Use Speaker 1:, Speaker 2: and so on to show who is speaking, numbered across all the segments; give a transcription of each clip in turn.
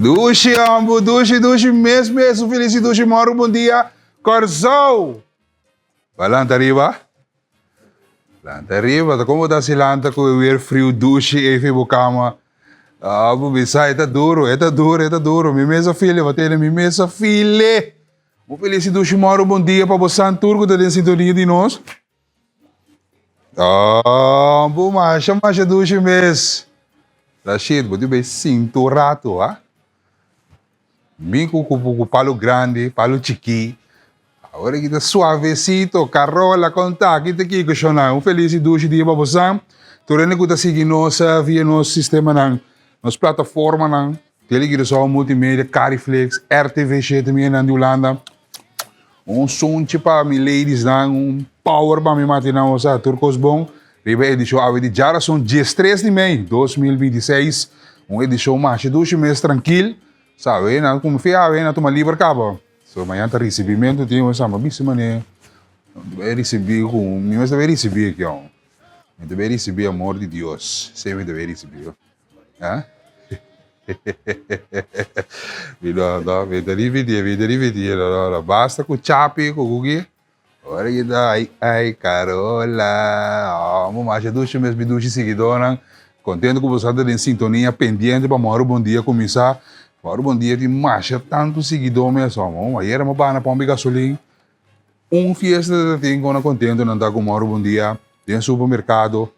Speaker 1: Dushi hombo, dushi, dushi mes mes, un feliz y dushi moro, bon dia, Kòrsou! Ba lanta riba? Lanta riba, ta como ta si lanta ku e weer friu dushi ei fi bo kama? Ah, bo bisa, e ta duro, e ta duro, e ta duro, mi mes a file, bo tene mi mes a file! Un feliz y dushi moro, bon dia pa bo san tur ku ta den sintonia di nos. Oh, bo masha masha dushi mes. Rashid, bo tin bay sintu un rato, ha? Bin ku ku ku palo grandi, palo chikí. Awor aki ta suavecito, Carola, konta, ki ta kiko shona? Un felis i dushi dia pa bosan. Tur hende ku ta sigui nos via nos sistemanan, nos plataformanan, Tele Curaçao Multimedia, Cariflix, RTV shete mi hendenan di Hulanda. Un sunchi pa mi ladies nan, un power pa mi matinan, osea tur kos bon. Riba e edishon awe di djarason diestres di mei 2026, un edishon masha dushi mes trankil. Sa awe nan kuma fe awe nan tuma liber kaba. So mañana ta risibimentu tin, osea mi a bisa manera mi risibi ku mi mester bai risibi aki aun. Mi ta bai risibi amor di Dios, esei mi ta bai risibi. Ah? Mi no, no, mi ta ripiti, mi ta ripiti, no, no, no. Basta ku chapi ku kuki. Ora ki ta, ai, ai, Carola. Amo masha dushi mes mi dushi siguidónan. Kontento ku boso ta den sintonia pendiente pa Mòru Bon Dia kuminsá. Mòru Bon Dia tin masha tantu siguidó mes, amo. Ayera mi a bana pòmpi gasolin. Un fiesta ta tin ku nan kontento nan ta ku Mòru Bon Dia den supermerkado.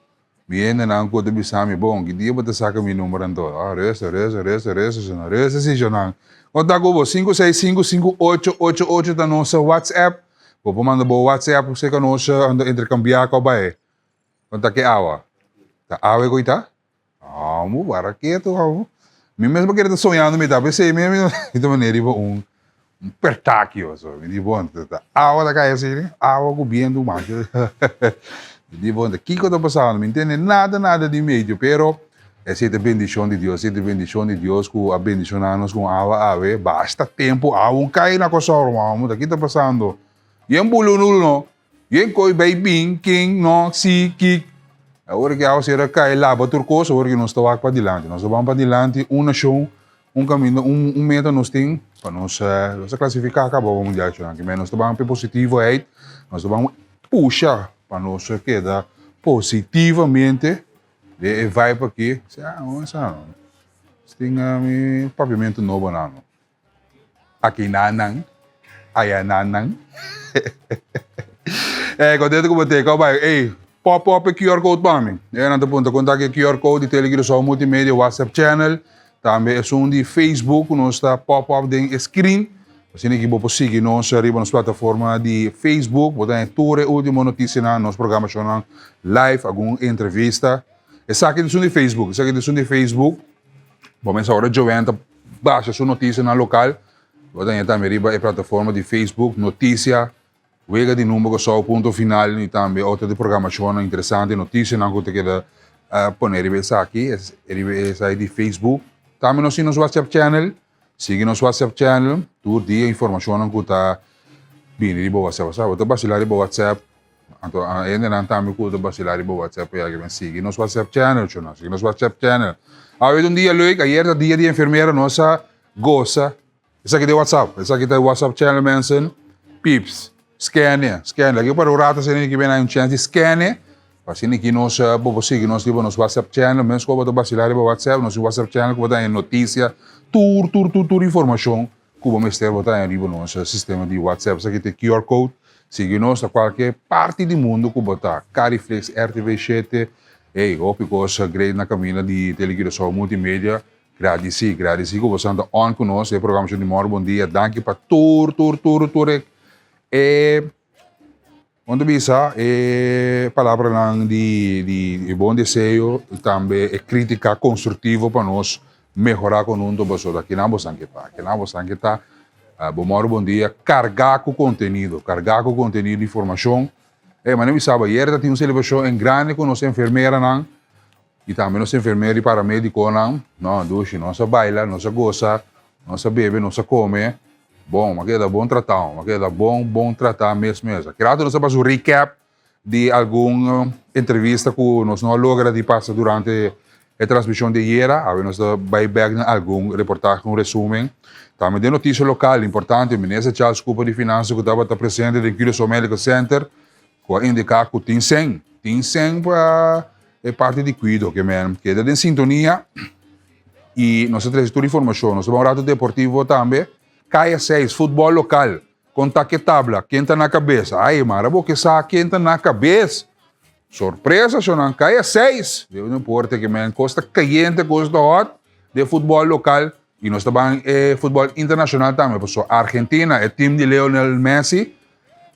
Speaker 1: Mi hendenan ku ta bisa mi, Bon, ki dia bo ta saka mi number anto? Ah, resta, resta, resta, resta, shonnan. Resta si, shonnan. Konta ku bo, 5655888 ta nos WhatsApp. Bo por manda bo WhatsApp serka nos anto interkambiá kòp bai. Konta ke awa? Ta awe ku i ta? Amo, wara ketu, amo. Mi mes bo kere ta soñando mi ta, p'esei mi mi ta manera riba un Un pertakio so. Mi di bon, ta awa ta kai asina, awa ku bientu masha. Mi di bon, ta kiko ta pasando? Mi ntende nada nada di medio, pero esei ta bendishon di Dios, esei ta bendishon di Dios ku a bendishoná nos ku awa awe. Basta tempu awa un kai na Kòrsou, ruman, ta ki ta pasando? Yen bulunulu no, yen koi bai bin, kin, no, si, kik. Awor ki awa sera kai laba tur kos, awor ki nos ta wak padilanti. Nos ta ban padilanti un nashon Un kaminda, un un meta nos tin pa nos nos a klasifiká kaba pa mundial chon aki. Nos ta ban pe positivoheid, nos ta ban pusha pa nos keda positivamente den e vibe aki. Sa sa nos tin mi papiamentu nobo nan. Aki nan nan, aya nan nan. Eh, kontento ku bo te, kòp bai. Ey, pop up e QR code pa mi. E nan ta puntra kon ta ki e QR code di Tele Curaçao Multimedia WhatsApp channel. Tambe esun di Facebook ku nos ta pop up den e screen. Asina ki bo por sigui nos riba nos plataforma di Facebook. Bo ta haña tur e ultimo notisianan, nos programashonnan live, algun entrevista. Esaki ta esun di Facebook, esaki ta esun di Facebook. Bo mester ora Joanne ta basha su notisianan lokal. Bo ta haña tambe riba e plataforma di Facebook, Notisia Wega di number Kòrsou punto final i tambe otro di programashonnan interesante, notisianan ku ta keda pone riba esaki, riba esaki di Facebook. Tambe nos tin nos WhatsApp channel, sigui nos WhatsApp channel, tur dia informashonnan ku ta bini riba WhatsApp. Osea bo ta basilá riba WhatsApp, anto hendenan tambe ku ta basilá riba WhatsApp ya ke sigui nos WhatsApp channel, sigui nos WhatsApp channel. Awe ta un dia leuk, ayer ta dia di enfermera, nos a gosa. Esaki ta e WhatsApp. Esaki ta e WhatsApp channel mensen. Pips. Scan e. Scan. Laki para un rato asina ki bena un chance di scan e. Pa asina ki nos bo por sigui nos riba nos WhatsApp channel. Mens ku bo ta basila riba WhatsApp. Nos tin WhatsApp channel ku bo ta haña noticia. Tur tur tur tur informacion ku bo mester bo ta haña riba nos sistema di WhatsApp. Esaki ta e QR code. Sigui nos na kualke parti di mundo ku bo ta. Cariflex, RTV shete. Ey, hopi kos great na kaminda di Tele Curaçao Multimedia. Gradisí, gradisí ku boso ta on ku nos den e programashon di Mòru Bon Dia. Danki pa tur, tur, tur, tur e, e, kon ta bisa, e palabranan di, di, di bon deseo i tambe e krítika konstruktivo pa nos mehorá konhunto boso. Ta kinan boso ke ta, kinan boso ke ta. Bo Mòru Bon Dia kargá ku kontenido, kargá ku kontenido di informashon. Ey, manera mi bisa bo, ayera ta tin un selebrashon en grande ku nos enfermeranan. I tambe nos enfermero i paramediconan, no, dushi, nos a baila, nos a gosa, nos a bebe, nos a come. Bon, a keda bon tratá, a keda bon, bon tratá mes mes. Aki rato nos a pasa un recap di algun entrevista ku nos no a logra di pasa durante. e transmishon di ayera, awe nos ta bai bek na algun reportahe, un resumen. Tambe den notisia lokal importante, Minister Charles Cooper di Finansa ku tabata presente den Curaçao Medical Center ku a indiká ku tin sèn, tin sèn pa e parti di kuido ke men keda den sintonia i nos ta trese tur informashon. Nos ta bai un rato deportivo tambe, Kaya seis, futbòl lokal, kon ta ke tabla, ken ta na kabes? Ai, mara bo ke sa ken ta na kabes. Sorpresa shonan kaya seis. Debe no importa ke men kos ta kayente, kos ta hot den futbòl lokal i nos ta ban e futbòl internashonal tambe pasobra Argentina e team di Lionel Messi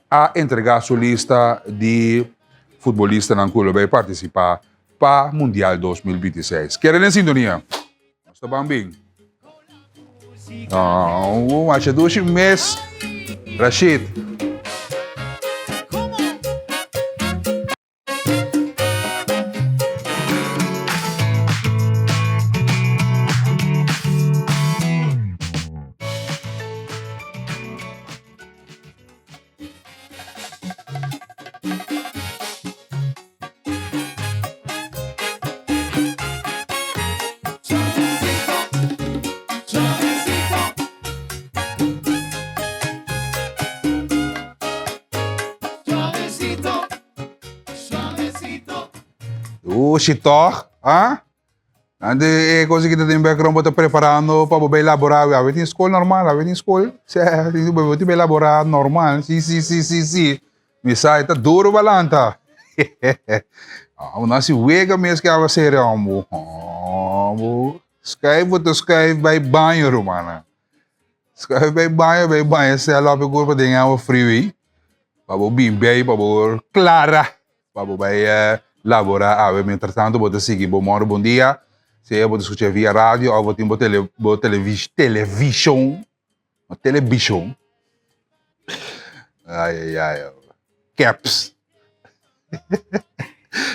Speaker 1: a entrega su lista di futbolistanan ku lo bai partisipá pa Mundial 2026. Kere den sintonia. Nos ta ban bin. Oh, masha dushi mes. Rashid. Ushi toch, ah? Ante e cosa que ta den background bo ta preparando pa bo bay labora awe. Awe tin school normal, awe tin school. Sí, bo tin bay labora normal. Sí, sí, sí, sí, sí. Mi sa e ta duro balanta. Ah, bo nasi wega mes ke awa sere hombo. Hombo. Schuif bo ta schuif bay baño, rumana. Schuif bay baño, bay baña sel op e kurpa den awa friu ei. Pa bo bin bay, pa bo klara. Pa bo bai labora awe. Mientras tanto bo ta sigui bo moro bon dia. Sea bo ta scucha via radio of bo tin bo tele bo televis television. No television. Ay ay ay. Caps.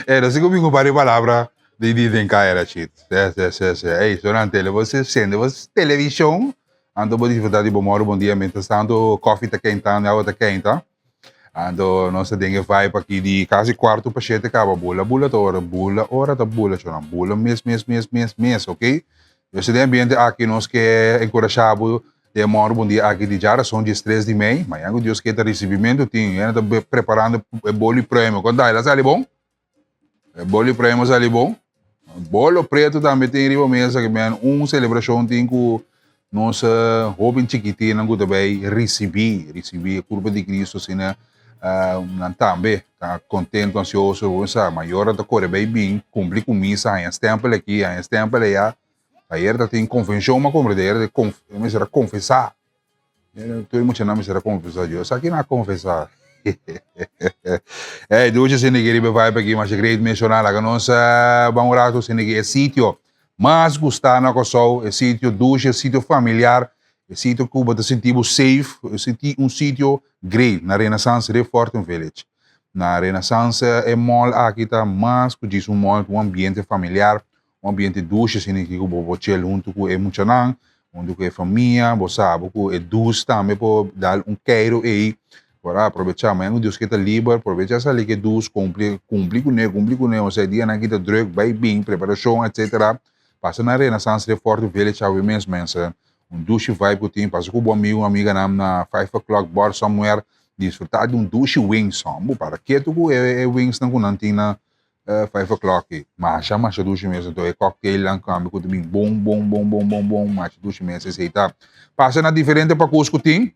Speaker 1: Eh, no sé cómo un par de palabra di di den kaya la shit. Se se se se. Ey, so nan tele bo se sende bo television. Anto bo disfruta di bo moro bon dia. Mientras tanto koffie ta kentando, awa ta kenta. Anto nos ta den e vibe aki di kasi kuartu pa shete kaba bula bula ta ora bula ora ta bula chona bula mes mes mes mes mes ok nos ta den ambiente aki nos ke enkurashá bo den e mòru bon dia aki di djarason diestres di mei mañana ku Dios ke ta risibimentu tin hende ta preparando e bolo i premio kon ta el a sali bon E bolo premo sali bon. Bolo preto tambe tin riba mesa ke men un selebrashon tin ku nos hoben chikitinnan ku ta bai risibí, risibí e kurpa di Cristo asina nan tambe ta kontento, ansioso, bo sa mayornan ta kore bai bin kumpli ku misa haña stèmpel aki haña stèmpel aya. Ayer ta tin konvenshon m'a komprende ayer mester a konfesá. Tur muchanan mester a confesa yo. Esaki no a confesa. Hey, dushi sindi ki riba vibe aki, masha great menciona. Laga nos ban un rato sindi ki e sitio mas gusta na Kòrsou, e sitio dushi, e sitio familiar, e sitio ku bo ta sinti bo safe, e siti un sitio great na Renaissance Rif Fortin Village. Na Renaissance e mall aki ta mas ku djis un mall, un ambiente familiar, Un ambiente dushi asina ki ku bo por chel huntu ku e muchanan, huntu ku e famia, bo sa bo ku e dus tambe por dal un keiru ei, por a aprovechá. Mañana ku Dios ke ta liber, probecha sali ku e dus, kumpli kumpli kuné, kumpli kuné, osea e dianan ki ta drùk, bai bin, preparashon etsetera. Pasa na Renaissance Reforte Village awe mes mensen. Un dushi vibe ku tin, pasa ku bo amigu, amiganan na five o'clock bar somewhere, disfrutá di un dushi wings, hòmber, para ketu ku e wingsnan ku nan tin na Five o'clock e masha masha dushi mes anto e cocktail nan tambe ku ta bin bon bon bon bon bon bon masha dushi mes esei ta pasa na diferente pakus ku tin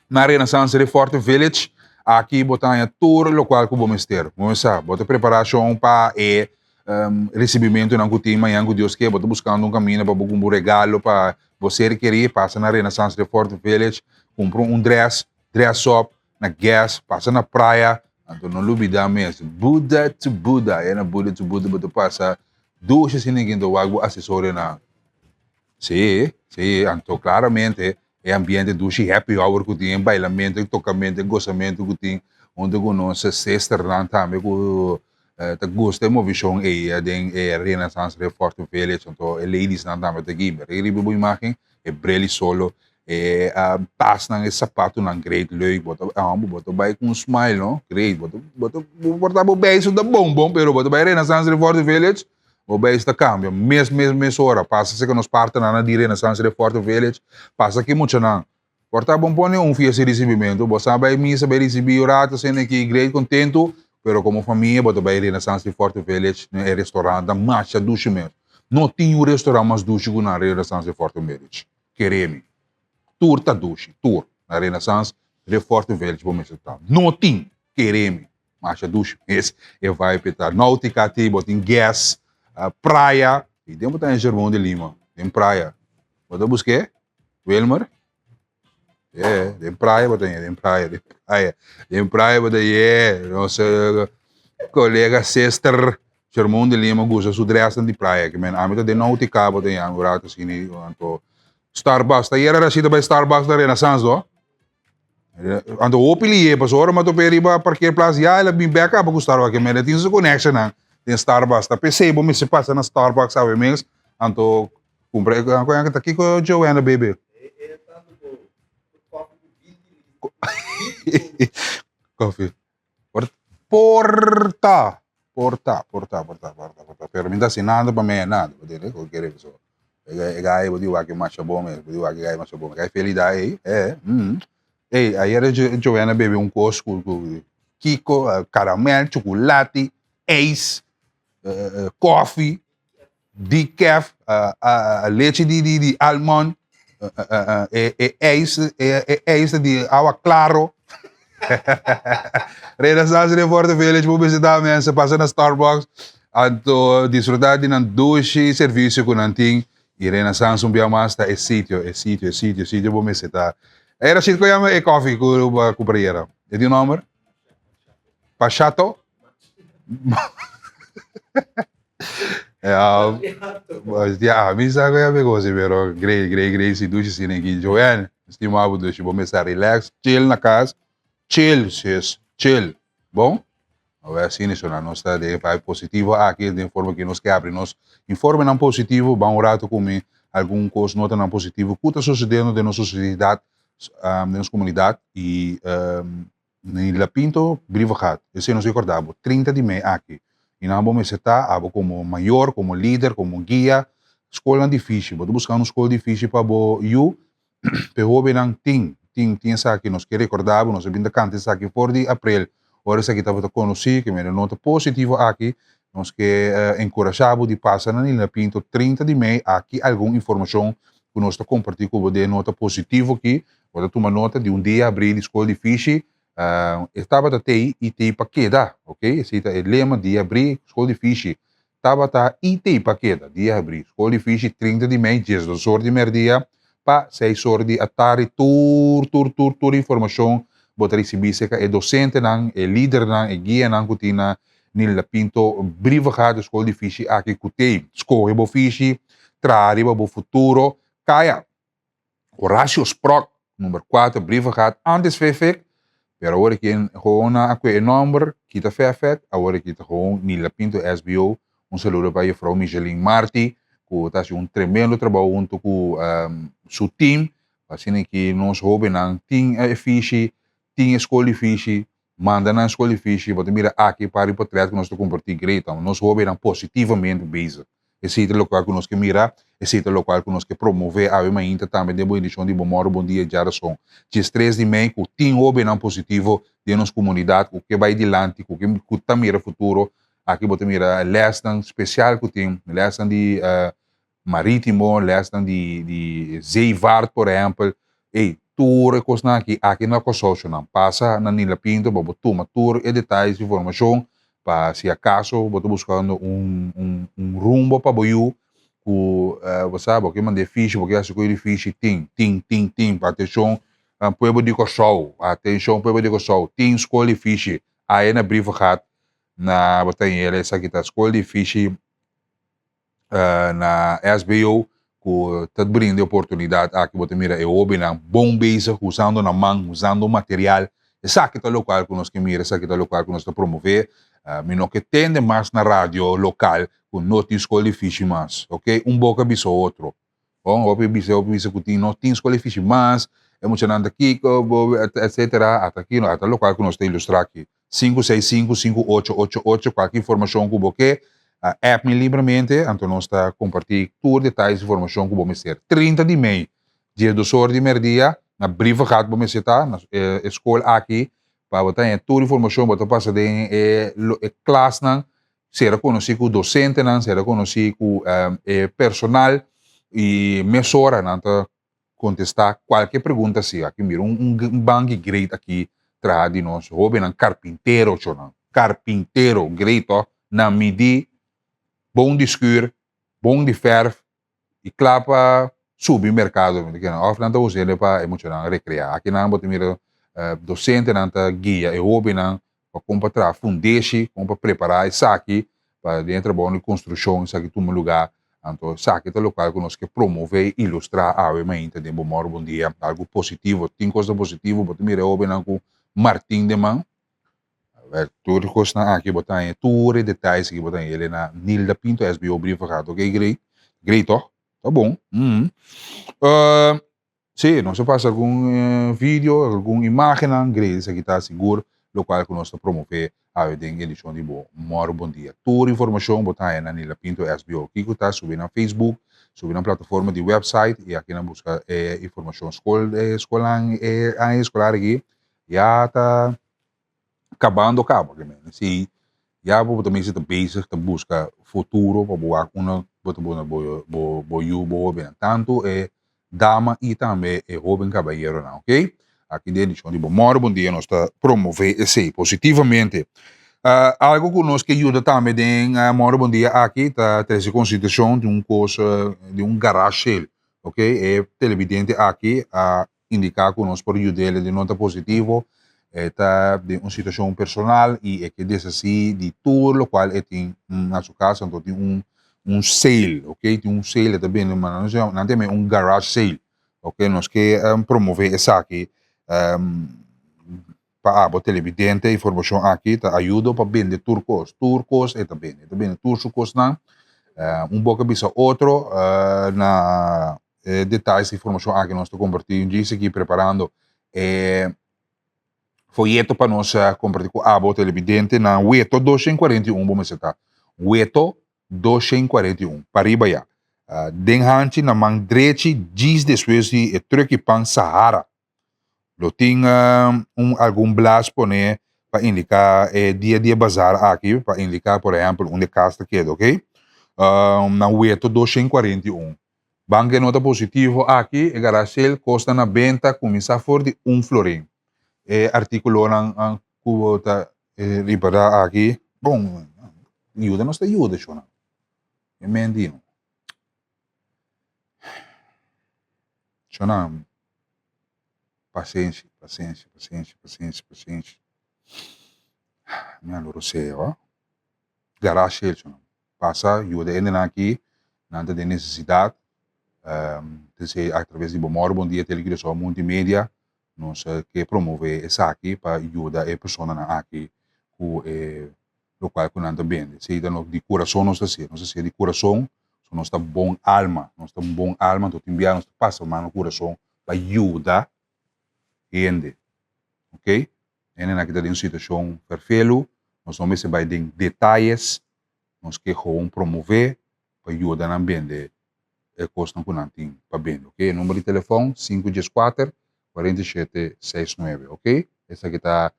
Speaker 1: na Renaissance Reforte Village aki bo ta haña tur lokual ku bo mester bo sa bo ta preparashon pa e risibimentunan ku tin mañan ku Dios ke bo ta buskando un kaminda pa bo kumpra un regalo pa bo ser keri pasa na Renaissance Reforte Village kumpra un dress dress up na gas, pasa na praia, anto no lubida mes, Buddha to Buddha, e na Buddha to Buddha bo ta pasa dushi asina ken ta wak bo asesorionan. Si, si, anto claramente e ambiente dushi happy hour ku tin, e bailamento, e tokamento, e gosamento ku tin hunto ku nos sisternan tambe ku ta gusta e movishon ei den e Renaissance Reforte Village, anto e ladiesnan tambe ta aki. Mira riba bo imagen, e breli solo, E tasnan, e sapatonan great, leuk. Bo ta, homber, bo ta bai ku un smile, no? Great. Bo ta, bo ta, bo por ta bo beiso ta bon bon, pero bo ta bai Renaissance Reforte Village. Bo beis ta kambia mes mes mes ora. Pasa serka nos partnernan di Renaissance Reforte Village, pasa ki muchanan. Por ta bon pone un fiesta di risibimentu, bo sa bai misa, bai risibí un rato asina aki great kontentu, pero komo famia bo ta bai Renaissance Reforte Village na e restaurant ta masha dushi mes. No tin un restaurant mas dushi ku na Renaissance Reforte Village, kere mi. Tur ta dushi, tur. Na Renaissance Reforte Village bo mester ta. No tin, kere mi. Masha dushi mes e vibe ta. Nautica tin, bo tin gas, praia. I den bo ta en Germão de Lima, den praia. Bo ta busk'é, Wilmer? E, den praia bo ta yen, den praia, den praia. Den praia bo ta yen. Nos kolega sister Germão de Lima gusta su dressnan di praia. Ke men ami ta den Nautica bo ta yen un rato asina, anto Starbucks. Ta yera Rashid ta bai Starbucks na Renaissance do? Anto hopi lié, pasobra ora mi a top'é riba parkeerplaats ya el a bin bek aba ku Starbucks, ke mende tin su connectionnan den Starbucks. Ta p'esei bo mester pasa na Starbucks awe mes, anto kumpra e ku ta kiko Joanna bebe? Koffie. Por ta, por ta, por ta, por ta, por ta, por ta. Pero mi ta hasi nada pa mea nada, bo tende? Ku kere so. E gai bo di wak masha bon mes, bo di wak e gai masha bon. E gai feli da ei, eh, mm. Ei, ayer Joanna bebe un kos ku ku kiko, karamel, chukulati, ijs, koffie, decaf, leche di di di almond, e e ijs e e ijs di awa klaro. Renaissance den Forte Village por bisita mensen, pasa na Starbucks, anto disfruta di nan dushi servicio ku nan tin. I Renaissance un bia mas ta e sitio, e sitio, e sitio, e sitio bo mester ta. E Rashid, ku yama e koffie ku bo a kumpra ayera? E tin un nomber? Pashato? Ja, ja, mi sa ku yama e kosi, pero great, great, great si dushi asina aki. Joanne, stima bo dushi, bo mester relax, chill na kas, chill sis, chill, bon? Awe asina so nos ta den e vibe positivo aki, den forma ku nos ke abri nos informenan positivo, ban un rato ku mi algun kos notanan positivo ku ta sosediendo den nos sosiedat, den nos komunidat i Nila Pinto Brievengat, esei nos recorda bo, 30 di mei aki. I nan bo mester ta, abo como mayor, como lider, como guia, scolnan dificil. Bo ta busca un scol dificil pa bo yu, p'e hobennan tin, tin, tin esaki. Nos ke recorda bo, nos a bin ta canta esaki for di april, ora esaki tabata conoci, ke mira nota positivo aki, nos ke encurasha bo di pasa na Nila Pinto 30 di mei, aki algun informacion cu nos ta comparti cu bo den nota positivo aki. Bo ta tuma nota di un dia abrí di skol di fishi, e tabata tei i tei pa keda, ok, esei ta e lema, dia abrí skol di fishi tabata i tei pa keda, dia abrí skol di fishi 30 di mei 12 or di merdia pa 6 or di atardi, tur tur tur tur informashon bo ta risibí serka e dosentenan, e lidernan, e guianan ku tin na Nilda Pinto Brievengaat di skol di fishi aki ku tei. Skohe bo fishi, traha riba bo futuro, kaya! Horacio Sprok, number 4, Brievengat, antes Fefek, pero awor aki gewoon nan a kue e nomber, kita Fefek, awor aki ta gewoon Nila Pinto SBO. Un saludo pa juffrouw Micheline Marti, ku ta hasi un tremendo trabou hunto ku su team, pa asina ki nos hobennan tin e fishi, tin e skol di fishi, manda nan skol di fishi, bo ta mira aki par di potret ku nos ta kompartí great, nos hobennan positivamente bezig. Esei ta lokual ku nos ke mira, esei ta lokual ku nos ke promové awe mainta tambe den bo edishon di Bo Mòru Bon Dia djarason 13 di mei ku tin hóbennan positivo den nos komunidat ku ke bai dilanti, ku ke ku ta mira futuro. Aki bo ta mira lèsnan spesial ku tin, lèsnan di marítimo, lèsnan di di zeevaart por ehèmpel. Ey, tur e kosnan aki, aki na Kòrsou shonnan. Pasa na Nila Pinto pa bo tuma tur e detayes, informashon pa si akaso bo ta buskando un un un rumbo pa bo yu ku bo sa bo ke manda e fishi, bo ke hasi ku e fishi, tin, tin, tin, tin. Atenshon pueblo di Kòrsou, atenshon pueblo di Kòrsou, tin skol di fishi aya na Brievengat na bo ta yera esaki ta skol di fishi na SBO ku ta brinda e oportunidat aki bo ta mira e hobennan bon bezig usando nan man, usando material, esaki ta lokual ku nos ke mira, esaki ta lokual ku nos ta promové, mi no ke tende mas na radio lokal ku no tin skol di fishi mas, ok, un boka bisa otro, bon hopi bisa hopi bisa ku tin no tin skol di fishi mas, e muchanan ta kiko bo etsetera, ata aki ata lokual ku nos ta ilustra aki, 565 5888 kualke informashon ku bo ke. App mi libremente, anto nos ta kompartí tur detayes informashon ku bo mester. 30 di mei, 12 or di merdia, na Brievengat bo mester ta, na e skol aki, pa bo ta haña tur informashon, bo ta pasa den e e klasnan, sera konosí ku dosentenan, sera konosí ku e personal i mesora nan ta kontestá kualke pregunta si. Aki mira un un banki great aki traha di nos hóbennan karpintero chonan, karpintero great to, nan midí bon di skür, bon di fèrf i kla pa subi merkado mi ta kere òf nan ta us'e pa e muchanan rekreá. Aki nan bo ta mira dosentenan ta guia e hóbennan pa kon pa traha fundeshi, kon pa prepará esaki pa den e trabou di konstrukshon esaki tuma lugá. Anto esaki ta lokual ku nos ke promové i ilustrá awe mainta den Bo Mòru Bon Dia. Algu positivo, tin kos ta positivo, bo ta mira e hóbennan ku martin den man. Tur e kosnan aki bo ta haña tur e detayes aki bo ta haña el na Nilda Pinto SBO Brievengat ok great great toch ta bon si nos a pasa algun video algun imagennan great esaki ta sigur lokual ku nos ta promove awe den edishon di bo Mòru Bon Dia tur informashon bo ta haña na Nilda Pinto SBO kiko ta subi na Facebook subi na plataforma di website i aki nan buska e informashon skol e skolnan e aña eskolar aki Ya ta kabando kaba ke men. Si ya bo ta mester ta bezig ta buska futuro pa bo wak unda bo ta pone bo bo bo yu bo hobennan. Tantu e dama i tambe e hoben kabayeronan ok. Aki den edishon di Bo Mòru Bon Dia nos ta promove esei positivamente. Algu ku nos ke yuda tambe den Mòru Bon Dia aki ta trese konsiderashon di un kos di un garage sale ok. E televidente aki a indiká ku nos por yud'é di nota positivo, e ta den un situashon personal i e ke deshasí di tur lokual e tin na su kas, anto tin un un sale, ok, tin un sale e ta bende, ma nan ta nan ta yam'é un garage sale, ok, nos ke promové esaki pa abo televidente, informashon aki ta ayudo pa bende tur kos, tur kos e ta bende, e ta bende tur su kosnan, un boka bisa otro na. E detayes di informashon aki nos ta kompartí un djis aki preparando e foyeto pa nos kompartí ku abo televidente na Weto 241 bo mester ta. Weto 241 pariba ya. Den hanchi na man drechi djis despues di e truck pan Sahara. Lo tin un algun blas pone pa indiká e dia di e bazar aki, pa indiká por ehèmpel unda e kas ta keda, oké. Na Weto 241. Ban ke nota positivo aki, e garage sale kosta na benta kuminsá for di un florin. E artíkulonan ku bo ta ripará aki, bon, yuda nos ta yuda shonnan. E menti no. Shonnan, pasenshi, pasenshi, pasenshi, pasenshi, pasenshi. Mi a loro sea, oh. Garage sale, shonnan. Pasa yuda hendenan aki, nan ta den nesesidat. P'esei atraves di Bo Mòru Bon Dia Tele Curaçao Multimedia nos ke promove esaki pa yuda e personanan aki ku e lokual ku nan ta bende. Esei ta di kurason nos ta hasié, nos ta hasié di kurason, so nos ta bon alma, nos ta un bon alma, anto tin bia nos ta pasa man na kurason pa yuda hende, ok. Hendenan aki ta den un situashon ferfelu, nos no mester bai den detayes, nos ke gewoon promove pa yuda nan bende e kosnan ku nan tin pa bende, ok. E number di telefòn 514 47 69, ok. Esaki ta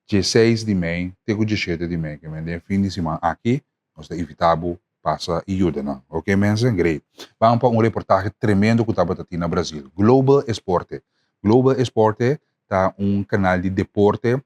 Speaker 1: 16 di mei te ku 17 di mei, ke men den fin di siman aki nos ta invitá bo pasa i yuda nan, ok mensen, great. Ban pa un reportahe tremendo ku tabata tin na Brazil, Global Esporte. Global Esporte ta un kanal di deporte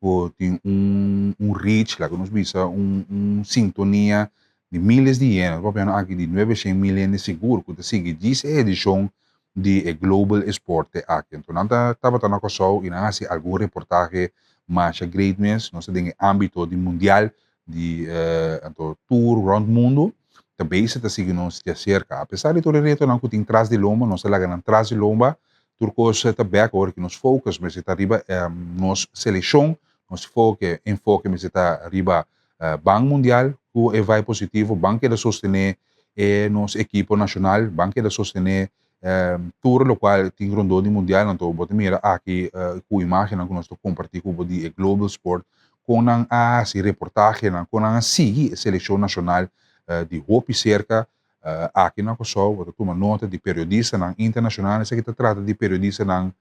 Speaker 1: ku tin un un reach, laga nos bisa un un sintonia di miles di hende, nos papia aki di nuebeshen mil hende sigur ku ta sigui djis e edishon di e Global Esporte aki. Anto nan ta tabata na Kòrsou i nan hasi algun reportahe masha great mes, nos ta den e ámbito di mundial di anto tur rònt mundu ta bezig ta sigui nos di aserka. Apesar di tur e retonan ku tin tras di lomba, nos ta laga nan tras di lomba, tur kos ta bèk ora ku nos focus mester ta riba nos selekshon, nos foke, enfoke mester ta riba Ban Mundial ku e vai positivo, ban keda sostené e nos ekipo nashonal, ban keda sostené tur lokual tin rondó di mundial. Anto bo ta mira aki ku imágennan ku nos ta kompartí ku bo di e Global Sport, kon nan a hasi reportahenan, kon nan a sigui e selekshon nashonal. di hopi serka aki na Kòrsou, bo ta tuma nota di periodistanan internashonal, esaki ta trata di periodistanan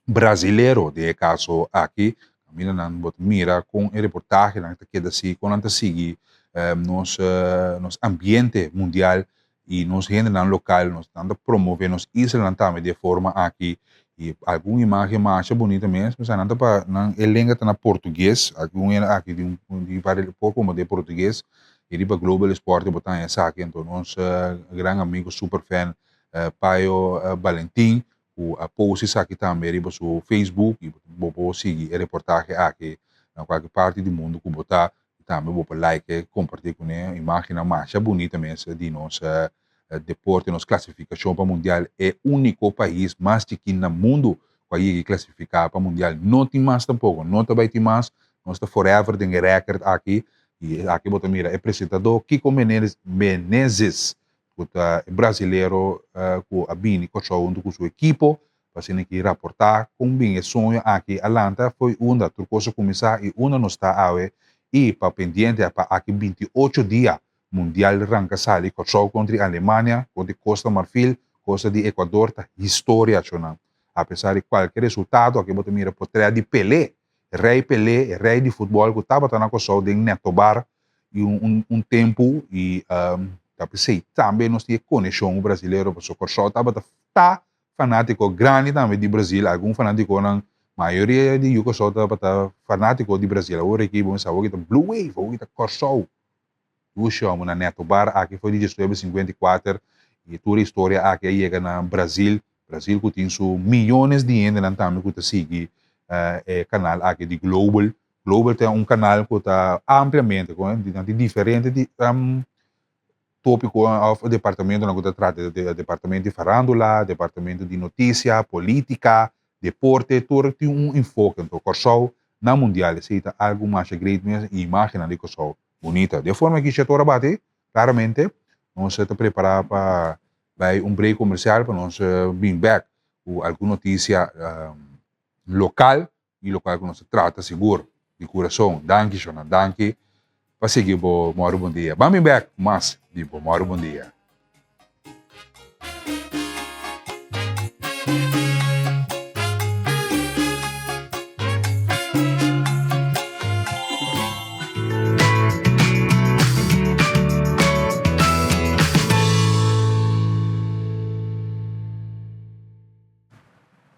Speaker 1: brazilero den e kaso aki, kaminda nan bo ta mira kon e reportahenan ta keda si, kon nan ta sigui nos nos ambiente mundial i nos hendenan lokal, nos nan ta promove nos islanan tambe di e forma aki i algun imagen masha bunita mes, mester nan ta pa nan e lenga ta na portugues, algun hende aki di un di varios por komprende portugues i riba Global Sport bo ta haña esaki, anto nos gran amigo super fan Payo Valentin ku a post esaki tambe riba su Facebook i bo por sigui e reportahe aki na kualke parti di mundu ku bo ta i tambe bo por like kompartí kuné imágennan masha bunita mes di nos deporte nos klasifikashon pa mundial e úniko pais mas chikin na mundu ku a yega klasifiká pa mundial no tin mas tampoko no ta bai tin mas nos ta forever den e rèkert aki i aki bo ta mira e presentadó Kiko Menezes ku ta e brasilero ku a bini Kòrsou huntu ku su ekipo pa asina ki raportá kon bin e soño aki a lanta fo'i unda tur kos a kuminsá i unda nos ta awe i pa pendiente pa aki 28 dia mundial ranka sali Kòrsou kontra Alemania kontra Kosta Marfil kosta di Ekuador ta historia chonnan apesar di kualke resultado aki bo ta mira potrèt di Pelé Rei Pelé e rei di futbòl ku tabata na Kòrsou den Neto Bar i un un tempu i ta p'esei tambe nos tin e konekshon ku brasilero pasobra Kòrsou tabata ta fanátiko grandi tambe di Brasil algun fanátikonan mayoria di yu Kòrsou tabata fanátiko di Brasil awor aki bo mester awor ta blue wave awor ta Kòrsou dushi homo na Neto Bar aki for di diesnuebe 54 i tur e historia aki a yega na Brasil Brasil ku tin su miyones di hendenan tambe ku ta sigui e kanal aki di Global. Global ta un kanal ku ta ampliamente ku nan tin diferente di topiko òf departamentonan ku ta trata departamento di farandula, departamento di notisia, politika, deporte, tur tin un enfoke. Anto Kòrsou na mundial esei ta algu masha great mes i imagennan di Kòrsou bunita. Di e forma aki Shetora bati klaramente nos ta prepará pa bai un break comercial pa nos bin bek cu algun noticia local y locual cu nos ta trata sigur di curason. Danki Shona, danki pa sigui bo Mòru Bon Dia. Ban bin bek cu mas di bo Mòru Bon Dia.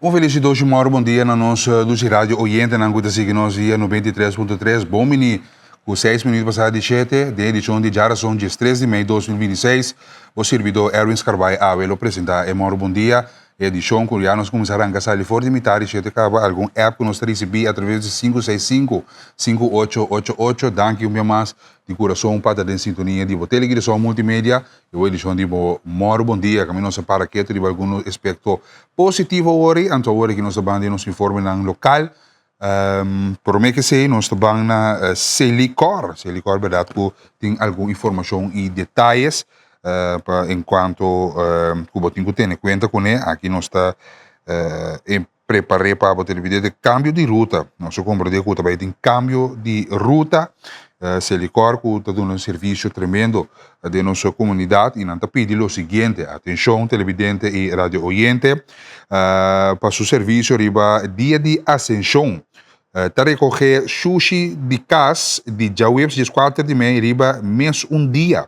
Speaker 1: Un felis doshi mòru bon dia na nos dushi radio oyentenan ku ta sigui nos via 93.3. Bon bini ku 6 minuut pasá di shete den edishon di djarason 13 di mei 2026. Bo sirbidó Erwin Scarbay awe lo presentá e mòru bon dia. E edishon ku ya nos kuminsá ranka sali for di mitar di shete kaba algun app ku nos ta risibí atraves di 565 5888. Danki un bia mas di kurason pa ta den sintonia di bo Teleguidesòn Multimedia i bo edishon di bo Mòru Bon Dia. Kaminda nos a para ketu riba algun aspekto positivo awor anto awor aki nos ta ban den nos informenan lokal. Promé ke esei nos ta ban na Selikor. Selikor bèrdat ku tin algun informashon i detayes pa en kuanto ku bo tin ku tene kuenta kuné. Aki nos ta prepar'é pa bo televidente kambio di ruta. Nos a komprendé ku ta bai tin kambio di ruta. Selikor ku ta duna un servisio tremendo den nos komunidat i nan ta pidi lo siguiente, atenshon televidente i radio oyente, pa su servisio riba dia di Asenshon ta rekohé shushi di kas di djaweps 14 di mei riba mes un dia.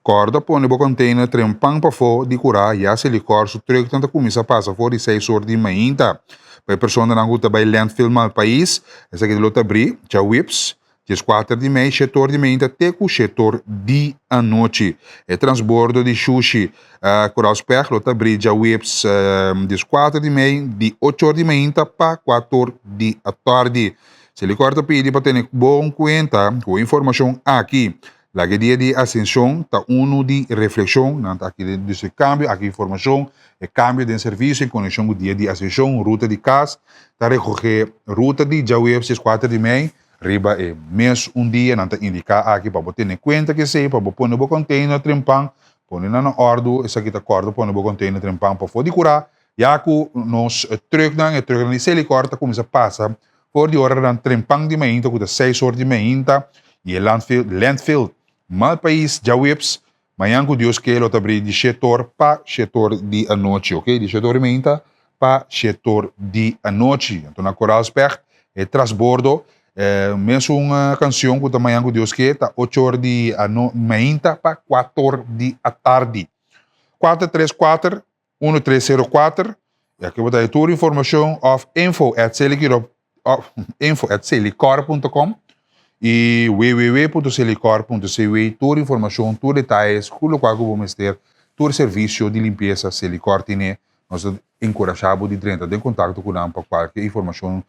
Speaker 1: Kòrda pone bo kònteiner trempan pafó di kurá ya Selikor su trùknan ta kuminsá pasa for di seis or di mainta. Pa e personanan ku ta bai landfill Malpais, esaki lo ta abrí djaweps 14 di mei, shetor di mainta te ku shetor di anochi. E transbordo di shushi Koraalspeg lo ta abrí djaweps 14 di mei di ocho or di mainta pa kuator di atardi. Selikor ta pidi pa tene bon kuenta ku e informashon aki. Laga e dia di Asenshon ta unu di reflekshon, nan ta aki dus e kambio, aki informashon, e kambio den servisio en konekshon ku dia di Asenshon, ruta di kas ta rekohé ruta di djaweps 14 di mei riba e mes un dia, nan ta indiká aki pa bo tene kuenta ku esei, pa bo pone bo kònteiner trempan, pone nan na òrdu, esaki ta kòrda pone bo kònteiner trempan pafó di kurá, ya ku nos trùknan, e trùknan di Selikor ta kuminsá pasa for di oranan trempan di mainta ku ta seis or di mainta i e landfill, landfill. Malpais djaweps, mañan ku Dios ke lo ta bri di shetor pa shetor di anochi, ok, di shetor i meinta pa shetor di anochi. Anto na Koraalspecht e trasbordo, e mesun kanshon ku ta mañan ku Dios ke ta ochor di ano meinta pa kuator di atardi. 434 1304 y aki bo ta haya tur informacion of info at selikiro of info at selikor punto com y www.selikor.cw tur informacion tur detayes cu locual cu bo mester tur servicio di limpieza Selikor tine nos ta encurasha bo di drenta den contacto cu nan pa cualkier informacion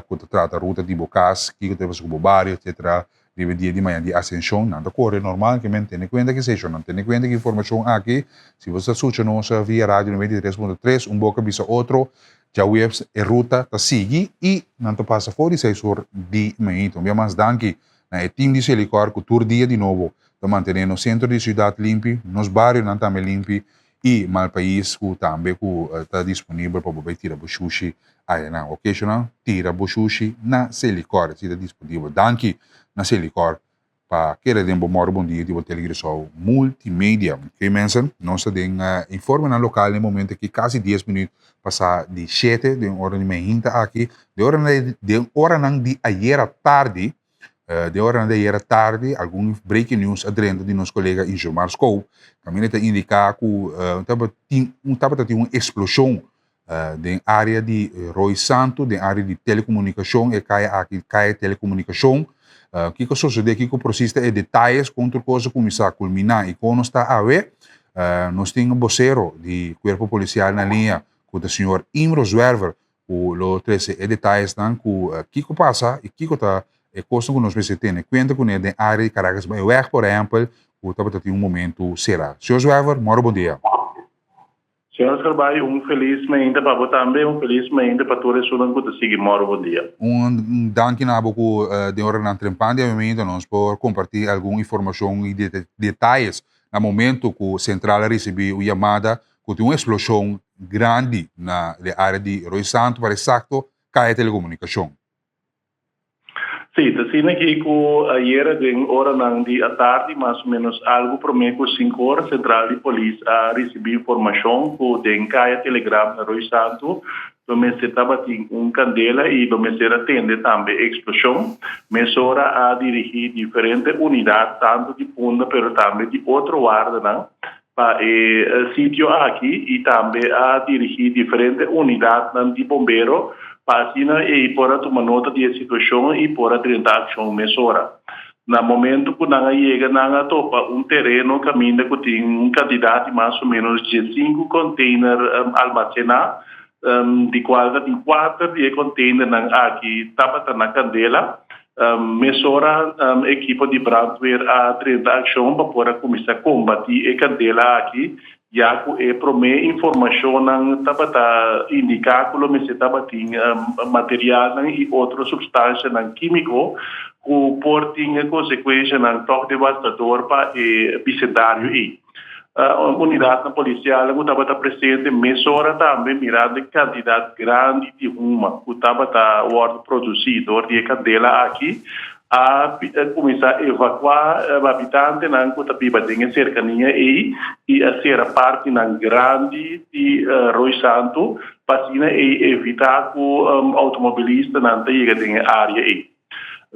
Speaker 1: cu ta trata ruta di bo cas kico ta pasa cu bo bario etcetera Riba e dia di maña di Asenshon, nan ta kore normal, ke men tene kuenta ki seshon, nan tene kuenta ki informashon aki, si bo ta sucha nos via radio 93.3, un boka bisa otro, djaweps e ruta ta sigui i nan ta pasa for di seis or di mainta. Un bia mas danki na e team di Selikor ku tur dia di nobo ta mantene nos sentro di siudat limpi, nos barionan tambe limpi i Malpais ku tambe ku ta disponibel pa bo bai tira bo shushi ayanan. Okeshonnan tira bo shushi na Selikor, si ta disponibel. Danki na Selikor pa keda den bo mòru bon dia di bo Telegrisou Multimedia. Oké mensen, nos ta den informenan lokal na e momento aki kasi dies minüt pasá di shete den ora di mainta aki. Den oranan den oranan di ayera tardi Den oranan di ayera tardi algun breaking news a drenta di nos kolega Injomar Skou. Kaminda ta indiká ku tabatin un tabata tin un eksploshon den área di Rooi Santu, den área di telekomunikashon, e kaya aki kaya telekomunikashon. Kiko a sosodé, kiko presis ta e detayes kon tur kos a kuminsá kulminá i kon nos ta awe? Nos tin bosero di kuerpo polisial na liña ku ta señor Imro Zwerver ku lo trese e detayesnan ku kiko pasa i kiko ta e kosnan ku nos mester tene kuenta kuné den área di Caracas e wèg por ehèmpel ku tabata tin un momentu será. Señor Zwerver, mòrdu bon dia.
Speaker 2: Señor Scarbay, un felis mainta pa bo tambe, un felis mainta pa tur esunnan ku ta sigui mòrdu bon dia.
Speaker 1: Un danki na bo ku den oranan trempan di awe nos por kompartí algun informashon i detayes na momentu ku sentral a risibí un yamada ku tin un eksploshon grandi na e área di Rooi Santu, para eksakto Kaya Telekomunikashon.
Speaker 2: Sí, ta asina aki ku ayera den oranan di atardi, mas o ménos algu promé ku sinku ora, sentral di polis a risibí informashon ku den Kaya Telegram na Rooi Santu lo mester tabatin un kandela i lo mester a tende tambe eksploshon. Mesora a dirigí diferente unidat, tantu di Punda pero tambe di otro wardanan, pa e sitio aki i tambe a dirigí diferente unidatnan di bombero pa asina ei por a tuma nota di e situashon i por a drenta akshon mesora. Na momento ku nan a yega nan a topa un tereno kaminda ku tin un kantidat di mas o ménos diesinku kònteiner almasená, di kual ta tin kuater di e kònteinernan aki tabata na kandela. Mesora ekipo di brandweer a drenta akshon pa por a kuminsá kombatí e kandela aki, ya ku e promé informashonnan tabata indiká ku lo mester tabatin materialnan i otro supstanshanan kímiko ku por tin konsekuenshanan tòg devastador pa e bisendario ei. Unidatnan polisial ku tabata presente mesora tambe mirando e kantidat grandi di huma ku tabata wòrdu produsí dor di e kandela aki a kuminsá evakuá habitantenan ku ta biba den e serkania ei i a sera partinan grandi di Rooi Santu pa asina ei evitá ku outomobilistanan ta yega den e área ei.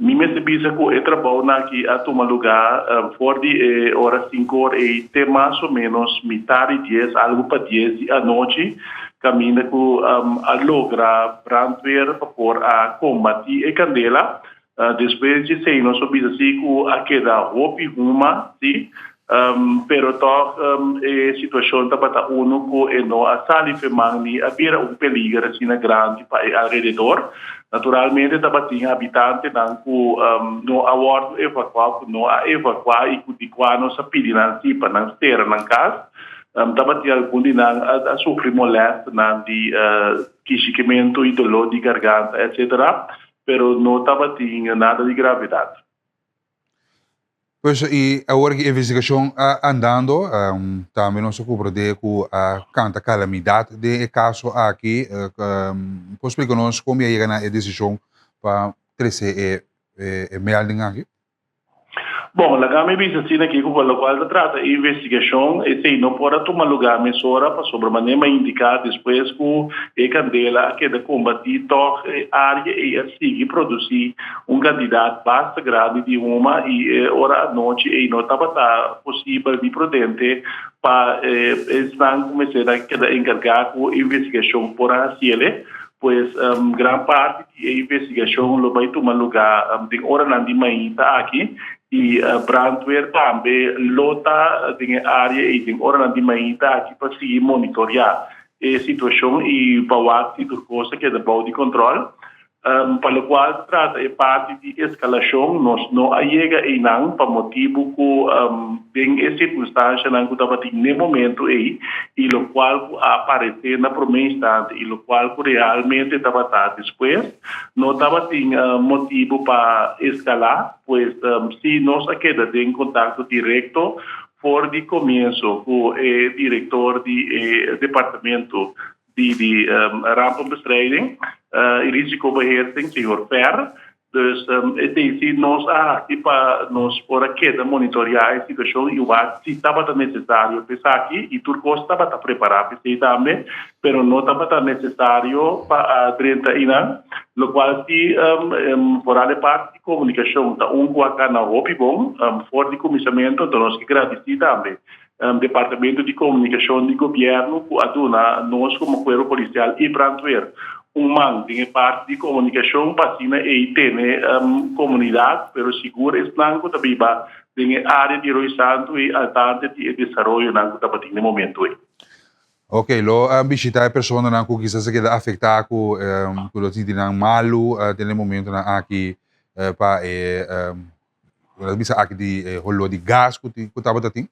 Speaker 2: Mi mester bisa ku e trabounan aki a tuma lugá for di e ora sinku or ei te mas o ménos mitá di dies, algu pa dies di anochi, kaminda ku a logra brandweer pa por a kombatí e kandela. Despues di esei nos por bisa si ku a keda hopi huma, si, pero tòg e situashon tabata unu ku e no a sali fe man ni a bira un peliger asina grandi pa e alrededor. Naturalmente tabatin habitantenan ku no a wòrdu evakuá, ku no a evakuá i ku di kua nos a pidi nan si pa nan sera nan kas. Tabatin algun di nan a sufri molèsternan di kishikimentu i doló di garganta etcetera, pero no tabatin nada di gravedat.
Speaker 1: Pues y awor ki investigacion a andando, tambe nos a comprende cu a canta calamidad den e caso aki. Por splica nos con mi a yega na e decision pa trece e melding aki?
Speaker 2: Bon, laga mi bisa asina aki ku pa lokual ta trata e investigashon, esei no por a tuma lugá mesora pasobra manera mi a indiká despues ku e kandela a keda kombatí tòg e área ei a sigui produsí un kantidat basta grandi di huma i e ora anochi ei no tabata posibel ni prudente pa esnan ku mester a keda enkargá ku investigashon por a hasiel. Pues gran parti di e investigashon lo bai tuma lugá den oranan di mainta aki i brandweer tambe lo ta den e área ei den oranan di mainta aki pa sigui monitoriá e situashon i pa wak si tur kos ta keda bou di kòntròl. Pa lokual ta trata e parti di eskalashon nos no a yega einan pa motibu ku den e sirkunstanshanan ku tabatin n'e momentu ei i lokual ku a aparesé na promé instante i lokual ku realmente tabata despues, no tabatin motibu pa eskalá. Pues si nos a keda den kontakto direkto for di komienso ku e direktor di e departamento di di rampenbestrijding y risicobeheersing, señor Fer. Dus esey si nos a haci pa nos por a keda monitorea e situacion y wak si tabata necesario pa esaki y tur cos tabata prepara pa esey tambe, pero no tabata necesario pa a drenta eynan, locual si vooral e parti di comunicacion ta un cu a cana hopi bon for di cuminsamento, enton nos ke gradici tambe Departamento di Komunikashon di Gobièrnu ku a duna nos komo Kuerpo Polisial i Brandweer un man den e parti di komunikashon pa asina ei tene komunidat, pero sigur esnan ku ta biba den e área di Rooi Santu ei al tante di e desaroyonan ku tabatin na e momentu ei.
Speaker 1: Ok, lo bishita e personanan ku kisas a keda afektá ku ku lo sinti nan malu den e momentunan aki pa e Bo ta bisa aki di e holó di gas ku tin ku tabata tin?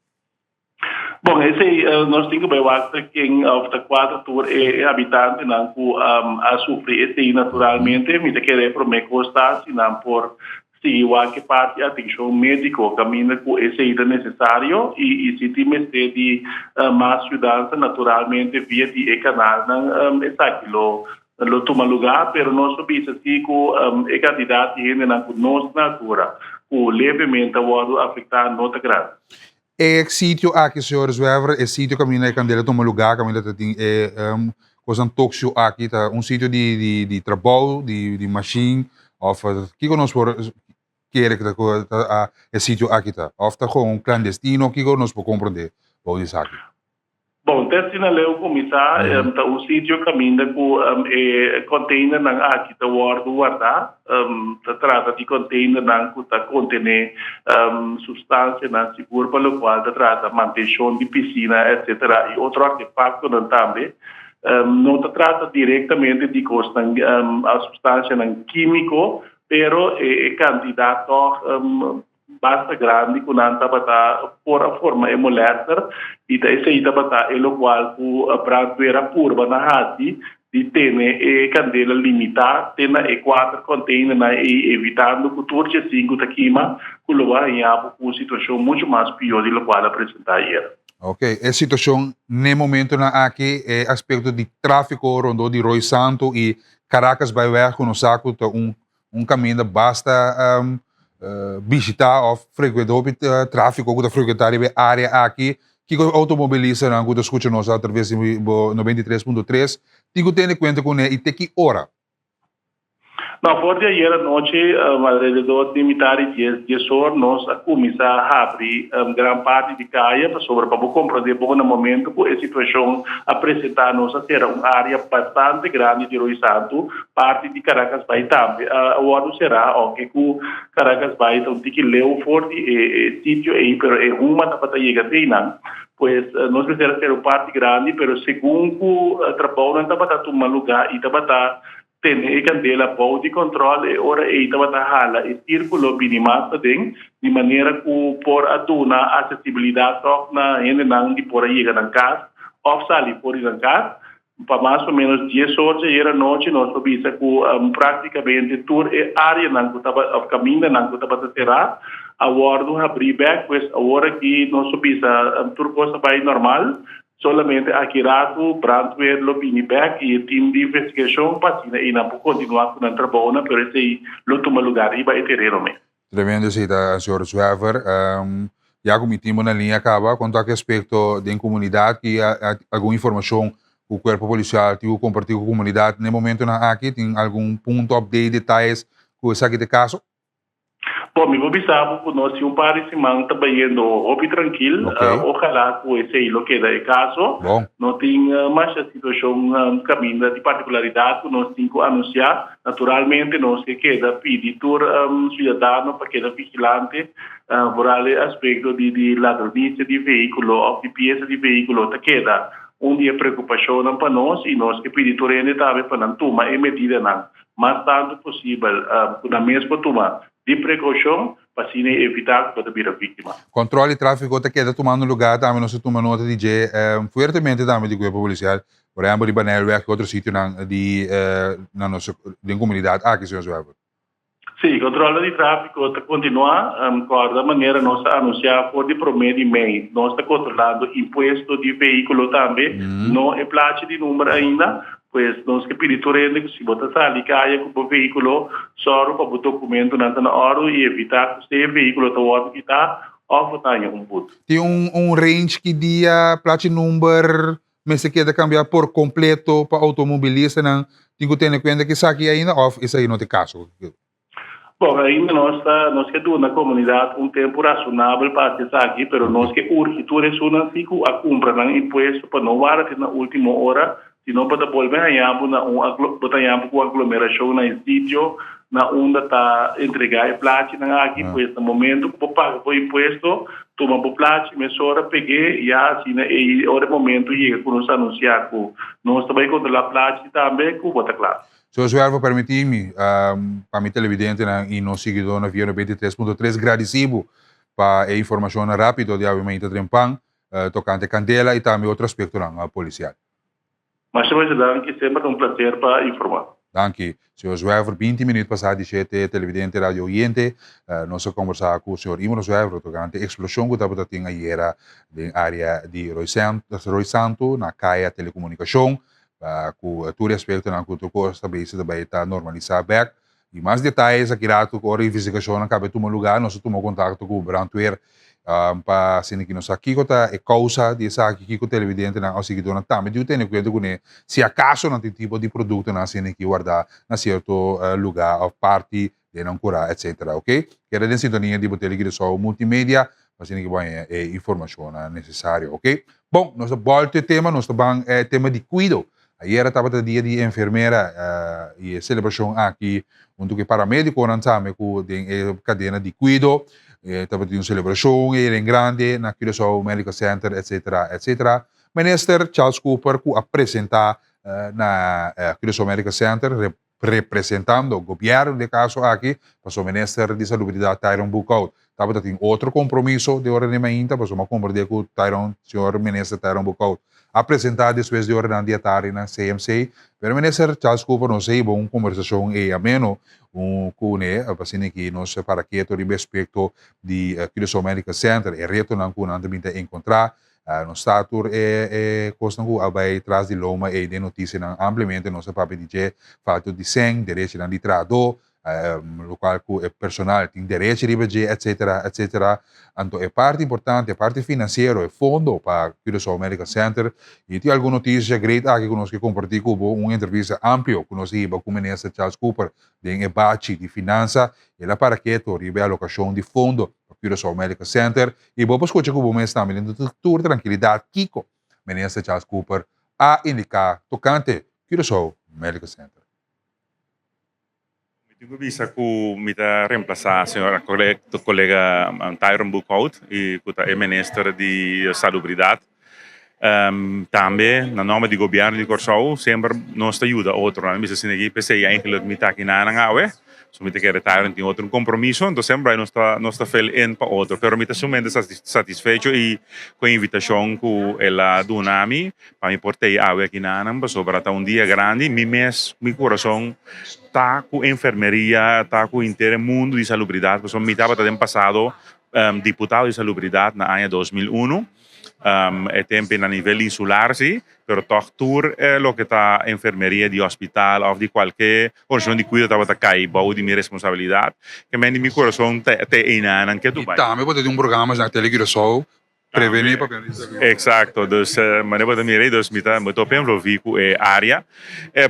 Speaker 2: Bon, esei nos tin ku bai wak ta ken òf ta kua ta tur e habitantenan ku a sufri esei naturalmente. Mi ta kere e promé kos ta si nan por sigui wak e parti atenshon médiko kaminda ku esei ta nesesario i si tin mester di mas yudansa naturalmente via di e kanalnan esaki lo Lo tuma lugá, pero nos lo bisa si ku e kantidat di hendenan ku nos na altura ku levemente a wòrdu afektá no ta grandi.
Speaker 1: E sitio aki, señor Zwerver, e sitio kaminda e kandela tuma lugá, kaminda ta tin e kosnan toksio aki, ta un sitio di di trabou, di di mashin òf kiko nos por kere ku ta e sitio aki ta? Òf ta kon un klandestino, kiko nos por komprondé bou di esaki?
Speaker 2: Bon, te asina leu kuminsá ta un sitio kaminda ku e konteinernan aki ta wòrdu wardá. Ta trata di konteinernan ku ta kontené supstansianan sigur pa lokual ta trata mantenshon di pisina etsetera i otro artefaktonan tambe. No ta trata direktamente di kosnan supstansianan kímiko, pero e kantidat tòg basta grandi ku nan tabata por a forma e molester i ta esei tabata e lokual ku brandweer a purba na hasi di tene e kandela limitá te na e kuater konteinernan ei evitando ku tur dje sinku ta kima ku lo a haña bo ku un situashon muchu mas pió di lokual a presentá ayera.
Speaker 1: Ok, e situashon n'e momentonan aki e aspekto di tráfiko rondó di Rooi Santu i Caracas Byweg ku nos sa ku ta un un kaminda basta bishitá òf frekuentá hopi tráfiko ku ta frekuentá riba e área aki. Kiko outomobilistanan ku ta skucha nos atraves di bo 93.3 tin ku tene kuenta kuné i te ki ora?
Speaker 2: No, for di ayer anochi alrededor di mitar di dies, dies or nos a kuminsá habri gran parti di kaya pasobra pa bo komprondé bo na momento ku e situashon a presentá nos a sera un área bastante grandi di Rooi Santu. Parti di Caracas Bay tambe a wòrdu será, ounke ku Caracas Bay ta un tiki leu for di e sitio ei, pero e huma tabata yega te einan. Pues nos mester a sera un parti grandi, pero segun ku trabounan tabata tuma lugá i tabata tene e kandela bou di kòntròl, e ora ei tabata hala e sírkulo bini mas paden, di manera ku por a duna asesibilidat tòg na hendenan di por a yega nan kas òf sali for di nan kas. Pa mas o menos dies or dje ayer anochi nos por bisa ku práktikamente tur e áreanan ku tabata òf kamindanan ku tabata será a wòrdu habrí bèk. Pues awor aki nos por bisa tur kos a bai normal. Solamente aki ratu brandweer lo bini bèk i e tim di investigashon pa asina einan por kontinuá ku nan trabounan pero esei lo tuma lugá riba e tereno mes.
Speaker 1: Tremendo esei ta, señor Zwerver. Ya ku mi timbo na liña kaba, kon ta ki aspekto den komunidat ki algun informashon ku kuerpo polisial tin ku kompartí ku komunidat na e momentonan aki? Tin algun punto, update, detayes ku esaki ta e kaso?
Speaker 2: Bon, mi por bisa bo ku nos tin un par di siman ta bayendo hopi trankil. Ojalá ku esei lo keda e kaso. No tin masha situashon kaminda di partikularidat ku nos tin ku anunsiá. Naturalmente nos ke keda pidi tur siudadano pa keda vigilante vooral e aspekto di di ladronisia di vehíkulo òf di piesa di vehíkulo ta keda un di e preokupashonnan pa nos i nos ke pidi tur hende tambe pa nan tuma e medidanan mas tantu posibel ku nan mes por tuma di prekoushon pa asina e evitá ku bo ta bira víktima.
Speaker 1: Kòntròl di tráfiko ta keda tumando lugá tambe, nos a tuma nota di dje fuertemente tambe di kuerpo polisial, por ehèmpel riba Nijlweg i otro sitionan di na nos den komunidat aki, señor Zwerver.
Speaker 2: Sí, kòntròl di tráfiko ta kontinuá. Kòrda manera nos a anunsiá for di promé di mei, nos ta kontrolando impuesto di vehíkulo tambe, no e plachi di number ainda. Pues nos ke pidi tur hende ku si bo ta sali kaya ku bo vehíkulo, sòru pa bo dokumentunan ta na òrdu i evitá ku si e vehíkulo ta wòrdu kitá òf bo ta haña un but.
Speaker 1: Tin un range ki dia plachi number mester keda kambia por kompleto pa outomobilistanan tin ku tene kuenta ku esaki ainda òf esaki no ta e kaso?
Speaker 2: Bon, ainda nos ta, nos ke duna komunidat un tempu rasonabel pa hasi esaki, pero nos ke urgi tur esunnan si ku a kumpra nan impuesto pa no warda te na último ora, sino pa ta bolbe haña bo na un bo ta haña bo ku aglomerashon na e sitio na unda ta entregá e plachinan aki. Pues na momento ku bo paga bo impuesto, tuma bo plachi mesora peg'é ya asina ei ora e momento yega ku nos anunsiá ku nos ta bai kontrolá plachi tambe ku bo ta kla.
Speaker 1: Señor Zwerver, permití mi, pa mi televidentenan i nos siguidónan via 93.3 gradisí bo pa e informashonnan rápido di awe mainta trempan tokante kandela i tambe otro aspektonan polisial.
Speaker 2: Masha masha danki, semper ta un plaser pa informá.
Speaker 1: Danki. Señor Zwerver, 20 minuut pasá di shete, televidente, radio oyente, nos a kombersá ku señor Imro Zwerver tokante eksploshon ku tabata tin ayera den área di Rooi Santu na Kaya Telekomunikashon. Pa ku tur e aspektonan ku tur kos ta bezig ta bai ta normalisá bèk. I mas detayes aki rato ku ora investigashonnan kaba e tuma lugá nos a tuma kontakto ku brandweer pa asina ki nos sa kiko ta e kousa di esaki, kiko televidentenan òf siguidónan tambe diu tene kuenta kuné si akaso nan tin tipo di produktonan asina ki wardá na sierto lugá òf parti den nan kurá etsetera oke. Keda den sintonia di bo Tele Curaçao Multimedia pa asina ki bo haña e informashonnan nesesario oke. Bon, nos ta bòlta e tema, nos ta ban e tema di kuido. Ayera tabata dia di enfermera i e selebrashon aki huntu ku e paramedikonan tambe ku den e kadena di kuido. Tabatin un selebrashon ei den grandi na Curaçao Medical Center etsetera etsetera. Minister Charles Cooper ku a presentá na Curaçao Medical Center representando gobierno den e caso aki, pasobra minister di Salubridad Tyron Boekhoudt tabata tin otro compromiso den ora di mainta, pasobra mi a comprende cu Tyron, señor minister Tyron Boekhoudt a presenta despues di oranan di atardi na CMC, pero minister Charles Cooper nos a hiba un conversacion ey ameno cu ne, pa asina ki nos para keto riba e aspecto di Curaçao Medical Center, e retonan cu nan ta bin ta encontra. Nos sa tur e e kosnan ku a bai tras di loma ei den notisianan ampliamente nos a papia di dje, falta di sèn, derechinan di trahadó, lokual ku e personal tin derechi riba dje, etsetera, etsetera. Anto e parti importante, e parti finansiero, e fondo pa Curaçao Medical Center, i tin algun notisia great aki ku nos ke kompartí ku bo, un entrevista amplio ku nos a hiba ku Minister Charles Cooper den e bachi di finansa, el a para keto riba e alokashon di fondo pa Curaçao Medical Center. I bo por skucha ku bo mes tambe den tur trankilidat kiko Minister Charles Cooper a indiká tokante Curaçao Medical Center.
Speaker 3: Mi tin ku bisa ku mi ta remplasá señor kolega Tyron Boekhout i ku ta e minister di Salubridat. Tambe na nòmber di gobièrnu di Kòrsou semper nos ta yuda otronan. Mi bisa asina aki p'esei eigenlijk mi ta aki nanan awe. So mi ta kere Tyron tin otro kompromiso, enton semper nos ta nos ta fill in pa otro. Pero mi ta sumamente satisfecho i ku e invitashon ku el a duna mi pa mi por tei awe aki nanan pasobra ta un dia grandi. Mi mes mi kurason ta ku enfermeria, ta ku henter e mundu di salubridat pasobra mi tabata den pasado. Diputado di Salubridat na aña 2001. E tempo na nivel insular si, pero toch tur loke ta enfermeria di hospital of di cualke organisacion di cuido tabata cay bou di mi responsabilidad. Ke men di mi corazon te einanan ke tu
Speaker 1: Y
Speaker 3: bay.
Speaker 1: tambe bo ta tin un programa na Tele Curaçao, Prevení pa bini di salud.
Speaker 3: Exacto, dus manera bo ta mira ei, dus mi ta mi ta hopi envolví ku e área.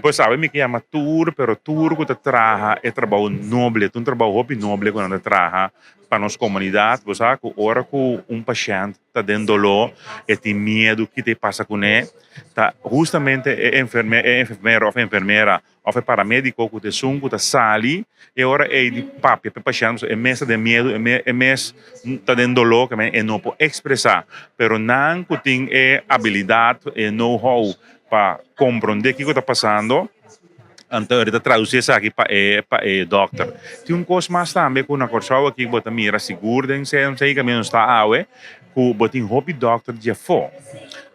Speaker 3: Pues awe mi ke yama tur, pero tur ku ta traha e trabou noble, ta un trabou hopi noble ku nan ta traha pa nos komunidat. Bo sa ku ora ku un pashènt ta den doló, e tin miedu ki ta pasa kuné, ta hustamente e enferme e enfermero òf enfermera Of e paramedico cu ta esun cu ta sali e ora ey di papia pa e pashent pasobra e mes ta den miedo, e mes ta den dolor cu e no por expresa. Pero nan cu tin e abilidad, e know how pa comprende kico ta pasando, anto e ta traduci esaki pa e pa e dokter. Tin un cos mas tambe cu na Corsou aki bo ta mira sigur den CMC caminda nos ta awe cu bo tin hopi dokter di afo.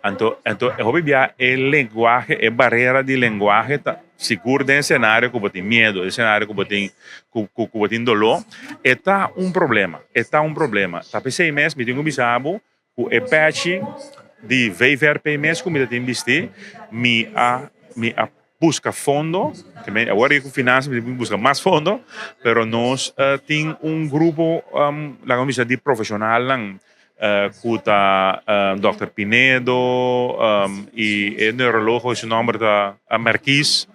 Speaker 3: Anto, anto e hopi bia e lenguahe, e barera di lenguahe ta sigur den escenario cu bo tin miedo, den escenario cu bo tin, cu, cu, cu bo tin doló, e ta un problema, e ta un problema. Ta p'esei mes mi tin cu bisa bo cu e pechi di VVRP mes cu mi ta tin bisti, mi a, mi a busca fondo, awor cu finansa mi tin busca mas fondo, pero nos tin un grupo, laga mi bisa di profesionalnan cu ta Dòkter Pinedo y e neurologo su nomber ta Merkies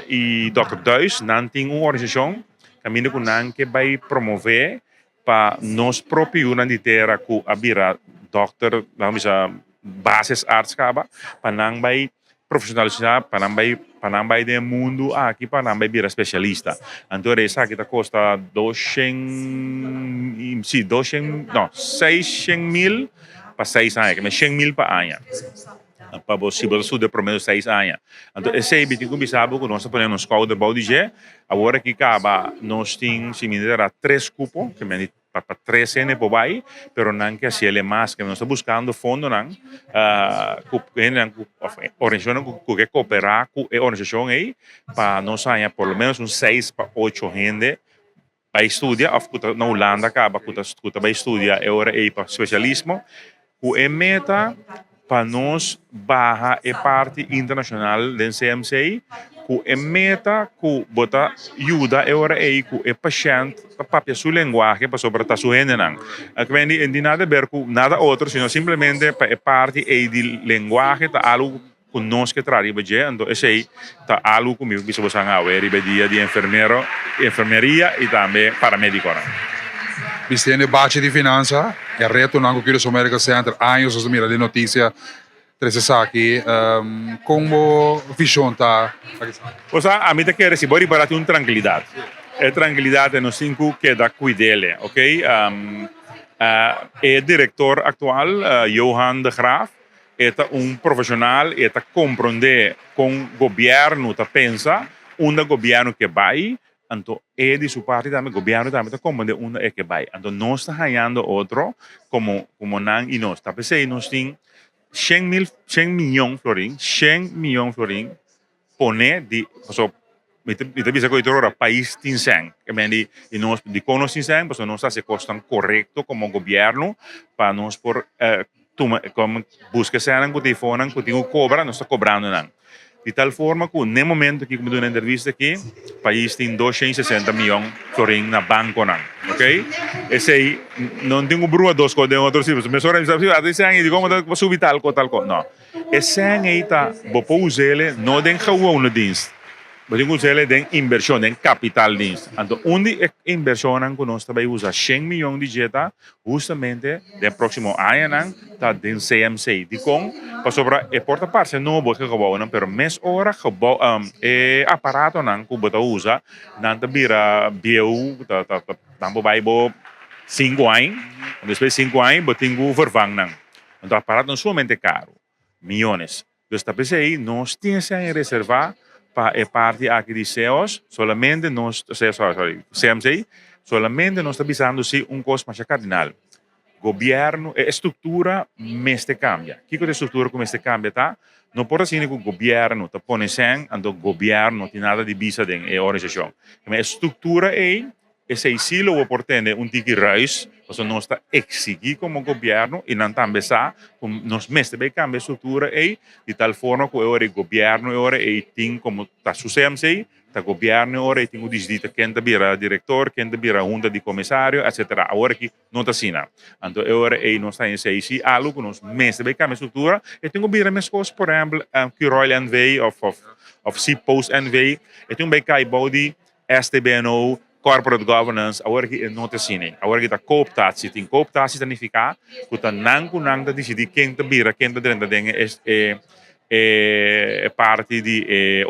Speaker 3: y Dòkter Duis, nan tin un organisacion caminda cu nan ke bay promove pa nos propio yunan di tera cu a bira dòkter, laga mi bisa basisarts caba, pa nan bay profesionalisá pa nan bai pa nan bai den e mundu aki pa nan bai bira spesialista. Anto esaki ta kosta doshen si doshen no seishen mil pa seis aña ke men shen mil pa aña pa bo si bo ta studia promedio seis aña. Anto esei mi tin ku bisa bo ku nos ta pone nos skouder bou di dje awor aki kaba nos tin si mi ta tres kupo ke men di Pa pa tres hende por bai, pero nan ke hasiel e mas, ke nos ta buskando fondonan ku hendenan ku òf organisashonnan ku ke koperá ku e organisashon ei pa nos haña por lo menos un seis pa ocho hende bai studia òf ku ta na Hulanda kaba ku ta ku ta bai studia e ora ei pa spesialismo ku e meta pa nos baha e parti internashonal den CMC ku e meta ku bo ta yuda e ora ei ku e pashènt ta papia su lenguahe pasobra ta su hendenan. Aki di nada ber ku nada otro sino simplemente pa e parti ei di lenguahe ta algu ku nos ke traha riba dje anto esei ta algu ku mi bisa boso awe riba e dia di enfermero, enfermeria i tambe paramedikonan.
Speaker 1: Bistiendo e bachi di finansa, e retonan ku Curaçao Medical Center años nos ta mira den notisia trese esaki, kon bo vishon ta aki?
Speaker 3: Osea, ami ta kere si bo ripará tin un trankilidat. E trankilidat e nos tin ku keda kuid'el, ok. E direktor aktual, Johan de Graaf, E ta un profesional, e ta comprende con gobierno ta pensa, unda gobierno ke bay, anto e di su parti tambe, gobierno tambe ta comprende unda e ke bay. Anto nos ta hañando otro como como nan y nos. Ta p'esey nos tin shen mil, shen miyon florin, shen miyon florin pone di, paso mi ta mi ta bisa ku otro ora pais tin sèn, ke men di i nos dikon nos tin sèn pasobra nos ta hasi kosnan korekto komo gobièrnu pa nos por tuma komo buska e sènnan ku ta efonan ku tin ku kobra nos ta kobrando nan di tal forma ku n'e momento aki ku mi duna e entrevista aki pais tin 260 miyon florin na bankonan ok esei no tin ku brua dos kos den otro si pasobra mesora mi sa si ata e sèn i dikon bo ta subi tal ko tal ko no. E sèn ei ta bo por us'el no den gewone dienst, bo tin ku us'el den invershon, den kapitaaldienst. Anto un di e invershonnan ku nos ta bai usa shen miyon di dje ta hustamente den próksimo añanan ta den CMC. Dikon? Pasobra e por ta parse nobo e gebounan pero mes ora gebou e aparatonan ku bo ta usa nan ta bira bieu, ta ta nan por bai bo sinku aña, despues di sinku aña bo tin ku vervang nan. Anto aparato no sumamente caro, miyones. Dus ta p'esei nos tin esei reserva pa e parti aki di CEOS, solamente nos, sorry, sorry, CMC, solamente nos ta bisando si un cos masha cardinal. Gobierno, e estructura mester cambia. Kico ta e estructura cu mester cambia ta? No por asina cu gobierno ta pone sèn, anto gobierno no tin nada di bisa den e organisacion. E estructura ei. Esei sí lo bo por tende un tiki ruis, pasobra nos ta eksigí komo gobièrnu i nan tambe sa ku nos mester bai kambia e struktura ei di tal forma ku e ora ei gobièrnu e ora ei tin komo ta su CMC, ta gobièrnu e ora ei tin ku disidí ta ken ta bira direktor, ken ta bira hunta di komisario, etsetera. Awor aki no ta asina. Anto e ora ei nos ta haña esei sí algu ku nos mester bai kambia e struktura, e tin ku bira meskos por ehèmpel Curoil NV òf òf Cpost NV, e tin ku bai kai bou di STBNO, Corporate Governance, awor aki e no ta asina. Awor aki ta cooptatie. Tin cooptatie ta nifiká ku ta nan ku nan ta disidí ken ta bira, ken ta drenta den e e parti di e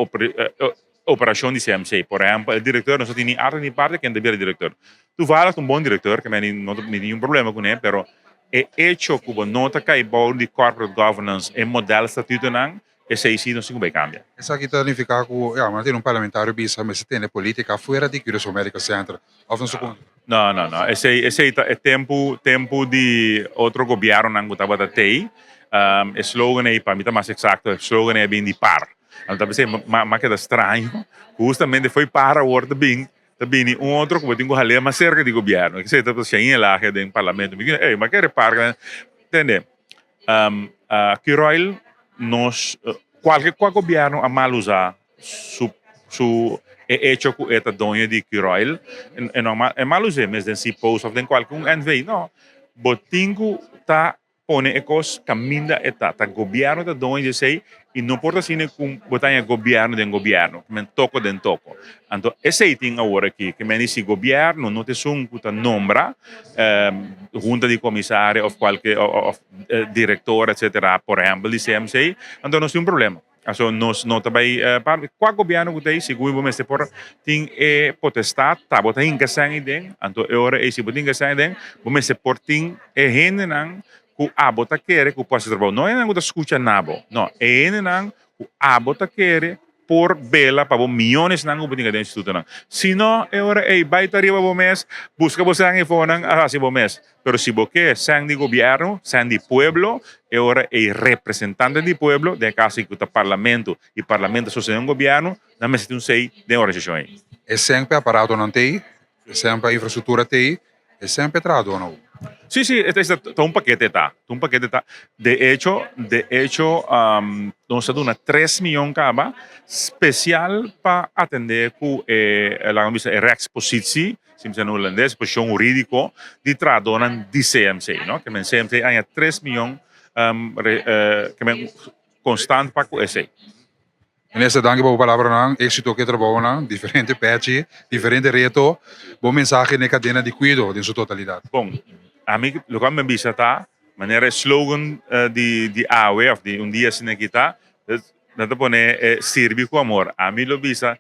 Speaker 3: operashon di CMC. Por ehèmpel, e direktor nos no tin ni arte ni parte ken ta bira direktor. Toevallig ta un bon direktor, ke mi no tin ningun problema kuné, pero e echo ku bo no ta kai bou di corporate governance, e modèl statutonan, Esei si nos tin ku bai kambia.
Speaker 1: Esaki ta nifiká ku ya mester un parlamentario bisa mester tene polítika fuera di Curaçao Medical Center òf nos ta kontra?
Speaker 3: No, no, no. Esei esei ta e tempu tempu di otro gobièrnunan ku tabata tei. E slogan ei pa mi ta mas eksakto, e slogan ei a bin di par. Anto ta p'esei mi a keda straño ku hustamente foi par awor ta bin ta bini un otro ku bo tin ku hal'é mas serka di gobièrnu. Esei ta Shain Elhage den parlamento. Mi kende, ey, mi a kere par ku nan. Tende. Curoil nos kualke kua gobierno a mal usa su su e hecho ku e ta doño di Curoil e no e mal us'é mes den Cpost of den kualke un NV no bo tin ku ta pone e kos kaminda e ta ta gobierno ta doño di esei i no por ta asina ku bo ta haña gobierno den gobierno men toko den toko Anto esei tin awor aki, ke men di si gobièrnu no ta esun ku ta nombra hunta di komisario òf kualke òf direktor etsetera, por ehèmpel di CMC, anto nos tin un problema. Aso nos no ta bai pa kua gobièrnu ku ta ei segun bo mester por tin e potestat ta bo ta hinka sèn aden, anto e ora ei si bo ta hinka sèn aden bo mester por tin e hendenan ku abo ta kere ku por hasi trabou, no e hendenan ku ta skucha na bo, no, e hendenan ku abo ta kere por bela pa bo miyonesnan ku bo tin den institutonan. Si no, e ora ei bai ta riba bo mes, buska bo sèn efonan a hasi bo mes. Pero si bo ke sèn di gobièrnu, sèn di pueblo, e ora ei representante di pueblo, den e kaso ei ku ta parlamento i parlamento ta sostené un gobièrnu, nan mester tin un sei den e organisashon ei.
Speaker 1: E sèn pa e aparatonan t'ei, e sèn pa e infrastruktura t'ei, E semper trahadónan hu.
Speaker 3: Sí, sí, e ta un pakete ta, ta un pakete ta. De hecho, de hecho nos a duna tres miyon kaba spesial pa atendé ku e, laga mi bisa, e rechtspositie, si mi bisa na hulandes, posishon hurídiko di trahadónan di CMC, no. Ke men CMC a haña tres miyon ke men konstant pa ku esei.
Speaker 1: Minister, danki pa bo palabranan. Éxito ku e trabounan, diferente pechi, diferente reto. Bo mensahe na e kadena di kuido den su totalidat.
Speaker 3: Bon, ami loke ami a bisa ta, manera e slogan di di awe òf di un dia asina aki ta, nan ta pone sirbi ku amor. Ami lo bisa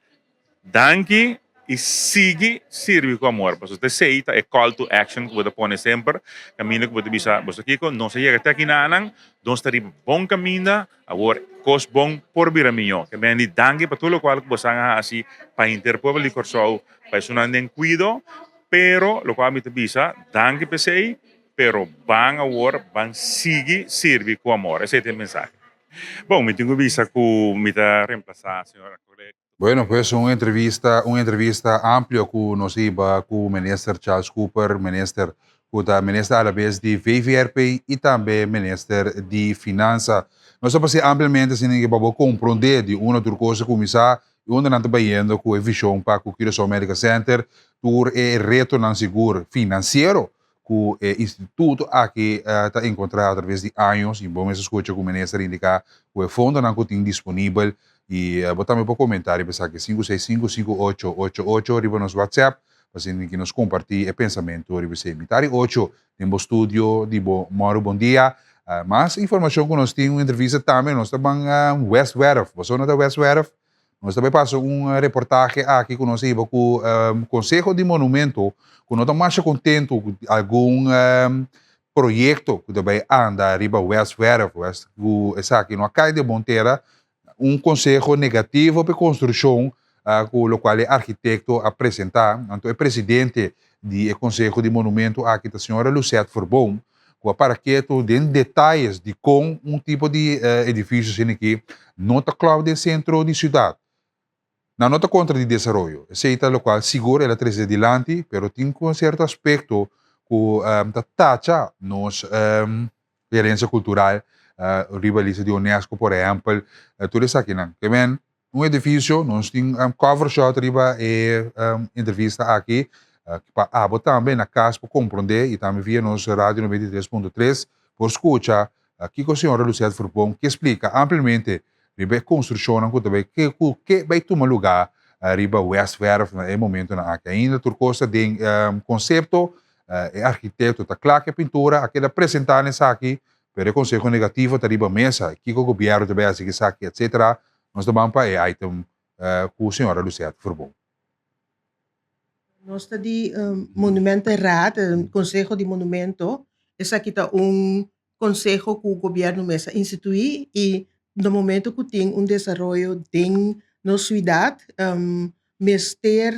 Speaker 3: Danki i sigui sirbi ku amor. Pasobra ta esei ta e call to action ku bo ta pone semper kaminda ku bo ta bisa boso kiko, nos a yega te aki nanan, nos ta riba bon kaminda, awor kos bon por bira mihó. Ke men di danki pa tur lokual ku boso a hasi pa henter pueblo di Kòrsou, pa esunnan den kuido, pero lokual mi ta bisa, danki pa esei, pero ban awor, ban sigui sirbi ku amor. Esei ta e mensahe. Bon, mi tin ku bisa ku mi ta remplasá señor.
Speaker 1: Bueno, pues un entrevista, un entrevista amplio ku nos hiba ku Minister Charles Cooper, minister ku ta minister alabes di VVRP i tambe minister di Finansa. Nos ta pas'é ampliamente asina ke pa bo komprondé di unda tur kos a kuminsá i unda nan ta bayendo ku e vishon pa ku Curaçao Medical Center, tur e retonan sigur finansiero ku e instituto aki ta enkontrá atraves di años i bo mester skucha ku minister indiká ku e fondonan ku tin disponibel i bo tambe por komentá riba esaki 5655888 riba nos WhatsApp pa asina ki nos kompartí e pensamentu riba esei. Mitad di ocho den bo studio di bo Mòru Bon Dia. Mas informashon ku nos tin un entrevista tambe nos ta ban West Werf. Boso no ta West Werf? Nos ta bai pasa un reportahe aki ku nos a hiba ku Konseho di Monumento ku no ta masha kontentu ku algun proyekto ku ta bai anda riba West Werf, West ku esaki no a kai den bon tera. Un konseho negativo pa e konstrukshon ku lokual e arkitekto a presentá. Anto e presidente di e Konseho di Monumento aki ta señora Lucette Verboom ku a para ketu den detayes di kon un tipo di edifisio asina aki no ta klòp den sentro di siudat. Nan no ta kontra di desaroyo, esei ta lokual sigur el a trese dilanti, pero tin ku un sierto aspekto ku ta tacha nos herensia kultural riba lista di UNESCO por ehèmpel, tur esakinan. Ke men un edifisio, nos tin cover shot riba e entrevista aki pa abo tambe na kas por komprondé i tambe via nos radio 93.3 por skucha kiko señora Lucette Verboom ke splika ampliamente riba e konstrukshonnan ku ta bai ke ku ke bai tuma lugá riba Westwerf na e momentonan aki. Ainda tur kos ta den konsepto, e arkitekto ta kla ku e pintura a keda presentá na esaki, pero e konseho negativo ta riba mesa, kiko gobièrnu ta bai hasi ku esaki etsetera. Nos ta ban pa e item ku señora Lucette Verboom.
Speaker 4: Nos ta di Monumentenraad, Konseho di Monumento, esaki ta un konseho ku gobièrnu mes a instituí i na momento ku tin un desaroyo den nos siudat mester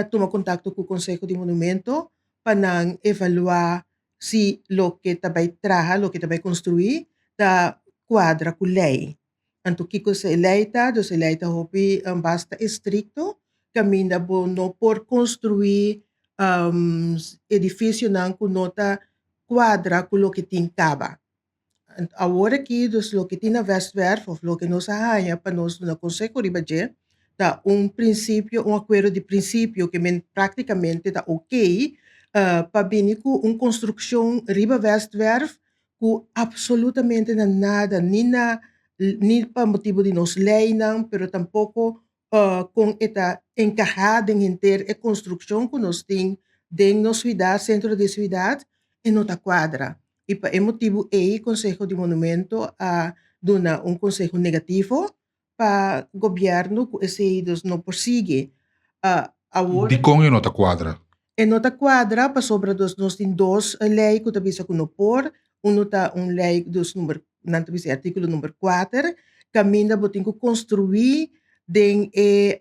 Speaker 4: tuma kontakto ku Konseho di Monumento pa nan evaluá si loke ta bai traha, loke ta bai konstruí ta kuadra ku lei. Anto kiko e lei ta? Dus e lei ta hopi basta estrikto kaminda bo no por konstruí edifisionan ku no ta kuadra ku loke tin kaba. Awor aki dus loke tin na Westwerf of loke nos a haña pa nos duna konseho riba dje ta un prinsipio, un akuerdo di prinsipio ke men praktikamente ta okey pa bini ku un konstrukshon riba Westwerf ku absolutamente na nada ni na ni pa motibu di nos leinan pero tampoko kon e ta enkahá den henter e konstrukshon ku nos tin den nos siudat, sentro di siudat, e no ta kuadra. I pa e motibu ei Konseho di Monumento a duna un konseho negativo pa gobièrnu ku esei dus no por sigui. Awor.
Speaker 1: Dikon e no ta kuadra?
Speaker 4: E no ta kuadra pasobra dus nos tin dos lei ku ta bisa ku no por, unu ta un lei dus number nan ta bisa e artíkulo number kuater kaminda bo tin ku konstruí den e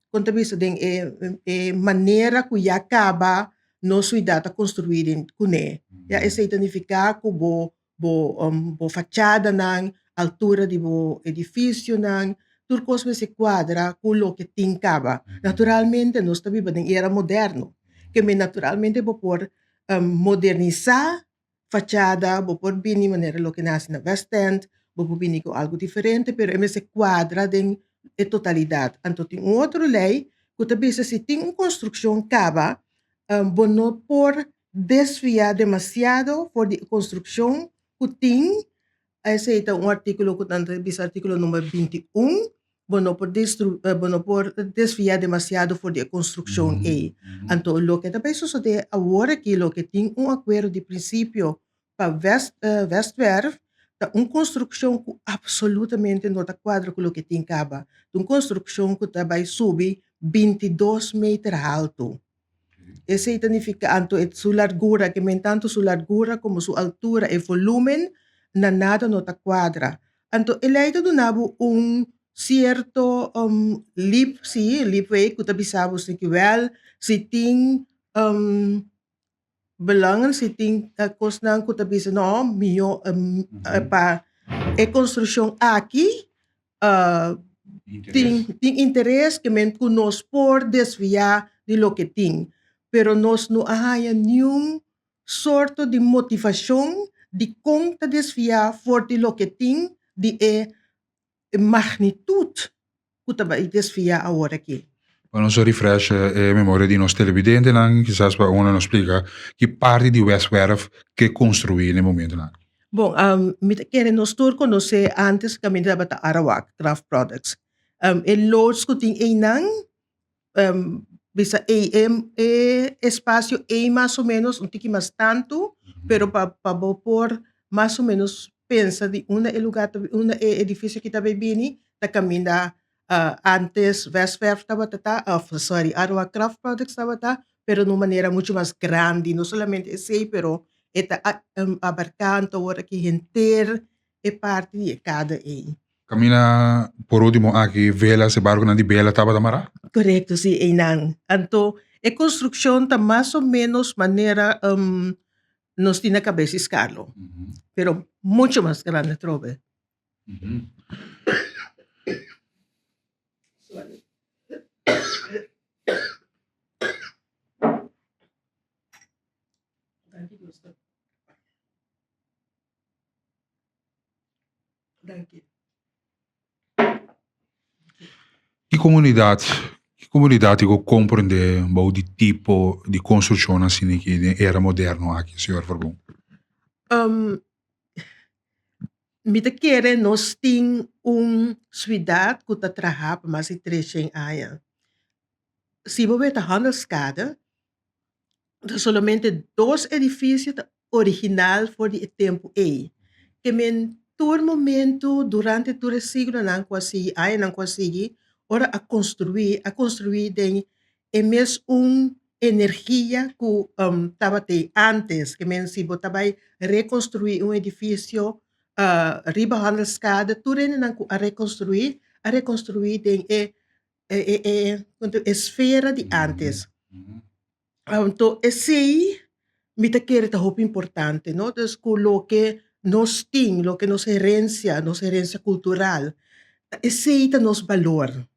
Speaker 4: kon ta bisa den e e manera ku ya kaba nos siudat ta konstruí den kuné. Ya esei ta nifiká ku bo bo bo fachadanan, altura di bo edifisionan, tur kos mester kuadra ku loke tin kaba. Naturalmente nos ta biba den era moderno, ke men naturalmente bo por modernisá fachada, bo por bini manera loke nan hasi na West End, bo por bini ku algu diferente, pero e mester kuadra den e totalidat. Anto tin un otro lei ku ta bisa si tin un konstrukshon kaba, bo no por desviá demasiado for di e konstrukshon ku tin, esei ta un artíkulo ku nan ta bisa artíkulo number 21, bo no por destru bo no por desviá demasiado for di e konstrukshon ei. Anto loke ta bai sosodé awor aki, loke tin un akuerdo di prinsipio pa West Westwerf ta un konstrukshon ku absolutamente no ta kuadra ku loke tin kaba. Ta un konstrukshon ku ta bai subi 22 meter haltu. Esei ta nifiká anto e su largura, ke men tantu su largura komo su altura, e volúmen, na nada no ta kuadra. Anto e lei ta duna bo un sierto lip, sí, lipway ku ta bisa bo si wèl si tin belangen, si tin kosnan ku ta bisa no mihó pa e konstrukshon aki tin tin interes ke men ku nos por desviá di loke tin, pero nos no a haña niun sorto di motivashon di kon ta desviá for di loke tin di e magnitut ku ta bai desviá awor aki.
Speaker 1: Pa nos refresh e memoria di nos televidentenan, kisas pa uno nos splika ki parti di Westwerf ke konstruí na e momentonan.
Speaker 4: Bon, mi ta kere nos tur konosé antes kaminda tabata Arawak Craft Products. E loods ku tin einan, bisa ei e e espasio ei mas o ménos un tiki mas tantu, pero pa pa bo por mas o ménos pensa di unda e lugá ta unda e edifisio aki ta bai bini, ta kaminda antes Westwerf tabata ta of sorry Arawak Craft Products tabata, pero na un manera mucho mas grandi, no solamente esey pero e ta abarca anto awor aki henter e parti di e kada ey.
Speaker 1: Camina por ultimo aki velas e barconan di bela tabata mara?
Speaker 4: Correcto si eynan. Anto e construccion ta mas o menos manera nos tin na cabes di Scarlo, pero mucho mas grandi atrobe. Danki Gusto. Danki.
Speaker 1: Ki komunidat, ki komunidat ku komprende bou di tipo di konstrukshon asina aki den era moderno aki, señor Verboom?
Speaker 4: Mi ta kere nos tin un suidat ku ta traha pa mas di treshen aña. Si bo weta Handelskade, ta solamente dos edifisio ta original for di e tempu ei. Ke men tur momentu durante tur e siglonan ku a sigui, añanan ku a sigui, ora a konstruí, a konstruí den e mes un energia ku tabat'ei ántes. Ke men si bo ta bai rekonstruí un edifisio riba Handelskade, tur hendenan ku a rekonstruí, a rekonstruí den e e esfera di ántes. Anto esei mi ta kere ta hopi importante no, dus ku loke nos tin, loke nos herensia, nos herensia kultural, esei ta nos balor.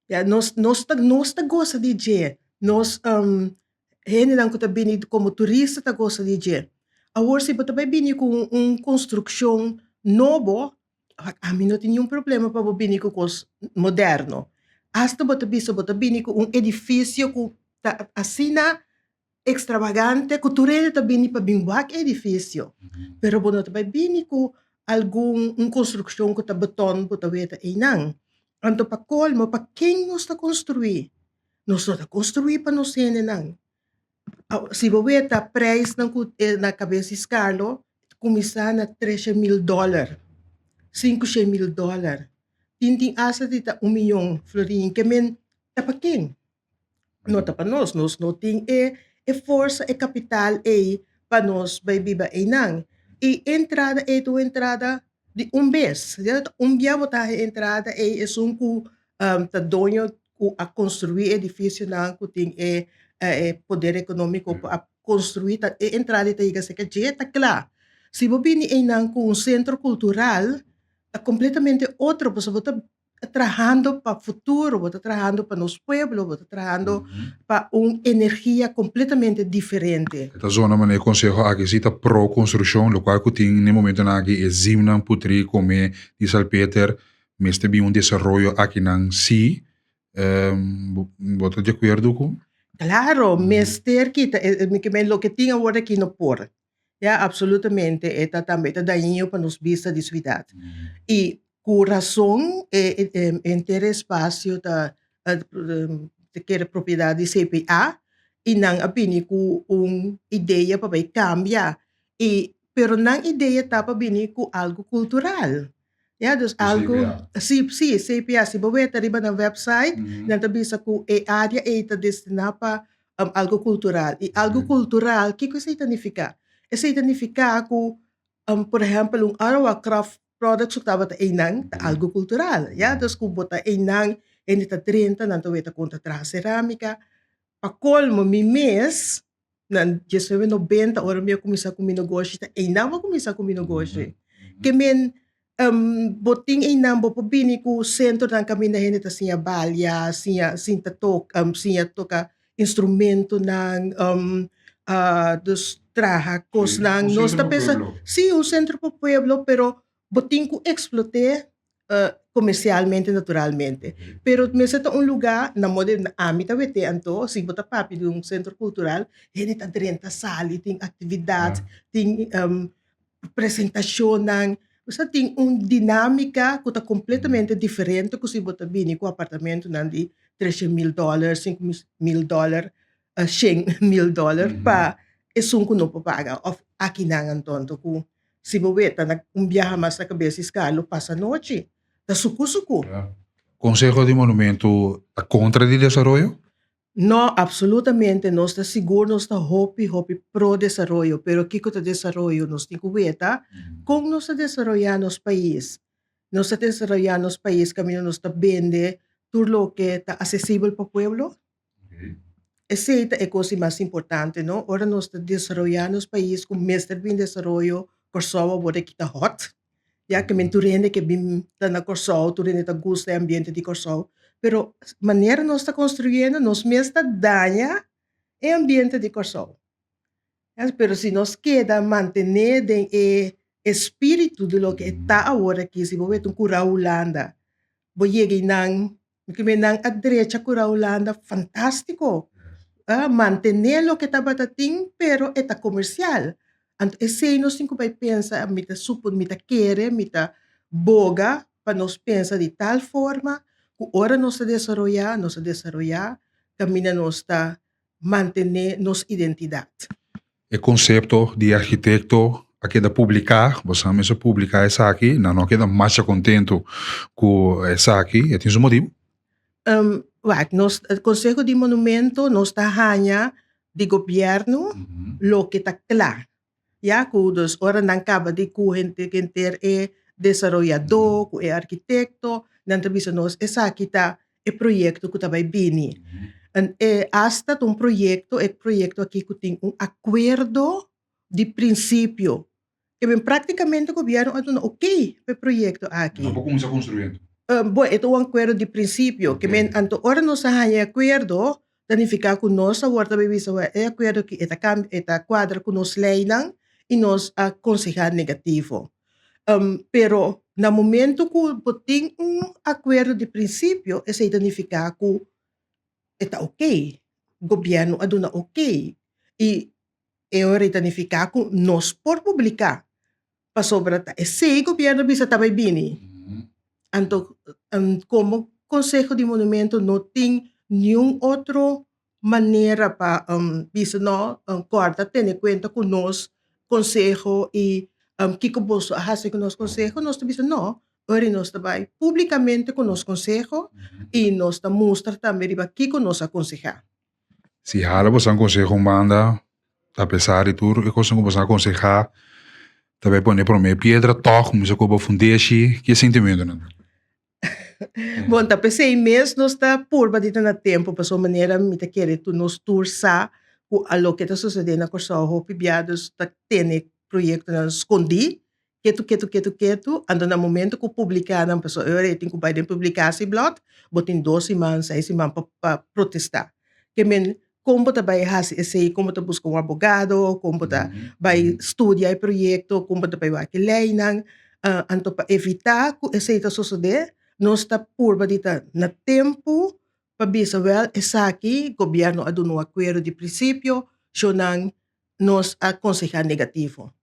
Speaker 4: Ya nos nos ta nos ta gosa di dje, nos hendenan ku ta bini komo turista ta gosa di dje. Awor si bo ta bai bini ku un konstrukshon nobo, Ami no tin niun problema pa bo bini ku kos moderno. Asta bo ta bisa bo ta bini ku un edifisio ku ta asina ekstravagante ku tur hende ta bini pa bin wak e edifisio. Pero bo no ta bai bini ku algun un konstrukshon ku ta beton bo ta weta einan. Anto pa kolmo pa ken nos ta konstruí? Nos no ta konstruí pa nos hendenan. Si bo weta prijsnan ku na kabes di Scarlo ta kuminsá na tresha mil dòler, sinkushe mil dòler, tin tin asta di ta un miyon florin ke men ta pa ken? No ta pa nos, nos no tin e e forsa e kapital ei pa nos bai biba einan i entrada ei ta un entrada di un bes, un bia bo ta haña entrada ei esun ku ta doño ku a konstruí e edifisionan ku tin e e poder ekonómiko ku a konstruí ta e entrada ta yega serka dje ta kla. Si bo bini einan ku un sentro kultural ta kompletamente otro pasobra bo ta trahando pa futuro, bo ta trahando pa nos pueblo, bo ta trahando pa un energia kompletamente diferente.
Speaker 1: E ta zona manera e konseho aki si ta pro konstrukshon lokual ku tin na e momentonan aki e zimnan putri kome di salpeter Mester bin un desaroyo akinan sí. Bo ta di akuerdo ku?
Speaker 4: Klaro, mester kita e mi ke men loke tin awor aki no por. Ya, absolutamente e ta tambe ta dañino pa nos bista di suidat. I ku rason e henter espasio ta ta kere propiedat di CPA i nan a bini ku un idea pa bai kambia i pero nan idea ta pa bini ku algu kultural. Ya, dus algu, si, si, CPA, si bo weta riba nan website, nan ta bisa ku e área ei ta destiná pa algu kultural. I algu kultural, kiko esei ta nifiká? Esei ta nifiká ku, por ehèmpel, un Arawa Craft Products ku tabata einan ta algu kultural, ya. Dus ku bo ta einan, hende ta drenta, nan ta weta kon ta traha serámika. Pa kolmo, mi mes Na diesnuebe nobenta ora mi a kuminsá ku mi negoshi ta einan bo a kuminsá ku mi negoshi. Ke men bo tin einan bo por bini ku sentronan kaminda hende ta siña balia, siña sinta toka siña toka instrumentonan dus traha kosnan. Nos ta pensa si un sentro pa pueblo pero bo tin ku eksplot'é komersialmente naturalmente. Pero mester ta un lugá na moda di ami ta wete anto si bo ta papia di un sentro kultural hende ta drenta sali tin aktividat tin presentashonnan osea tin un dinámika ku ta kompletamente diferente ku si bo ta bini ku apartamentonan di tresha mil dòler sinku mil dòler shen mil dòler pa esun ku no por paga òf akinan anto anto ku Si bo weta na un biaha mas na kabes di ska lo pasa nochi. Ta suku suku.
Speaker 1: Konseho di Monumentu ta kontra di desaroyo?
Speaker 4: No, absolutamente. Nos ta sigur nos ta hopi hopi pro desaroyo, pero kiko ta desaroyo? Nos tin ku weta kon nos ta desaroyá nos pais. Nos ta desaroyá nos pais kaminda nos ta bende tur loke ta asesibel pa pueblo? Esei ta e kos di mas importante, no? Ora nos ta desaroyá nos pais ku mester bin desaroyo, Kòrsou awor aki ta hòt, ya ke men tur hende ke bin ta na Kòrsou, tur hende ta gusta e ambiente di Kòrsou. Pero manera nos ta konstruyendo nos mes ta daña e ambiente di Kòrsou. Pero si nos keda mantené den e espíritu di loke e ta awor aki, si bo wet un kura Hulanda, bo yega einan, mi ke men nan a drecha kura Hulanda fantástiko. A mantené loke tabata tin, pero e ta komersial. Anto esei nos tin ku bai pensa, mi ta supon, mi ta kere, mi ta boga pa nos pensa di tal forma ku ora nos ta desaroyá, nos ta desaroyá kaminda nos ta mantené nos identidat.
Speaker 1: E konsepto di arkitekto a keda publiká, bo sa mester publiká esaki, nan no a keda masha kontentu ku esaki, e tin su motibu?
Speaker 4: Wak, nos Konseho di Monumento nos ta haña di gobièrnu loke ta kla. Ya ku dus ora nan kaba di ku henter henter e desaroyadó ku e arkitekto nan ta bisa nos esaki ta e proyekto ku ta bai bini. En e asta ta un proyekto e proyekto aki ku tin un akuerdo di prinsipio ke men praktikamente gobièrnu a duna okey pa e proyekto aki.
Speaker 1: Nan por kuminsá konstruyendo.
Speaker 4: Bo e ta un akuerdo di prinsipio ke men anto ora nos a haña e akuerdo Ta nifiká ku nos awor ta bai bisa wak e akuerdo aki e ta kambia e ta kuadra ku nos leinan i nos a konsehá negativo. Pero na momento ku bo tin un akuerdo di prinsipio esei ta nifiká ku e ta okey, gobièrnu a duna okey i e ora ei ta nifiká ku nos por publiká pasobra ta esei gobièrnu bisa ta bai bini. Anto komo Konseho di Monumento no tin niun otro manera pa bisa no kòrda tene kuenta ku nos konseho i kiko boso a hasi ku nos konseho, nos ta bisa no, ora nos ta bai públikamente ku nos konseho i nos ta mustra tambe riba kiko nos a konsehá.
Speaker 1: Si hala boso a konseho un banda, apesar di tur e kosnan ku boso a konsehá, ta bai pone promé piedra tòg kuminsá koba fundeshi, ki e sentimentunan ta?
Speaker 4: Bon, ta p'esei mes nos ta purba di ta na tempu, pasobra manera mi ta kere tur nos tur sa ku a loke ta sosodé na Kòrsou hopi bia dus ta tene proyektonan skondí, ketu ketu ketu ketu, anto na momento ku publiká nan pasobra e ora ei tin ku bai den publikasieblad, bo tin dos siman, seis siman pa pa protestá. Ke men kon bo ta bai hasi esei, kon bo ta buska un abogado, kon bo ta bai studia e proyekto, kon bo ta bai wak e leinan, anto pa evitá ku esei ta sosodé nos ta purba di ta na tempu pa bisa wèl esaki gobièrnu a duna un akuerdo di prinsipio, shownan nos a konsehá negativo.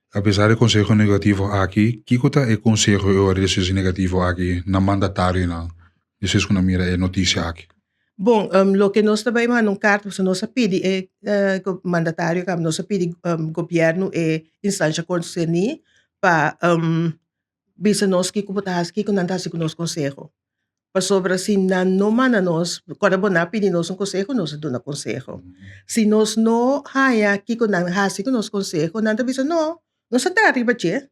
Speaker 1: Apesar di konseho negativo aki, kiko ta e konseho e ora di esei negativo aki na mandatarionan despues ku nan mira e notisia aki?
Speaker 4: Bon, loke nos ta bai manda un karta pasobra nos a pidi e mandatario kaba nos a pidi gobièrnu e instansha konserní pa bisa nos kiko bo ta hasi, kiko nan ta hasi ku nos konseho. Pasobra si nan no manda nos, kòrda bo nan a pidi nos un konseho, nos a duna konseho. Si nos no haña kiko nan hasi ku nos konseho, nan ta bisa no, nos a traha riba dje,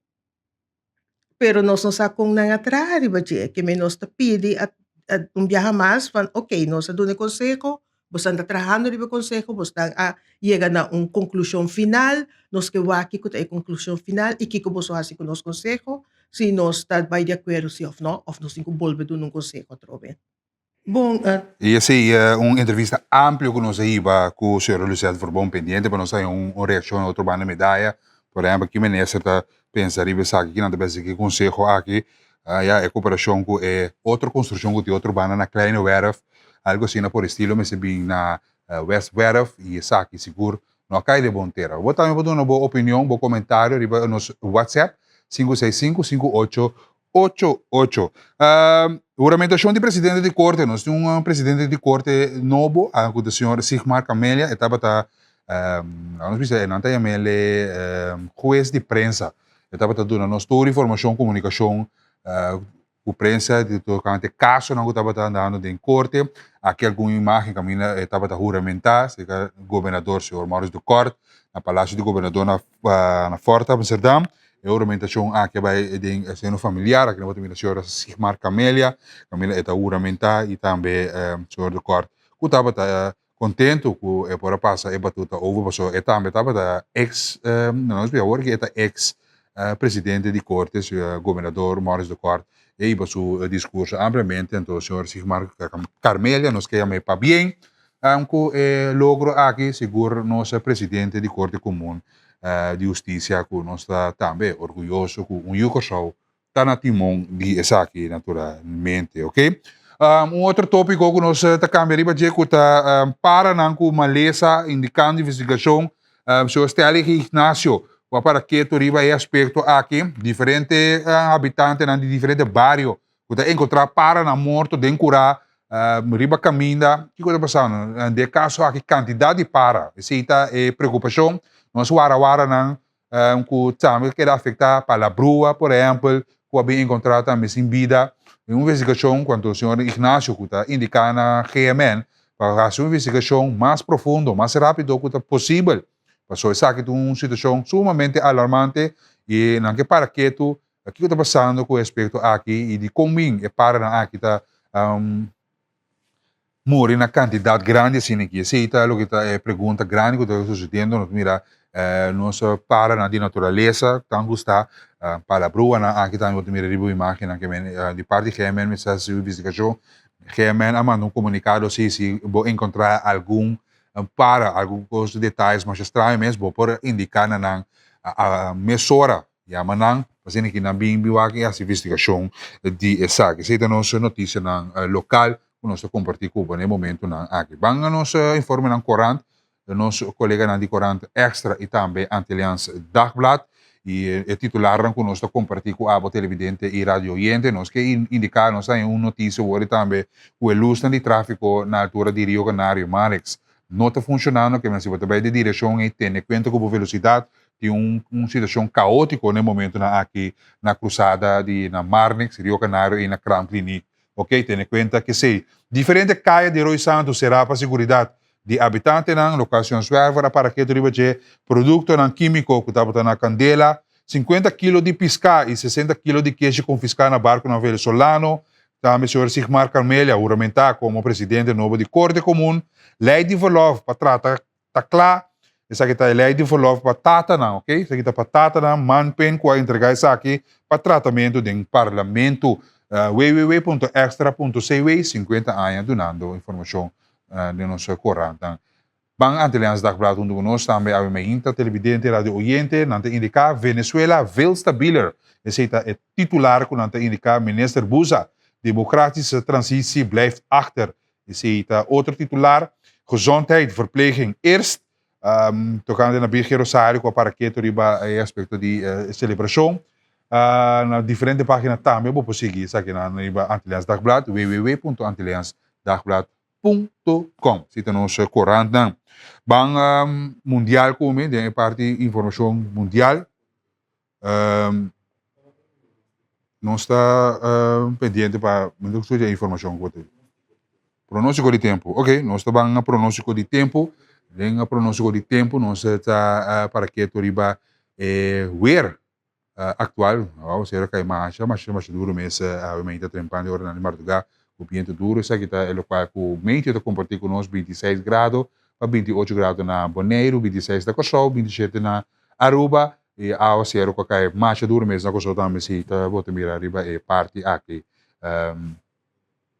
Speaker 4: pero nos no sa kon nan a traha riba dje. Ke men nos ta pidi un biaha mas van oke, nos a duna e konseho, Bosan ta trahando riba e konseho, bosnan a yega na un konklushon final, nos ke wak kiko ta e konklushon final i kiko boso hasi ku nos konseho, si nos ta bai di akuerdo si òf no, òf nos tin ku bolbe duna un konseho atrobe. Bon.
Speaker 1: I esei un entrevista amplio ku nos a hiba ku señora Lucette Verbon pendiente pa nos haña un reakshon na otro banda medaya. Por ehempel ki minister ta pensa riba esaki, ki nan ta pensa ki konseho aki, ya e koperashon ku e otro konstrukshon ku tin otro banda na Kleine Werf Algo asina por estilo mester bin na West Werf y esaki sigur no a cay den bon tera. Bo tambe por duna bo opinion, bo comentario riba nos WhatsApp 565 5888. Huramentacion di presidente di corte. Nos tin un presidente di corte nobo, cu ta señor Sigmar Camelia. E tabata, nos bisa, e nan ta yam'ele hues di prensa. E tabata duna nos tur informacion, comunicacion Ku prensa di tokante kasonan ku tabata andando den korte. Aki algun imágen kaminda e tabata huramentá serka gobernador señor Maurice de Kort na Palasio di Gobernador na na Fort Amsterdam. E huramentashon aki a bai den e seno familiar. Aki nos por ta mira señora Sigmar Camelia kaminda e ta huramentá i tambe señor de Kort ku tabata kontentu ku e por a pasa e batuta over pasobra e tambe tabata eks, no nos bisa awor ku e ta eks. presidente di Korte, señor Gobernador Maurice de Kort, e hiba su diskurso ampliamente, anto señor Sigmar Carmelia nos ke yam'é pabien ku e logro aki, sigur nos presidente di Korte Komun di Hustisia ku nos ta tambe orguyoso ku un yu Kòrsou ta na timon di esaki naturalmente, ok. Un otro tópiko ku nos ta kambia riba dje ku ta paranan ku malesa indikando investigashon. Señor Stelly Ignacio ku a para ketu riba e aspekto aki. Diferente habitantenan di diferente bario ku ta enkontrá paranan morto den kurá riba kaminda. Kiko ta pasando? Den e kaso aki kantidat di para, esei ta e preokupashon. Nos warawaranan ku tambe keda afektá pa la brua, por ehèmpel, ku a bin enkontrá tambe sin bida. Den un investigashon kuantu señor Ignacio ku ta indiká na GMN pa hasi un investigashon mas profundo, mas rápido ku ta posibel, pasobra esaki ta un situashon sumamente alarmante i nan ke para ketu kiko ta pasando ku e aspekto aki i dikon bin e paranan aki ta muri na kantidat grandi asina aki? Esei ta loke ta e pregunta grandi ku ta susediendo. Nos mira nos paranan di naturalesa tan gusta palabruanan aki tambe bo ta mira riba imagennan ke men di parti GMN mester hasi su investigashon. GMN a manda un komunikado si si bo enkontrá algun para, algun kos detayes masha straño mes bo por indiká na nan mesora. Yama nan pa asina ki nan bin bin wak i hasi investigashon di esaki. Esei ta nos notisianan lokal ku nos ta kompartí ku bo na e momentunan aki. Ban na nos informenan korant, nos koleganan di korant Extra i tambe Antilliaans Dagblad i e titularnan ku nos ta kompartí ku abo televidente i radio oyente. Nos ke indiká nos ta haña un notisia wor i tambe ku e lusnan di tráfiko na altura di Rio Canario, Marix, no ta funshonando. Ke men si bo ta bai den direkshon ei tene kuenta ku bo velosidat. Tin un un situacion caotico na e momentonan aki na cruzada di na Marnix, Rio Canario y na Kraamkliniek. Ok, tene cuenta kesey. Diferente caya di Rooi Santo cera pa seguridad di habitantenan. Locacion Zwerver a para ketu riba dje productonan quimico cu tabata na candela. 50 kilo di pisca y 60 kilo di keshi confisca na barconan Venezolano. Tambe señor Sigmar Carmelia huramenta como presidente nobo di Corte Comun. Ley di verlof pa trata ta kla, esaki ta e lei di verlof pa tatanan, ok, esaki ta pa tatanan, manpen ku a entregá esaki pa tratamentu den parlamento. Www.extra.cw 50 aña dunando informashon den nos korantnan. Ban Antilliaans Dagblad huntu ku nos tambe awe mainta televidente radio oyente nan ta indiká Venezuela veel stabieler esei ta e titular ku nan ta indiká Minister Buza Democratische transitie blijft achter Esei ta otro titular. Gezondheid, verpleging eerst. Tokante na Birgen Rosario ku a para ketu riba e aspekto di e selebrashon. Na diferente página tambe bo por sigui esakinan riba Antilliaans Dagblad, www.antilliaansdagblad.com. Esei ta nos korantnan. Ban mundial ku mi den e parti informashon mundial. Nos ta pendiente pa mi ta studia informacion ku te. Pronóstiko di tempu. Ok, nos ta ban pronóstiko di tempu. Den pronóstiko di tempu nos ta para ketu riba e weer aktual. Awor sera kai masha masha masha duru mes awe mainta trempan di oranan di mardugá ku bientu duru. Esaki ta e lokual ku meteo ta kompartí ku nos, 26 grado pa 28 grado na Boneiru, 26 na Kòrsou, 27 na Aruba y awa cero cu a cay masha duro mes na Corsou tambe si ta bo ta mira riba e parti aki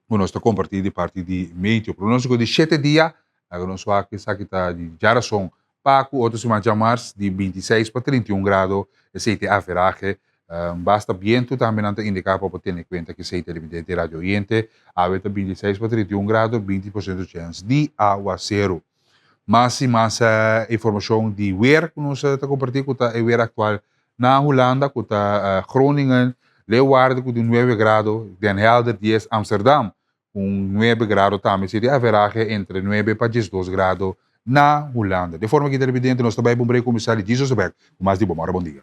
Speaker 1: cu nos ta comparti di parti di meteo. Pronostico di shete dia laga nos wak esaki ta di djarason pa cu otro siman djamars di 26 pa 31 grado esey ta e averahe. Basta biento tambe nan ta indica pa bo tene cuenta cu esey ta televidente y radio oyente. Awe ta 26 pa 31 grado 20 por ciento chens di awacero. Mas i mas informashon di weer ku nos ta kompartí ku ta e weer aktual na Hulanda ku ta Groningen, Leeuwarden ku tin nuebe grado, Den Helder dies, Amsterdam ku un nuebe grado tambe seria averahe entre nuebe pa diesdos grado na Hulanda. De forma ki televidente nos ta bai pa un brek kuminsá di Jesus bek ku mas di bo mora bon dia.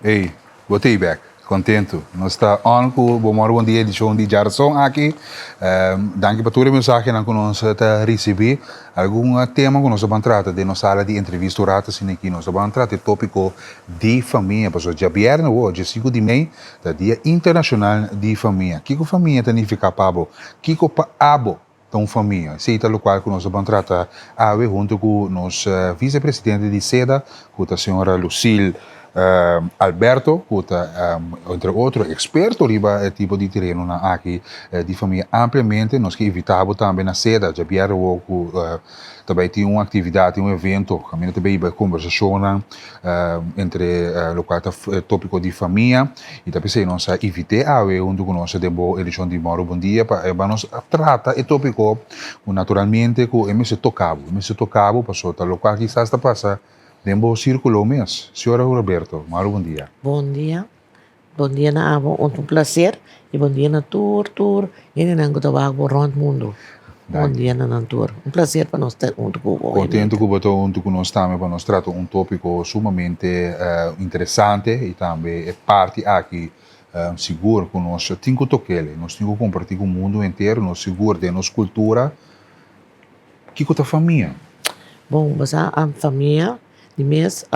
Speaker 1: Ey, bo ta ei bek. Kontentu. Nos ta on ku Bo Mòru Bon Dia edishon di djarazon aki. Danki pa tur e mensahenan ku nos ta risibí. Algun tema ku nos ta ban trata den nos sala di entrevista un rato asina aki. Nos ta ban trata e tópiko di famia pasobra djabièrnè awor, dje sinku di mei, ta Dia Internashonal di Famia. Kiko famia ta nifiká pa bo? Kiko pa abo ta un famia? Esei ta lokual ku nos ta ban trata awe huntu ku nos visepresidente di seda ku ta señora Lucille Alberto ku ta entre otro eksperto riba e tipo di terenonan aki di famia ampliamente. Nos ke invitá bo tambe na seda djabièrnè awor ku ta bai tin un aktividat, tin un evento kaminda ta bai hiba e kombersashonnan entre lokual ta e tópiko di famia i ta p'esei nos a invit'é awe huntu ku nos den bo edishon di Mòru Bon Dia pa e nos trata e tópiko ku naturalmente ku e mester toka bo, e mester toka bo pasobra ta lokual kisas ta pasa den bo sírkulo mes. Señora Roberto, Mòru Bon Dia.
Speaker 5: Bon dia. Bon dia na abo, un ta un placer y bon dia na tur tur hendenan cu ta wak bo rond mundo. Bon dia na nan tur. Un placer pa nos ta hunto cu bo.
Speaker 1: Contento cu bo ta hunto cu nos tambe pa nos trata un topico sumamente interesante y tambe e parti aki sigur cu nos tin cu tokele, nos tin cu comparti cu mundo entero, nos sigur den nos cultura. Kiko ta famia?
Speaker 5: Bon, bo sa famia di mes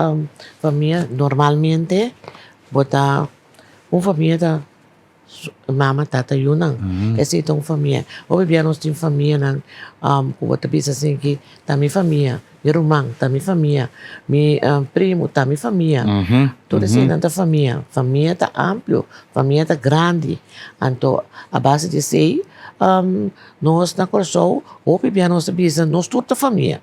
Speaker 5: famia normalmente bo ta un famia ta mama, tata, yunan. Esei ta un famia. Hopi bia nos tin famianan ku bo ta bisa asin ki ta mi famia, mi ruman ta mi famia, mi primo ta mi famia. Tur eseinan ta famia. Famia ta amplio, famia ta grandi. Anto a base di esei Nos na Kòrsou hopi bia nos ta bisa nos tur ta famia.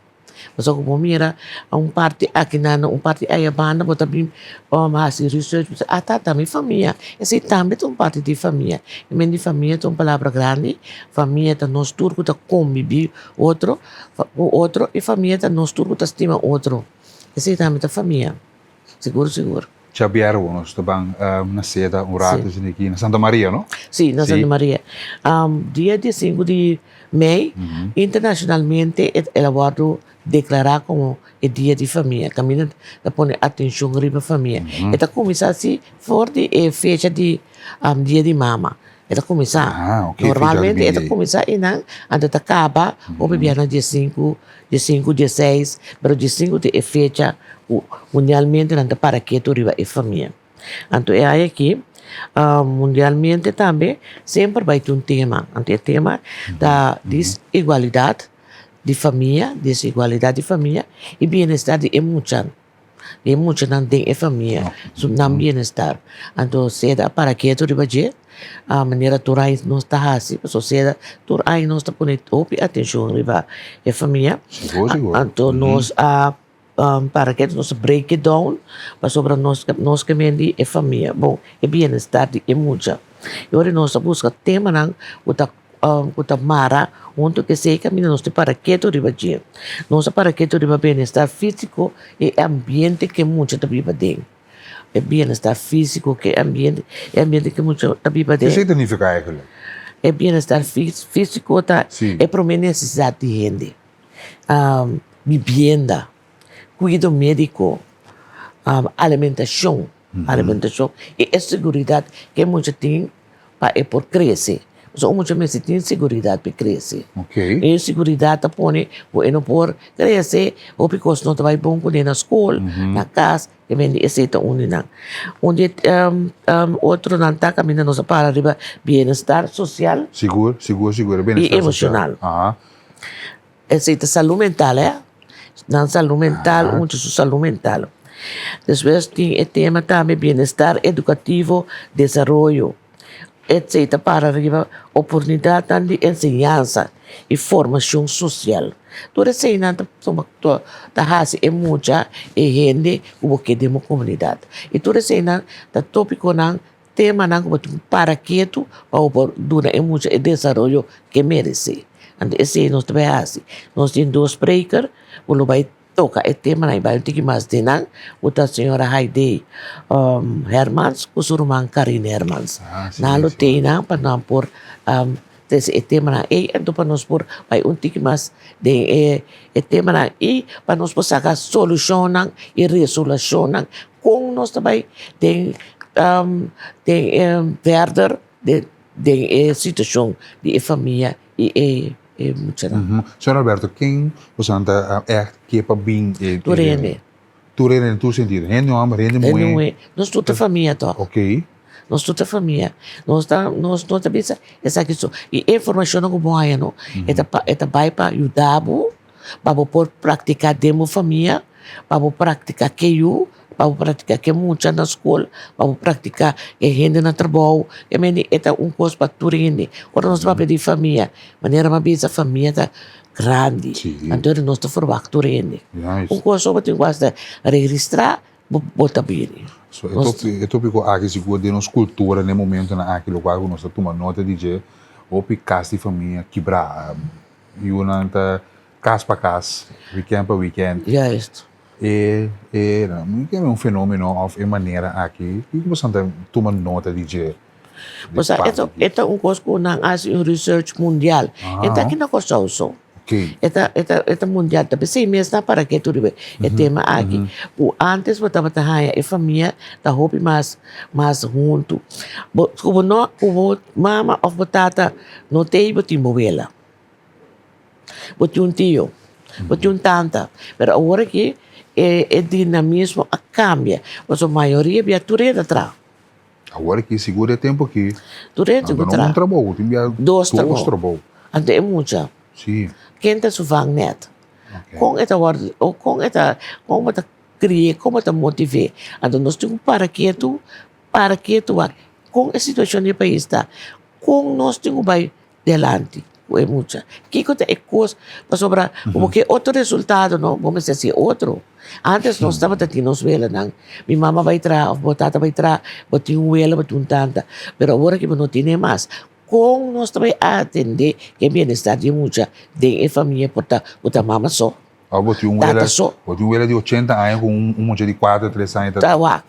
Speaker 5: Pasobra ku bo mira un parti aki nan, un parti aya banda bo ta bin hasi research bo ta bisa ata ta mi famia. Esei tambe ta un parti di famia. I men di famia ta un palabra grandi, famia ta nos tur ku ta kombibí otro ku otro i famia ta nos tur ku ta stima otro. Esei tambe ta famia. Sigur sigur.
Speaker 1: Xavier bo nos ta ban na seda un rato asina aki na Santa Maria no?
Speaker 5: Si, na Santa Maria. Dia di sinku di mei internacionalmente el a wordo declara como e dia di famia caminda ta pone atencion riba famia. E ta cuminsa asi for di e fecha di dia di mama e ta cuminsa. Normalmente e ta cuminsa einan anto ta caba hopi bia na dia sinku Dia sinku, dia seis, pero dia sinku ta e fecha ku mundialmente nan ta para ketu riba e famia. Anto e aña aki mundialmente tambe semper bai tin un tema. Anto e tema ta desigualidat di famia, desigualidat di famia i bienestar di e mucha. E muchanan den e famia su nan bienestar. Anto seda a para ketu riba dje, a manera tur aña nos ta hasi, pasobra seda tur aña nos ta pone hopi atenshon riba e famia. Anto nos a para ketu, nos a break it down, pasobra nos nos ke mendi e famia bon, e bienestar di e mucha. I ora nos a buska temanan ku ta ku ta mara huntu ku esei kaminda nos ta para ketu riba dje. Nos a para ketu riba bienestar físiko i e ambiente ku e mucha ta biba den. E bienestar físiko ku e ambiente, e ambiente ku e mucha ta biba den.
Speaker 1: Esei ta nifiká eigenlijk?
Speaker 5: E bienestar físiko ta e promé nesesidat di hende. Bibienda, kuido médiko, alimentashon. Alimentashon i e seguridat ku e mucha tin pa e por krese. Pasobra un mucha mester tin seguridat pa e krese. E seguridat ta pone ku e no por krese, hopi kos no ta bai bon kuné na skol, na kas, e bende esei ta un di nan. Un di e otronan ta kaminda nos a para riba bienestar sosial.
Speaker 1: Sigur, sigur, sigur, e bienestar sosial.
Speaker 5: I emoshonal. Esei ta salú mental, eh. Nan salú mental, mucha su salú mental. Despues tin e tema tambe bienestar edukativo, desaroyo. Esei ta para riba oportunidatnan di enseñansa i formashon sosial. Tur eseinan ta tuma ta hasi e mucha e hende ku bo ke den bo komunidat. I tur eseinan ta topikonan Temanan ku bo tin ku para ketu pa bo por duna e mucha e desaroyo ku e meresé. Anto esei nos ta bai hasi. Nos tin dos spreker ku lo bai toka e temanan i bai un tiki mas den nan, ku ta señora Haidee Hermans ku su ruman Karine Hermans. Nan lo tei nan pa nan por trese e temanan ei, anto pa nos por bai un tiki mas den e temanan i pa nos por saka solushonnan i resolashonnan kon nos ta bai den. den e verder den e situashon di e famia i e e muchanan.
Speaker 1: Señor Alberto, ken boso ta ègt ke pa bin e.
Speaker 5: Tur hende.
Speaker 1: Tur hende den tur sentido. Hende hòmber, hende muhé.
Speaker 5: Hende muhé. Nos tur ta famia tòg.
Speaker 1: Ok.
Speaker 5: Nos tur ta famia. Nos ta, nos no ta bisa esaki so. I e informashonnan ku bo haña no, e ta pa, e ta bai pa yuda bo, pa bo por praktiká den bo famia, pa bo praktiká ke yu, pa bo praktiká ke mucha na skol, pa bo praktiká ke hende na trabou. E mende e ta un kos pa tur hende. Ora nos ta papia di famia, manera mi a bisa famia ta grandi. Anto nos ta ferwagt tur hende. Un kos so bo tin ku hasta registrá, bo bo ta bini.
Speaker 1: So e tópiko aki sigur den nos kultura den e momentonan aki lokual ku nos ta tuma nota di dje, hopi kas di famia kibrá. Yunan ta kas pa kas, wikènt pa wikènt.
Speaker 5: Juist.
Speaker 1: E e un fenómeno òf e manera aki, kiko boso ta tuma nota di dje?
Speaker 5: O sea, e ta, e ta un kos ku nan hasi un research mundial. E ta aki na Kòrsou so. E ta, e ta, e ta mundial. Ta p'esei mes nan para ke tur riba e tema aki. Ku ántes bo tabata haña e famia ta hopi mas, mas huntu. Bo, ku bo no, ku bo mama òf bo tata no t'ei, bo tin bo wela. Bo tin un tio, bo tin un tanta. Pero awor aki e, e dinamismo a kambia. Pasobra mayoria bia tur hende ta traha.
Speaker 1: Awor aki sigur e tempo aki.
Speaker 5: Tur hende ku traha.
Speaker 1: Un trabou, tin bia
Speaker 5: dos trabou.
Speaker 1: Dos trabou.
Speaker 5: Anto e mucha.
Speaker 1: Si.
Speaker 5: Ken ta su vangnet? Kon e ta wòrdu, o kon e ta, kon bo ta kri'é, kon bo ta motiv'é? Anto nos tin ku para ketu, para ketu wak kon e situashon di e pais ta, kon nos tin ku bai delanti ku e mucha. Kiko ta e kos? Pasobra ku bo ke otro resultado no, bo mester hasi otro. Antes nos tabata tin nos welanan. Mi mama bai traha òf bo tata bai traha, bo tin un wela, bo tin un tanta. Pero awor aki bo no tene mas. Kon nos ta bai atendé e bienestar di e mucha den e famia por ta ku ta mama so,
Speaker 1: Òf bo tin un wela,
Speaker 5: tata so?
Speaker 1: bo tin un wela di ochenta aña ku un mucha di kuater, tres aña ta.
Speaker 5: Ta wak.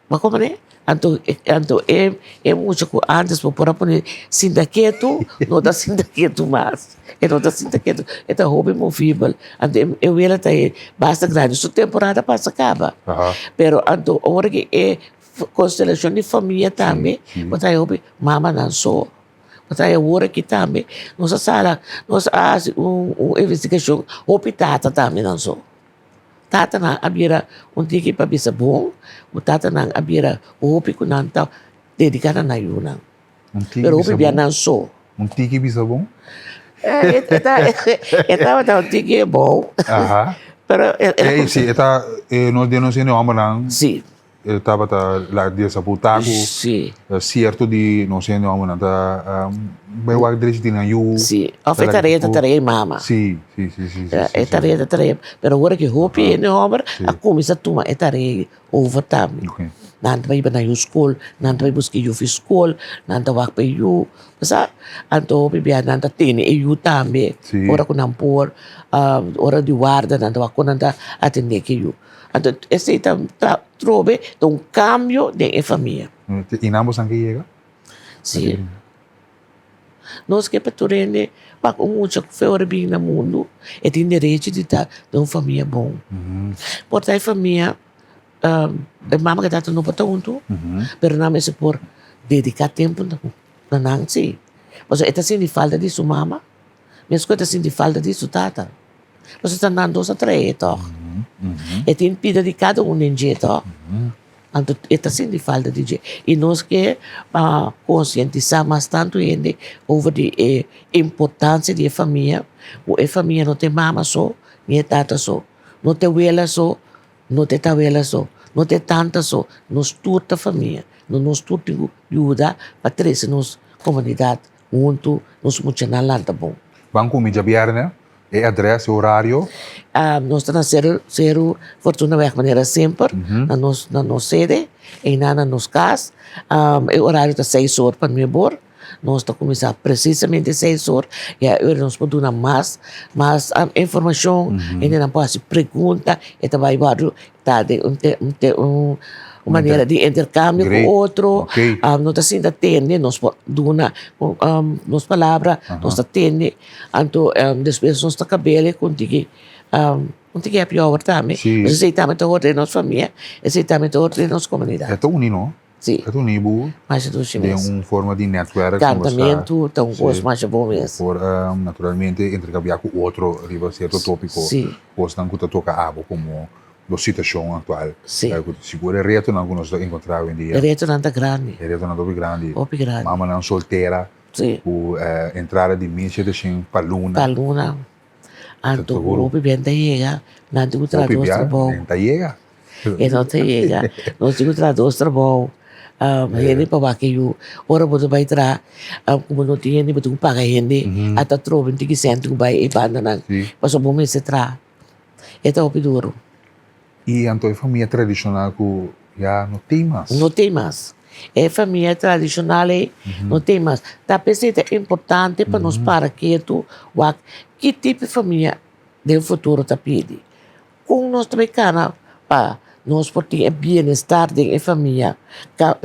Speaker 5: Bo a komprende? Anto, anto e e mucha ku antes bo por a pone sinta ketu, no ta sinta ketu mas. E no ta sinta ketu, e ta hopi movibel. Anto e e wela ta e basta grandi, su temporada pasa kaba. Pero anto ora ku e konstelashon di famia tambe, bo ta haña hopi mamanan so. Bo ta haña awor aki tambe, nos a sala, nos a hasi un un investigashon, hopi tata tambe nan so. Tatanan a bira un tiki pa bisa bon, ku tatanan a bira hopi ku nan ta dediká na nan yunan. Pero hopi bia nan so.
Speaker 1: Un tiki bisa bon?
Speaker 5: E tabata un tiki bon. Pero
Speaker 1: e si e ta nos den nos hende hòmbernan.
Speaker 5: Si.
Speaker 1: E tabata la desaputá ku sierto di nos hende hòmbernan ta bai wak drechi di nan yu.
Speaker 5: Sí, òf e tarea ta tarea e mama.
Speaker 1: Sí, sí, sí, sí.
Speaker 5: E tarea ta tarea, pero awor aki hopi hende hòmber a kuminsá tuma e tarea over tambe. Nan ta bai hiba nan yu skol, nan ta bai buska e yu fi skol, nan ta wak pa e yu, bo sa. Anto hopi bia nan ta tene e yu tambe ora ku nan por, ora di warda nan ta wak kon nan ta atendé ku e yu. Anto esei ta trobe ta un kambio den e famia.
Speaker 1: I nan bosan ke yega?
Speaker 5: Si. Nos ke pa tur hende wak un mucha ku fe ora bin na mundu e tin derecho di ta den un famia bon. Por ta e famia e mama ku e tata no por ta huntu pero nan mester por dediká tempu na nan si. Pasobra e ta sinti falta di su mama meskos e ta sinti falta di su tata. Pasobra ta nan dos a trae tòg. E tin pida di kada un den dje tòg. Anto e ta sinti falta di dje. I nos ke pa konsientisá mas tantu hende over di e importansia di e famia, ku e famia no ta e mama so, ni e tata so, no ta e wela so, no ta e tawela so, no ta e tanta so, nos tur ta famia. Nos tur tin ku yuda pa trese nos komunidat huntu, nos muchanan lanta bon.
Speaker 1: Ban ku mi djabièrnè E adres, e horario?
Speaker 5: Nos ta na Seru, Seru Fortunaweg manera semper, na nos, na nos sede, einan na nos kas. E horario ta seis or pa nuebe or. Nos ta kuminsá presisamente seis or, ya e ora nos por duna mas, mas informashon, hendenan por hasi pregunta, e ta bai wòrdu ta den un un un manera di interkambio ku otro, no ta sinta tende, nos por duna nos palabra, nos ta tende. Anto despues nos ta kabele ku un tiki un tiki happy hour tambe. Esei tambe ta hoor den nos famia, esei tambe ta hoor den nos komunidat.
Speaker 1: E ta uni no?
Speaker 5: Si.
Speaker 1: E ta uni bo
Speaker 5: Masha dushi
Speaker 1: den
Speaker 5: mes.
Speaker 1: un forma di netwerk.
Speaker 5: Kantamentu ta un kos masha bon mes.
Speaker 1: Por naturalmente interkambiá ku otro riba sierto tópiko.
Speaker 5: Si.
Speaker 1: Kosnan ku ta toka abo komo bo situashon aktual.
Speaker 5: Si.
Speaker 1: Sigur e retonan ku nos ta enkontrá awendia.
Speaker 5: E retonan ta grandi.
Speaker 1: E retonan ta hopi grandi.
Speaker 5: Hopi grandi.
Speaker 1: Mamanan soltera.
Speaker 5: Si.
Speaker 1: Ku entrada di 1700 pa luna.
Speaker 5: Pa luna. Anto hopi bien ta yega, nan tin ku traha dos trabou.
Speaker 1: Hopi bia ta yega.
Speaker 5: E no ta yega. Nos tin ku traha dos trabou. Hende pa wak e yu. Ora bo ta bai traha, ku bo no tin hende bo tin ku paga hende. Ata trobe tin ki sèn tin ku bai e bandanan. Pasobra bo mester traha. E ta hopi duru.
Speaker 1: I anto e famia tradishonal ku ya no tin mas.
Speaker 5: No tin mas. E famia tradishonal ei no tin mas. Ta p'esei ta importante pa nos para ketu wak ki tipo di famia den futuro ta pidi. Kon nos ta bay kana pa nos por tin e bienestar den e famia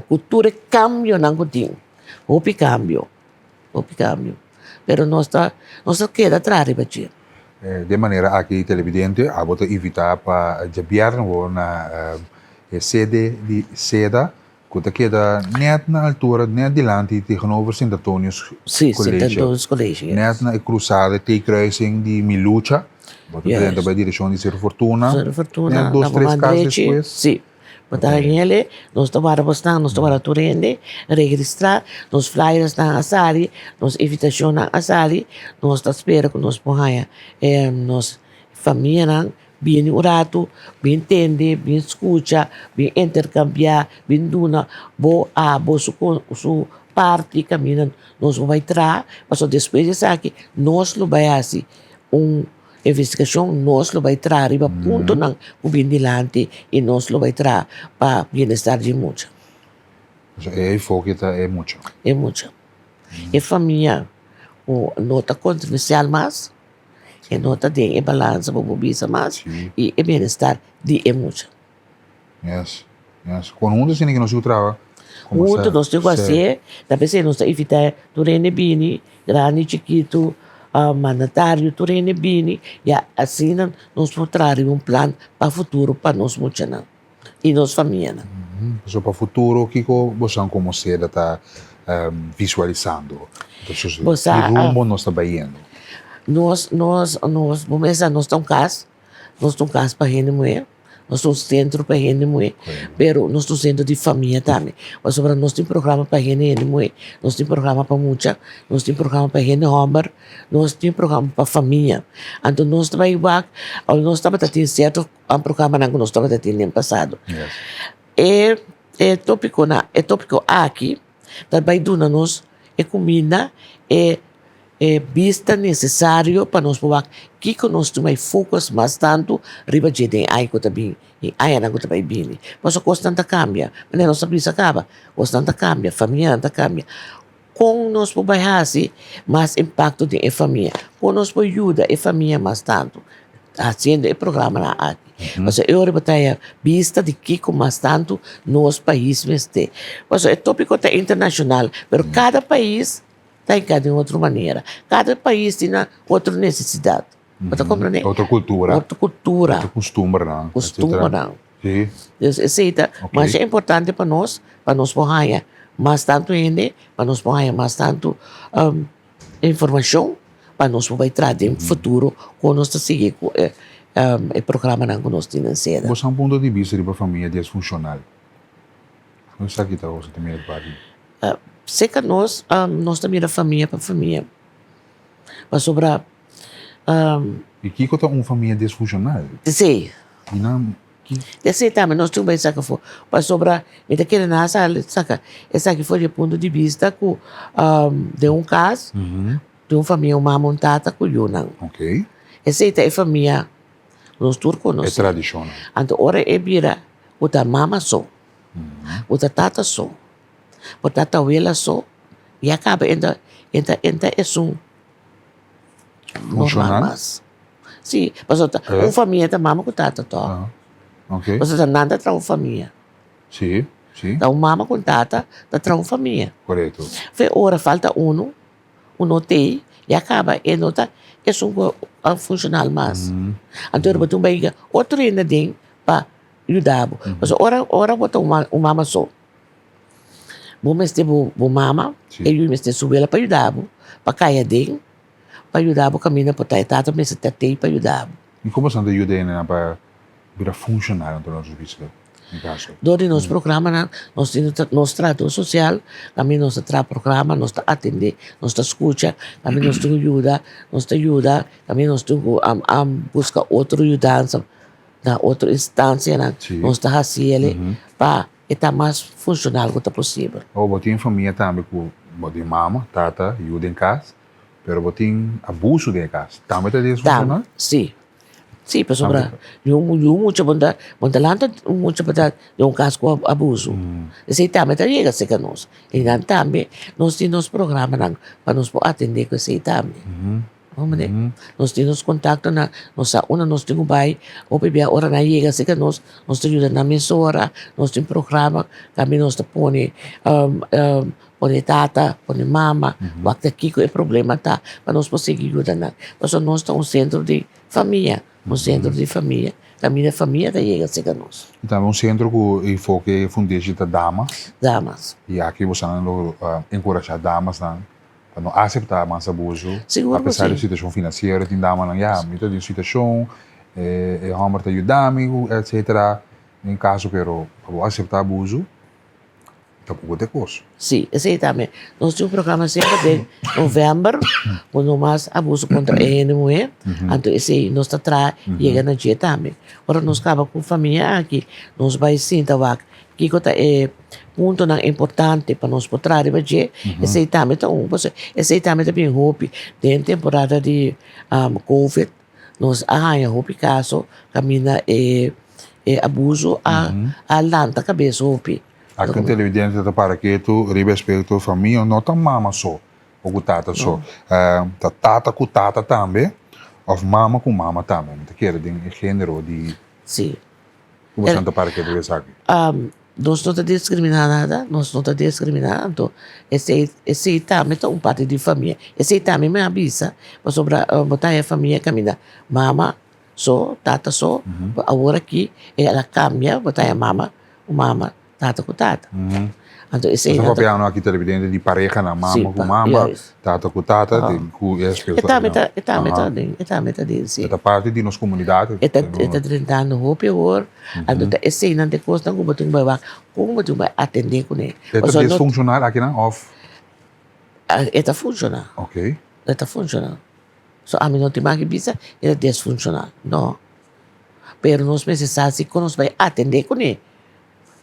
Speaker 5: ku tur e kambionan ku tin. Hopi kambio. Hopi kambio. Pero nos ta nos ta keda traha riba dje.
Speaker 1: Den manera aki televidente abo ta invita pa djabièrnè wou na e sede di seda ku ta keda nèt na altura nèt dilanti tegenover Sint Antonius
Speaker 5: Sí, Sint Antonius College, yes.
Speaker 1: Nèt na e krusada T-kruising di Milucha. Bo ta drenta bai direkshon di Seru Fortuna.
Speaker 5: Seru Fortuna,
Speaker 1: Nèt dos tres kas despues.
Speaker 5: Sí. Bo ta hende, nos ta wara bosnan, nos ta wara tur hende, registrá, nos flyersnan a sali, nos invitashonnan a sali, nos ta spera ku nos por haña nos famianan bini un ratu, bin tende, bin skucha, bin interkambiá, bin duna bo abo su su parti kaminda nos por bai traha, pasobra despues di esaki nos lo bai hasi un. Investigashon nos lo bai traha riba puntonan ku bin dilanti i nos lo bai traha pa bienestar di e mucha.
Speaker 1: Osea e enfoke ta e mucha.
Speaker 5: E mucha. E famia ku no ta kontroversial mas, e no ta den e balansa bo por bisa mas i e bienestar di e mucha.
Speaker 1: Yes, yes. Kon huntu asina ke nos tin ku traha?
Speaker 5: Huntu nos tin ku hasié, ta p'esei nos ta invitá tur hende bini, grandi, chikitu, mandatario, tur hende bini, ya asina nos por traha riba un plan pa futuro pa nos muchanan i nos famianan.
Speaker 1: So pa futuro kiko bosan komo seda ta visualisando? Ki rumbo nos ta bayendo?
Speaker 5: Nos, nos, nos, bo mester sa nos ta un kas. Nos ta un kas pa hende muhé, nos ta un sentro pa hende muhé, pero nos ta un sentro di famia tambe. Pasobra nos tin programa pa hende hende muhé, nos tin programa pa mucha, nos tin programa pa hende hòmber, nos tin programa pa famia. Anto nos ta bai wak, nos tabata tin sierto programanan ku nos tabata tin den pasado. E e topikonan e topiko aki ta bai duna nos e kuminda, e E bista nesesario pa nos por wak kiko nos tuma e focus mas tantu riba dje den aña ku ta bin i añanan ku ta bai bini. Pasobra kosnan ta kambia, manera nos a bisa kaba, kosnan ta kambia, famianan ta kambia. Kon nos por bai hasi mas impakto den e famia? Kon nos por yuda e famia mas tantu hasiendo e programanan aki? Pasobra e ora bo ta haya bista di kiko mas tantu nos pais mester. Pasobra e topiko ta internashonal, pero kada pais Ta hinká den otro manera. Kada pais tin nan otro nesesidat. Bo ta komprendé?
Speaker 1: Otro kultura.
Speaker 5: Otro kultura.
Speaker 1: Otro kustumbernan.
Speaker 5: Kustumbernan.
Speaker 1: Si.
Speaker 5: Dus esei ta masha importante pa nos, pa nos por haña mas tantu hende, pa nos por haña mas tantu informashon, pa nos por bai traha den futuro kon nos ta sigui ku e programanan ku nos tin den seda.
Speaker 1: Bo sa un punto di bista riba famia disfunshonal? Esaki ta bo ta mira pa aki?
Speaker 5: Serka nos, nos ta mira famia pa famia. Pasobra.
Speaker 1: I kiko ta un famia disfunshonal?
Speaker 5: Sí.
Speaker 1: I nan ki.
Speaker 5: Esei tambe nos tin ku bai saka afó. Pasobra mi ta kere nan a sali saka esaki for di e punto di bista ku den un kas tin un famia, un mama, un tata ku yunan.
Speaker 1: Oké.
Speaker 5: Esei ta e famia ku nos tur konosé.
Speaker 1: E tradishonnan.
Speaker 5: Anto ora e bira ku ta mama so, ku ta tata so. Bo ta tawela so y a caba e ta e ta e ta esun normal mas. Si, pasobra ta un famia ta mama cu tata toch. Pasobra ta nan ta traha un famia.
Speaker 1: Si, si.
Speaker 5: Ta un mama cu un tata ta traha un famia.
Speaker 1: Corecto.
Speaker 5: Fe ora falta uno, uno t'ey y a caba e no ta esun cu a funcional mas. Anto bo tin bay otro hende aden pa yuda bo. Pasobra ora ora bo ta un mama so. Bo mester bo bo mama,
Speaker 1: Sí.
Speaker 5: e yu mester su wela pa yuda bo, pa kai aden, pa yuda bo kaminda por ta e tata mester ta tei pa yuda bo.
Speaker 1: I komo esnan ta yuda hendenan pa bira funshonal anto nos bisa den kaso?
Speaker 5: Dor di nos programanan, nos tin nos trahador sosial, kaminda nos ta traha programa, nos ta atendé, nos ta skucha, kaminda nos tin ku yuda, nos ta yuda, kaminda nos tin ku buska otro yudansa na otro instansianan, nos ta hasi el'e pa e ta mas funshonal ku ta posibel.
Speaker 1: Awor bo tin famia tambe ku bo tin mama, tata, yu den kas, pero bo tin abuso den e kas, tambe ta disfunshonal?
Speaker 5: Si. Si, pasobra yu yu mucha bo ta bo ta lanta un mucha pa ta den un kas ku abuso. Esei tambe ta yega serka nos. I nan tambe nos tin nos programanan pa nos por atendé ku esei tambe. Bo mende? Nos tin nos kontaktonan, nos sa unda nos tin ku bai. Hopi bia ora nan yega serka nos, nos ta yuda nan mesora. Nos tin programa tambe nos ta pone Pone tata, pone mama, wak ta kiko e problema ta pa nos por sigui yuda nan. Pasobra nos ta un sentro di famia, un sentro di famia, kaminda famia ta yega serka nos.
Speaker 1: I tambe un sentro ku enfoke fundeshi ta damas.
Speaker 5: Damas.
Speaker 1: I aki bosanan lo enkurashá damasnan pa no aseptá mas abuso.
Speaker 5: Sigur ku si.
Speaker 1: Apesar di situashon finansiero tin damanan, ya, mi ta den un situashon, e hòmber ta yuda mi, etsetera. Den kaso pero pa bo aseptá abuso. Tampoko ta e kos.
Speaker 5: Sí, esei tambe. Nos tin un programa semper den novèmber ku no mas abuso kontra e hende muhé. Anto esei nos ta traha yega na dje tambe. Ora nos kaba ku famia aki, nos bai sinta wak kiko ta e puntonan importante pa nos por traha riba dje. Esei tambe ta un, pasobra esei tambe ta bin hopi den temporada di covid. Nos a haña hopi kaso kaminda e e abuso a a lanta kabes hopi.
Speaker 1: Aki un televidente ta para ketu riba aspecto famia no ta mama so o ku tata so. Ta tata ku tata tambe of mama ku mama tambe. Mi ta kere den e genero di.
Speaker 5: Si.
Speaker 1: Ku boso ta para ketu riba esaki?
Speaker 5: Nos no ta diskriminá nada, nos no ta diskriminá, anto esei esei tambe ta un parti di famia, esei tambe mi a bisa pasobra bo ta haña famia kaminda mama so, tata so, awor aki el a kambia bo ta haña mama ku mama, tata ku tata. Anto esei
Speaker 1: Nos ta papiando aki televidente di parehanan, mama ku mama, tata ku tata, ku e aspekto
Speaker 5: E tambe ta, e tambe ta den, e tambe ta den, si.
Speaker 1: E ta parti di nos komunidat.
Speaker 5: E ta, e ta drentando hopi awor, anto ta eseinan ta e kosnan ku bo tin ku bai wak, kon bo tin ku bai atendé kuné.
Speaker 1: E ta disfunshonal akinan òf?
Speaker 5: E ta funshoná.
Speaker 1: Ok.
Speaker 5: E ta funshoná. So ami no tin mas ke bisa e ta disfunshonal, no. Pero nos mester sa si kon nos bai atendé kuné.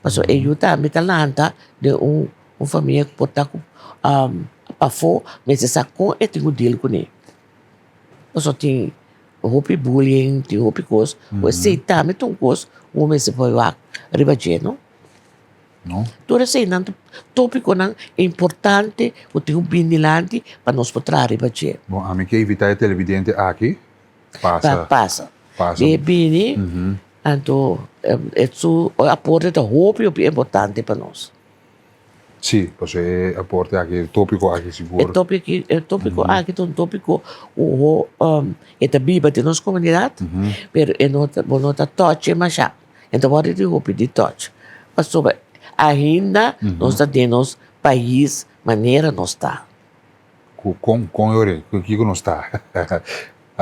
Speaker 5: Pasobra e yu tambe ta lanta den un un famia ku por ta ku pafó mester sa kon e tin ku deal kuné. Pasobra tin hopi bullying, tin hopi kos ku esei tambe ta un kos ku bo mester por wak riba dje no. Tur eseinan ta tópikonan importante ku tin ku bini dilanti pa nos por traha riba dje.
Speaker 1: Bon, ami ke invitá e televidente aki pasa.
Speaker 5: Pa pasa. E bini, anto e su aporte ta hopi hopi importante pa nos.
Speaker 1: Sí, pasobra e aporte aki, e tópiko aki sigur.
Speaker 5: E tópiko, e tópiko aki ta un tópiko ku e ta biba den nos komunidat, pero e no ta, bo no ta touch e mashá. E ta wòrdu di hopi di touch, pasobra ainda nos ta den nos pais manera nos ta.
Speaker 1: Ku kon kon e ora ei? Ku kiko nos ta?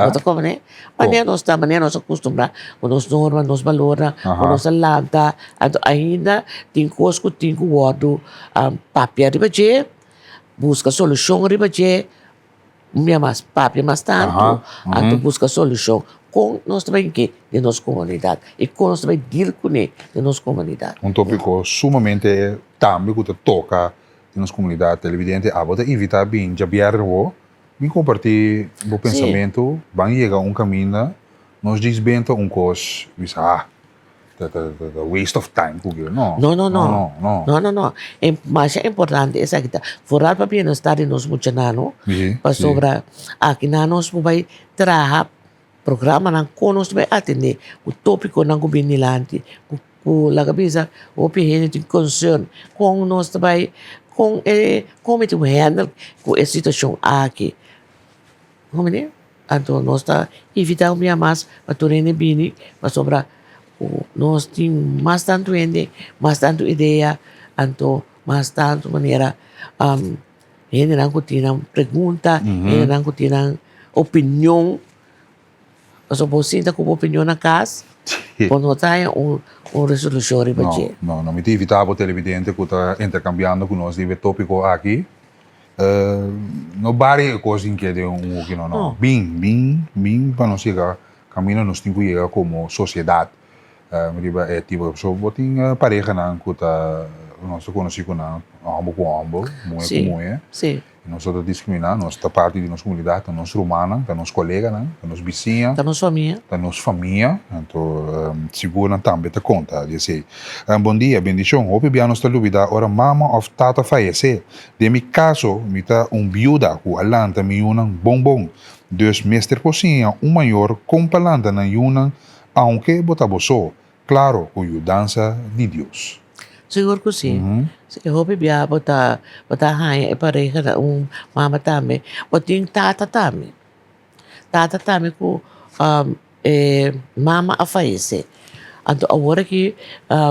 Speaker 5: Bo ta komprende? Manera nos ta, manera nos a kustumbrá ku nos norma, nos balornan, ku nos a lanta, anto ainda tin kos ku tin ku wòrdu papia riba dje, buska solushon riba dje, un bia mas papia mas tantu, anto buska solushon kon nos ta bai ke den nos komunidat i kon nos ta bai deal kuné den nos komunidat.
Speaker 1: Un tópiko sumamente tambe ku ta toka den nos komunidat. Televidente, abo ta invitá bin djabièrnè wou Bin comparti bo pensamento, ban yega un caminda, nos djis benta un cos, bisa ah, ta ta ta waste of time cu ke, no.
Speaker 5: No, no, no. No, no. No, no, no. E masha importante esaki ta, vooral pa bienestar di nos muchanan, no.
Speaker 1: Si, si.
Speaker 5: Pasobra akinan nos por bai traha programanan kon nos ta bai atende ku topiconan ku bin dilanti, ku Ku laga bisa hopi hende tin concern kon nos ta bai kon e kon mi tin ku handle ku e situacion aki bo mira anto nos ta invita un bia mas pa tur hende bini pasobra ku nos tin mas tantu hende mas tantu idea anto. Mas tantu manera hendenan ku tin nan pregunta, hendenan ku tin nan opinion. Pasobra bo sinta ku bo opinion na kas, bo no ta haña un resolushon riba dje.
Speaker 1: No, no. Mi ta invitá bo televidente ku ta interkambiando ku nos riba e tópiko aki, no bari e kos den ke den un hoki no, no. Bin, bin, bin pa nos yega kaminda nos tin ku yega komo sosiedat riba e tipo. Pasobra bo tin parehanan ku ta, nos ta konosí ku nan, hòmber ku hòmber, muhé ku muhé. Nos no ta diskriminá, nos ta parti di nos komunidat, ta nos rumannan, ta nos koleganan, ta nos bisiña.
Speaker 5: Ta nos famia.
Speaker 1: Ta nos famia, anto sigur nan tambe ta konta di esei. Bon dia, bendishon. Hopi bia nos ta lubidá ora mama òf tata fayesé. Den mi kaso, mi ta un biuda ku a lanta mi yunan bon bon. Dus mester por siña un mayor kon pa lanta nan yunan aunke bo ta bo so. Claro, cu yudansa di Dios.
Speaker 5: Sigur cu si. Si hopi bia bo ta bo ta haña e pareha na un mama tambe. Bo tin tata tambe. Tata tambe cu e mama a fayece. Anto awor aki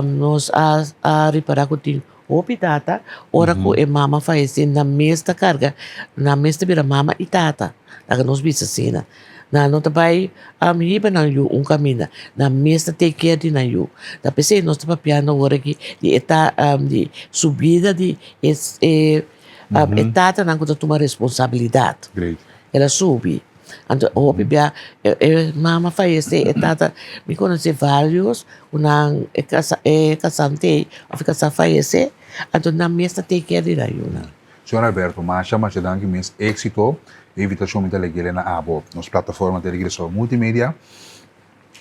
Speaker 5: nos a a ripara cu tin hopi tata ora cu e mama fayece nan mes ta carga nan mes ta bira mama y tata. Laga nos bisa asina. Nan no ta bai hiba nan yu un kaminda. Nan mes ta take care di nan yu. Ta p'esei nos ta papiando awor aki di e ta di subida di e e e tatanan ku ta tuma responsabilidat. El a subi. Anto hopi bia e e mama fayesé e tata mi konosé varios ku nan e kasa e kasante òf e kasá fayesé anto nan mes ta take care di nan yunan.
Speaker 1: Señor Alberto, masha masha danki mes éxito. E invitacion mi ta legele na abo. Nos plataforma ta Regreso Multimedia.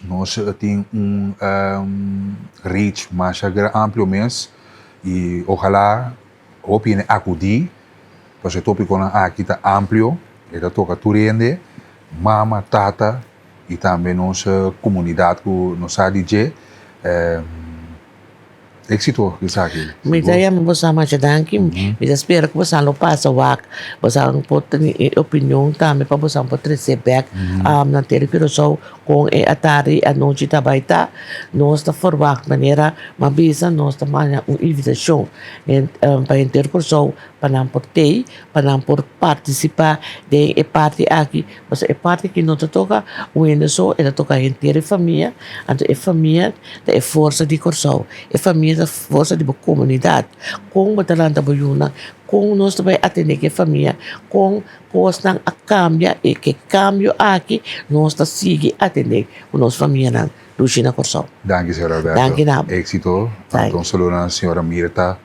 Speaker 1: Nos tin un reach masha amplio mes y ojalá hopi hende acudi pasobra e topiconan aki ta amplio, e ta toca tur hende, mama, tata y tambe nos comunidad cu nos sa di dje. Éxito esaki.
Speaker 5: Mi ta yama boso masha danki. Mi ta spera ku boso lo pasa wak. Boso por tene e opinion tambe pa boso por trese bek na Tele Curaçao kon e atardi i anochi ta bai ta. Nos ta forwagt manera mi a bisa nos ta manda un invitashon pa henter Curaçao pa nan por tei, pa nan por partisipá den e parti aki. Pasobra e parti aki no ta toka un hende so, e ta toka henter e famia. Anto e famia ta e forsa di Kòrsou, e famia ta forsa di bo komunidat. Kon bo ta lanta bo yunan, kon nos ta bai atendé ku e famia, kon kosnan a kambia i ke kambio aki nos ta sigui atendé ku nos famianan dushi na Kòrsou.
Speaker 1: Danki señor Alberto.
Speaker 5: Danki na bo.
Speaker 1: Éxito. Anto un saludo na señora Mirta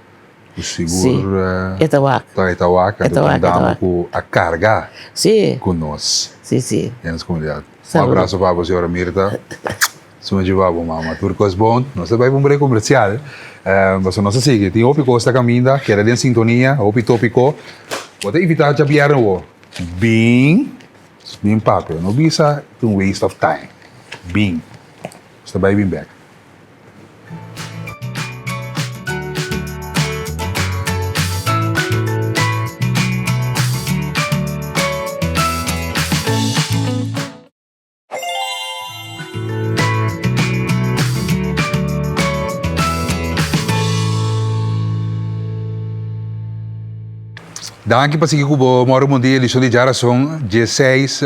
Speaker 1: ku sigur
Speaker 5: E ta wak.
Speaker 1: E ta wak.
Speaker 5: E ta wak, e ta wak.
Speaker 1: Ku a karga ku nos den nos komunidat. Un abraso pa bo señora Mirta. Suma dje pa bo mama. Tur kos bon. Nos ta bai pa un break komersial. Pasobra nos ta sigui. Tin hopi kos ta kaminda. Keda den sintonia. Hopi topiko. Bo ta invitá djabièrnè awo. Bin. Bin papia. No bisa ta un waste of time. Bin. Nos ta bai bin bèk. Danki pa sigui ku bo mòrdu bon dia edishon di djarason dieseis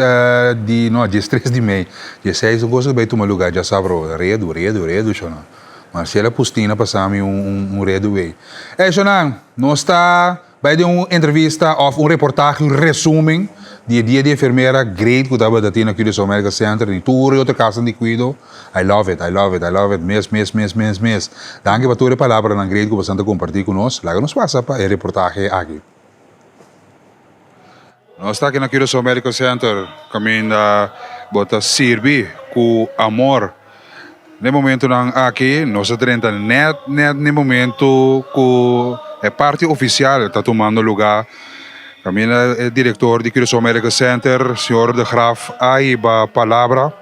Speaker 1: di no diestres di mei dieseis un kos ku bai tuma lugá djasabro redu redu redu shona Marcela Pustina pasa mi un redu ei ey shona nos ta Bai den un entrevista of un reportahe, un resumen di e dia di enfermera great cu tabata tin na Curaçao Medical Center y tur e otro casonan di cuido. I love it, I love it, I love it mes, mes, mes, mes, mes. Danki pa tur e palabranan great cu bosan ta comparti cu nos. Laga nos pasa pa e reportahe aki. Nos ta aki na Curaçao Medical Center caminda bo ta sirbi cu amor. N'e momentonan aki nos a drenta net net n'e momento cu e parti oficial ta tumando luga. Caminda e director di Curaçao Medical Center, señor De Graaf a hiba palabra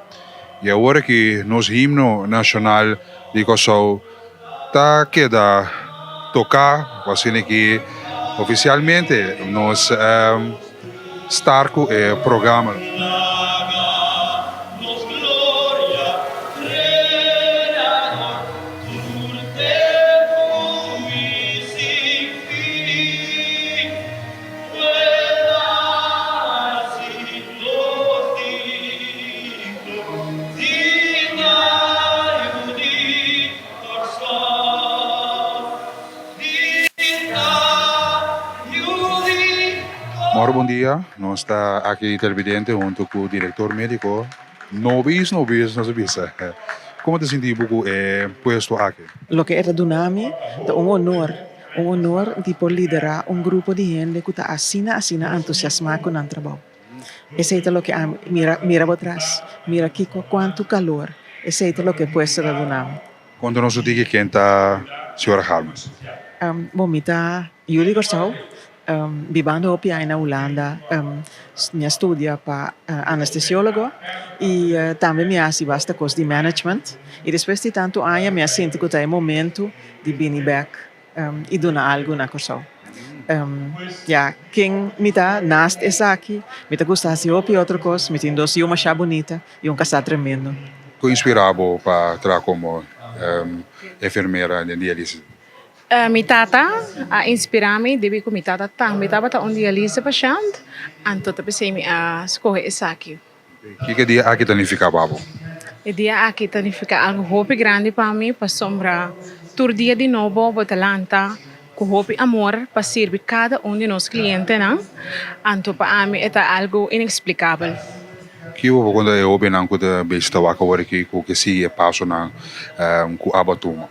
Speaker 1: y awor aki nos himno nacional di Curaçao ta keda toca pa asina ki oficialmente nos start cu e programa. Bon Dia. Nos ta aki televidente hunto cu director medico Nobis, Nobis nos a bisa. Como ta sinti bo cu e puesto aki?
Speaker 6: Loke e ta duna mi ta un honor, un honor di por lidera un grupo di hende cu ta asina asina entusiasma cu nan trabou. Esey ta loke ami, mira, mira bo tras, mira kico, cuanto calor, esey ta loke e puesto ta duna mi.
Speaker 1: Konta nos un tiki ken ta Señora Harms.
Speaker 6: Bon, mi ta yu di Kòrsou, bibando hopi aña na Hulanda. Mi a studia pa anestesiólogo i tambe mi a hasi basta kos di management. I despues di tantu aña mi a sinti ku ta e momentu di bini bèk i duna algu na Kòrsou. Ya, ken mi ta naast esaki, mi ta gusta hasi hopi otro kos. Mi tin dos yu masha bunita i un kasá tremendo.
Speaker 1: Ku inspirá bo pa traha komo enfermera den dialise?
Speaker 7: Mi tata a inspirá mi debí ku mi tata tambe tabata un dialise pashènt, anto ta p'esei mi a skohe esaki.
Speaker 1: Kiko e dia aki ta nifiká pa bo?
Speaker 7: E dia aki ta nifiká algu hopi grandi pa mi pasobra tur dia di nobo bo ta lanta ku hopi amor pa sirbi kada un di nos klientenan, anto pa ami e ta algu ineksplikabel.
Speaker 1: Kiko bo por konta e hobennan ku ta besi ta wak awor aki ku ke sigui e pasonan ku abo a tuma?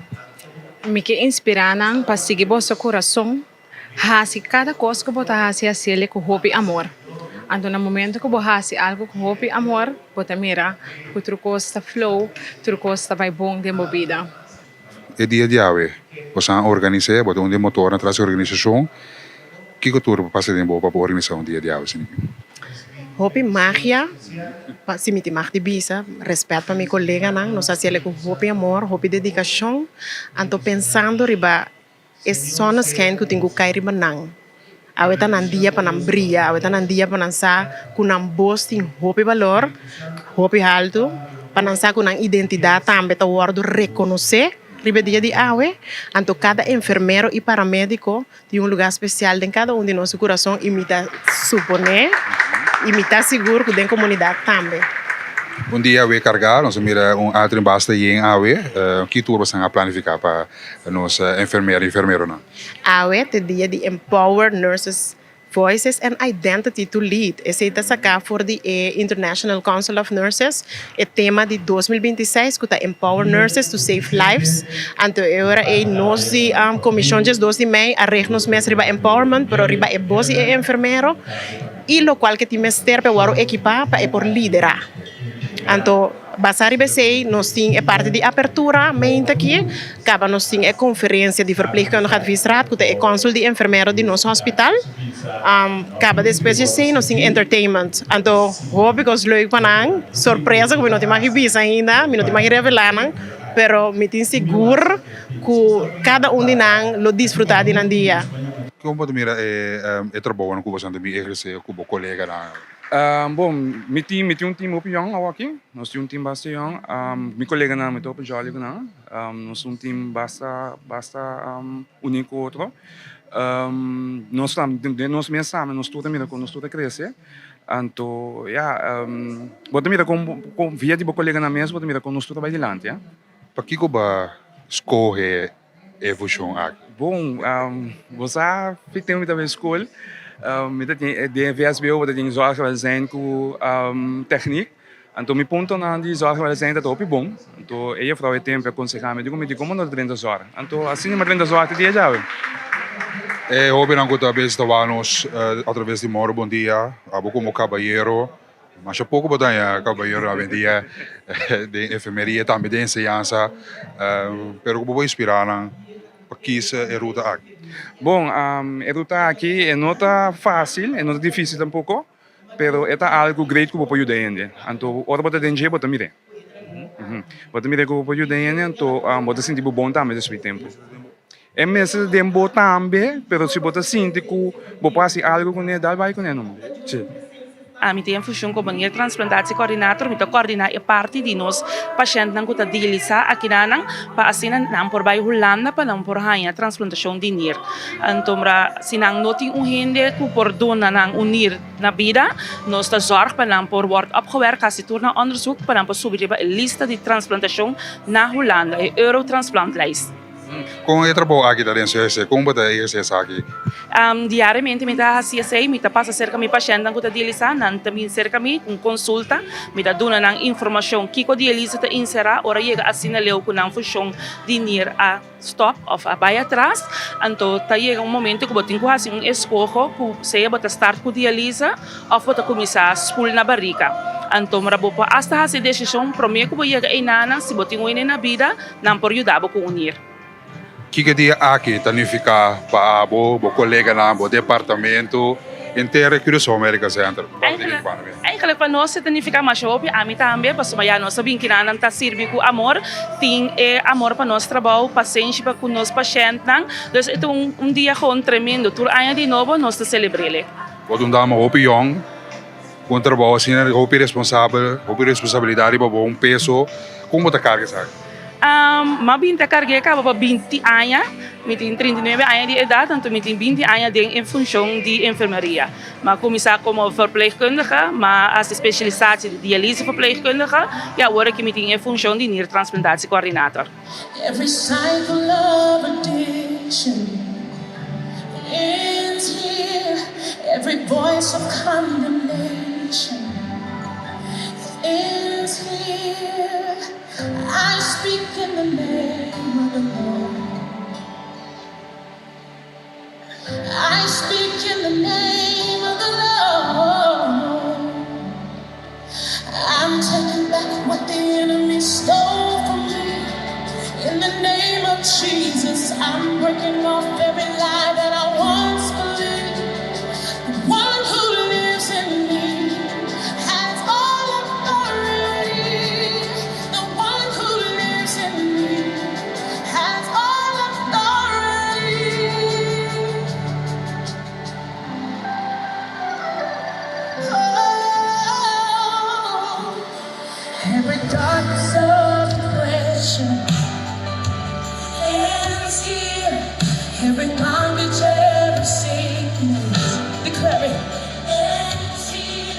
Speaker 7: Mi ke inspirá nan pa sigui boso kurason, hasi kada kos ku bo ta hasi hasiel ku hopi amor. Anto na momento ku bo hasi algu ku hopi amor, bo ta mira ku tur kos ta flow, tur kos ta bai bon den bo bida.
Speaker 1: E dia di awe, bo sa organis'é, bo ta un di e motornan tras e organisashon. Kiko tur bo pasa den bo pa bo organisá un dia di awe asina?
Speaker 8: Hopi magia, pa si mi tin mag di bisa, respet pa mi koleganan, nos hasi el ku hopi amor, hopi dedikashon, anto pensando riba e zonneschijn ku tin ku kai riba nan. Awe ta nan dia pa nan bria, awe ta nan dia pa nan sa ku nan bos tin hopi balor, hopi haltu, pa nan sa ku nan identidat tambe ta wòrdu rekonosé riba e dia di awe. Anto kada enfermero i paramediko Tin un lugá spesial den kada un di nos su kurason i mi ta suponé i mi ta sigur ku den komunidat tambe.
Speaker 1: Un dia awe kargá, nos a mira un atrio basta yen awe. Ki tur boso a planifiká pa nos enfermera i enfermeronan?
Speaker 8: Awe ta e dia di Empower Nurses Voices and Identity to Lead. Esei ta saká for di e International Council of Nurses. E tema di 2026 ku ta Empower Nurses to Save Lives. Anto e ora ei nos di Komishon 12 di mei a reg nos mes riba empowerment, pero riba e bos di e enfermero i lokual ke tin mester pa e wòrdu ekipá pa e por liderá. Anto basá riba esei nos tin e parti di apertura meinta aki, kaba nos tin e konferensia di Verpleegkundig Adviesraad ku ta e kònsul di enfermero di nos hospital. Kaba despues di esei nos tin entertainment. Anto hopi kos leuk pa nan, sorpresa ku mi no tin maki bisa ainda, mi no tin maki revelá nan, pero mi tin sigur ku kada un di nan lo disfrutá di nan dia.
Speaker 1: Kon bo ta mira e trabounan ku bo ta bin ehersé ku bo koleganan?
Speaker 9: Bon, mi team, mi tin un team hopi yòn awoki, nos tin un team basta yòn. Mi koleganan mi ta hopi jòli ku nan. Nos un team basta, basta uní ku otro. Nos ta, den nos mes tambe nos tur ta mira kon nos tur ta krese. Anto, ya, bo ta mira kon, kon via di bo koleganan mes bo ta mira kon nos tur ta bai dilanti, ya.
Speaker 1: Pakiko bo a skohe e fushon aki?
Speaker 9: Bon, bo sa fi tempu mi ta bai skol, mi ta tin den VSBO bo ta tin zorgwelzijn ku techniek. Anto mi puntonan di zorgwelzijn ta hopi bon. Anto e juffrouw e tempu a konsehá mi, di ku mi di komo no ta drenta zorg. Anto asina mi a drenta zorg te dia djawe.
Speaker 1: E hobennan ku ta bes ta wak nos atraves di Moro Bon Dia, abo komo kabayero, masha poko bo ta haña kabayero awendia den enfermeria tambe den enseñansa, pero ku bo por inspirá nan pa kisa e ruta aki?
Speaker 9: Bon, e ruta aki e no ta fásil, e no ta difísil tampoko. Pero e ta algu great ku bo por yuda hende. Anto ora bo ta den dje bo ta mir'é. Bo ta mir'é ku bo por yuda hende anto bo ta sinti bo bon tambe despues di tempu. E mester ta den bo tambe, pero si bo ta sinti ku bo por hasi algu kuné, dal bai kuné numa. Sí.
Speaker 10: Ami tin e fushon komo niertransplantatiecoördinator, mi ta koordiná e parti di nos pashèntnan ku ta dialisá akinanan pa asina nan por bai Hulanda pa nan por haña transplantashon di nier. Antombra si nan no tin un hende ku por duna nan un nier na bida, nos ta zòrg pa nan por wòrdu opgewerkt, hasi tur nan ònderzoek pa nan por subi riba e lista di transplantashon na Hulanda, e Eurotransplantlijst.
Speaker 1: Kon e trabou aki ta den CHC? Kon bo ta ehersé esaki?
Speaker 10: Diariamente mi ta hasi esei, mi ta pasa serka mi pashèntnan ku ta dialisá, nan ta bin serka mi ku un konsulta, mi ta duna nan informashon kiko dialisa ta inserá ora yega asina leu ku nan funshon di nir a stòp òf a bai atras. Anto ta yega un momento ku bo tin ku hasi un eskoho ku sea bo ta start ku dialisa òf bo ta kuminsá spul na barika. Anto mora bo por asta hasi e desishon promé ku bo yega einanan si bo tin un hende na bida nan por yuda bo ku un nir.
Speaker 1: Kiko e dia aki ta nifiká pa abo, bo koleganan, bo departamento, henter e Curaçao Medical Center?
Speaker 10: Eigenlijk pa nos e ta nifiká masha hopi, ami tambe, pasobra ya nos a bin kinan nan ta sirbi ku amor, tin e amor pa nos trabou, pasenshi pa ku nos pashèntnan, dus e ta un dia gewoon tremendo, tur aña di nobo nos ta selebr'é.
Speaker 1: Bo ta un dama hopi yòn, ku un trabou asina hopi responsabel, hopi responsabilidat riba bo, un peso, kon bo ta karga esaki?
Speaker 10: M'a bin ta karg'é kaba pa 20 aña. Mi tin 39 aña di edat, anto mi tin 20 aña den e funshon di enfermeria. M'a kuminsá komo verpleegkundige, m'a hasi spesialisashon di dialiseverpleegkundige i awor aki mi tin e funshon di niertransplantatiecoördinator.
Speaker 11: Every cycle of addiction ends here Every voice of condemnation ends here I speak in the name of the Lord I speak in the name of the Lord I'm taking back what the enemy stole from me In the name of Jesus I'm breaking off every lie that I once believed The one who lives in me has all authority The one who lives in me has all authority Oh, every darkness of depression ends here. Every bondage, every sickness, declare it. Ends here.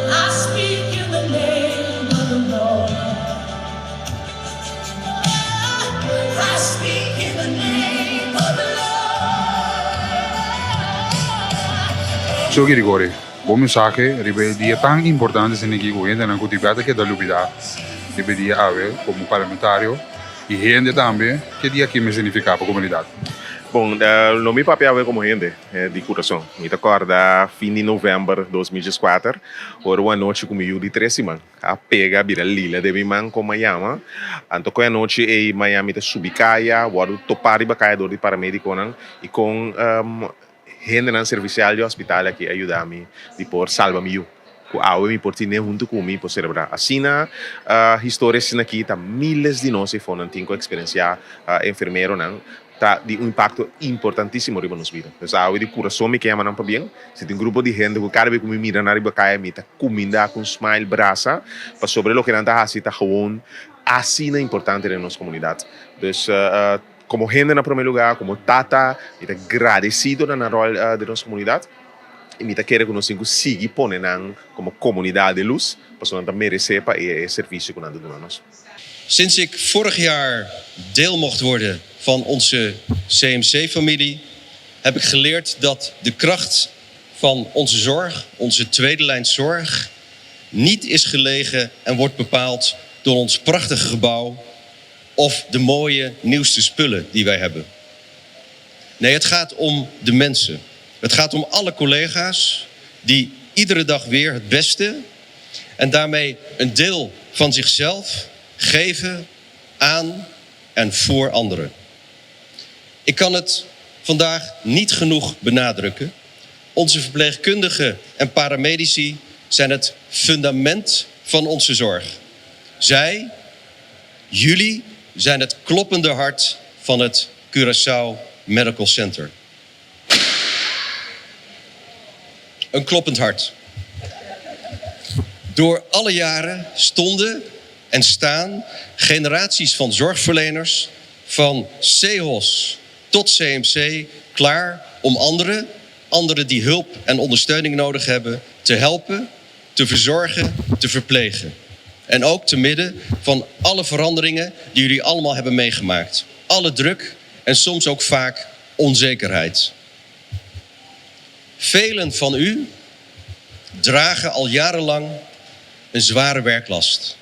Speaker 11: I speak in the name of the Lord. I speak in the name of the Lord.
Speaker 1: So Girigori, bo mensahe riba e dia tan importante asina aki ku hendenan ku di bèta keda lubidá riba e dia awe komo parlamentario i hende tambe, ke dia aki mester nifiká pa komunidat?
Speaker 12: Bon, lo mi papia awe komo hende di kurason. Mi ta kòrda fin di novèmber 2014, ora un anochi ku mi yu di tres siman a pega bira lila den mi man kon Miami. Anto ku e anochi ei Miami ta subi kaya, wòrdu topá riba kaya dor di paramedikonan i kon hendenan servisial di hospital aki a yuda mi di por salba mi yu. Ku awe mi por tine huntu ku mi por selebrá. Asina historia asina aki ta miles di nos eifonan tin ku eksperensiá enfermeronan ta di un impakto importantísimo riba nos bida. Pues awe di kurason mi ke yama nan pabien. Si tin grupo di hende ku kada bes ku mi mira nan riba kaya mi ta kumindá ku un smile brasa pasobra e loke nan ta hasi ta gewoon asina importante den nos komunidat. Dus komo hende na promé lugá, komo tata mi ta gradesido na nan ròl den nos komunidat i mi ta kere ku nos tin ku sigui pone nan komo komunidat den lus pasobra nan ta meresé pa e servisio ku nan ta duna nos.
Speaker 13: Sinds ik vorig jaar deel mocht worden van onze CMC-familie, heb ik geleerd dat de kracht van onze zorg, onze tweede lijn zorg, niet is gelegen en wordt bepaald door ons prachtige gebouw of de mooie nieuwste spullen die wij hebben. Nee, het gaat om de mensen. Het gaat om alle collega's die iedere dag weer het beste en daarmee een deel van zichzelf geven aan en voor anderen. Ik kan het vandaag niet genoeg benadrukken. Onze verpleegkundigen en paramedici zijn het fundament van onze zorg. Zij, jullie, zijn het kloppende hart van het Curaçao Medical Center. Een kloppend hart. Door alle jaren stonden en staan generaties van zorgverleners van CEHOS tot CMC klaar om anderen, anderen die hulp en ondersteuning nodig hebben, te helpen, te verzorgen, te verplegen. En ook te midden van alle veranderingen die jullie allemaal hebben meegemaakt. Alle druk en soms ook vaak onzekerheid. Velen van u dragen al jarenlang een zware werklast.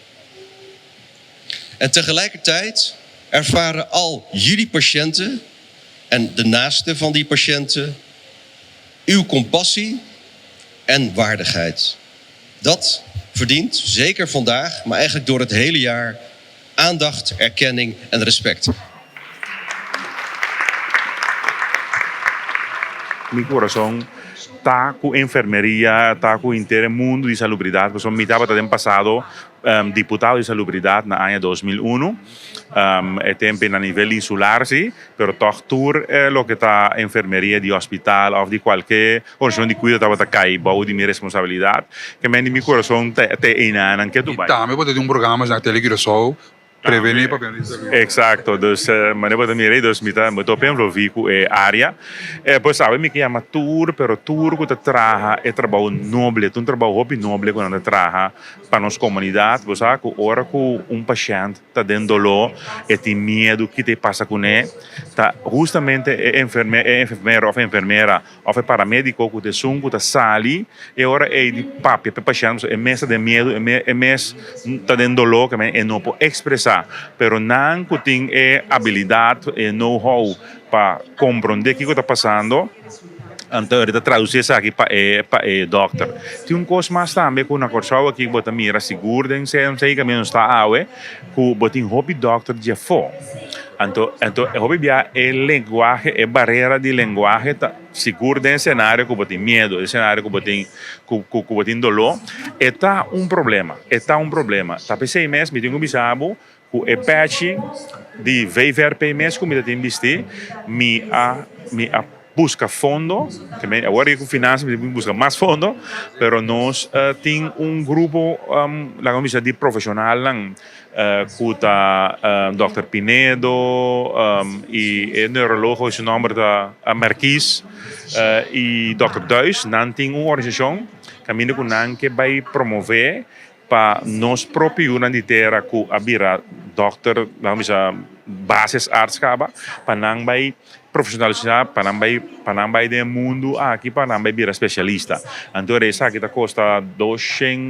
Speaker 13: En tegelijkertijd ervaren al jullie patiënten en de naasten van die patiënten uw compassie en waardigheid. Dat verdient, zeker vandaag, maar eigenlijk door het hele jaar, aandacht, erkenning en respect.
Speaker 3: Mi kurason ta ku enfermeria, ta ku henter e mundu di salubridat, pasobra mi tabata den pasado diputado di salubridat na aña 2001, e tempe na nivel insular si, pero tòg tur loke ta enfermeria di hospital òf di kualke organisashon di kuido tabata kai bou di mi responsabilidat, ke men di mi kurason ta te einanan ke tu
Speaker 1: I
Speaker 3: bai.
Speaker 1: tambe bo ta tin un programa na Tele Curaçao Prevení pa bini salú.
Speaker 3: Exacto, dus manera bo ta mira ei, dus mi ta mi ta hopi envolví ku e área. Pues awe mi ke yama tur, pero tur ku ta traha e trabou noble, ta un trabou hopi noble ku nan ta traha pa nos komunidat. Bo sa ku ora ku un pashènt ta den doló, e tin miedu ki ta pasa kuné, ta hustamente e enferme e enfermero òf enfermera Of e paramedico cu ta esun cu ta sali e ora ey di papia p'e pashent pasobra e mes ta den miedo, e mes ta den dolor ke men e no por expresa. Pero nan cu tin e abilidad, e know how pa compronde kico ta pasando, anto e ta traduci esaki pa e pa e dokter. Tin un cos mas tambe cu na Corsou aki bo ta mira sigur den CMC caminda nos ta awe cu bo tin hopi dokter dje afo. Anto, anto e hopi bia e lenguahe, e barera di lenguahe ta sigur den escenario ku bo tin miedu, escenario ku bo tin ku ku ku bo tin doló, e ta un problema, e ta un problema. Ta p'esei mes mi tin ku bisa bo ku e pèchi di VVRP mes ku mi ta tin bistí, mi a mi a buska fondo, ke men awor ku finansa mi tin buska mas fondo, pero nos tin un grupo laga mi bisa di profeshonalnan Ku ta Dòkter Pinedo i e neurologo su nòmber ta Merkies i Dòkter Duis. Nan tin un organisashon kaminda ku nan ke bai promové pa nos propio yunan di tera ku a bira dòkter, laga mi bisa basisarts kaba, pa nan bai Profesionalisá pa nan bai pa nan bai den e mundu aki pa nan bai bira spesialista. Anto esaki ta kosta doshen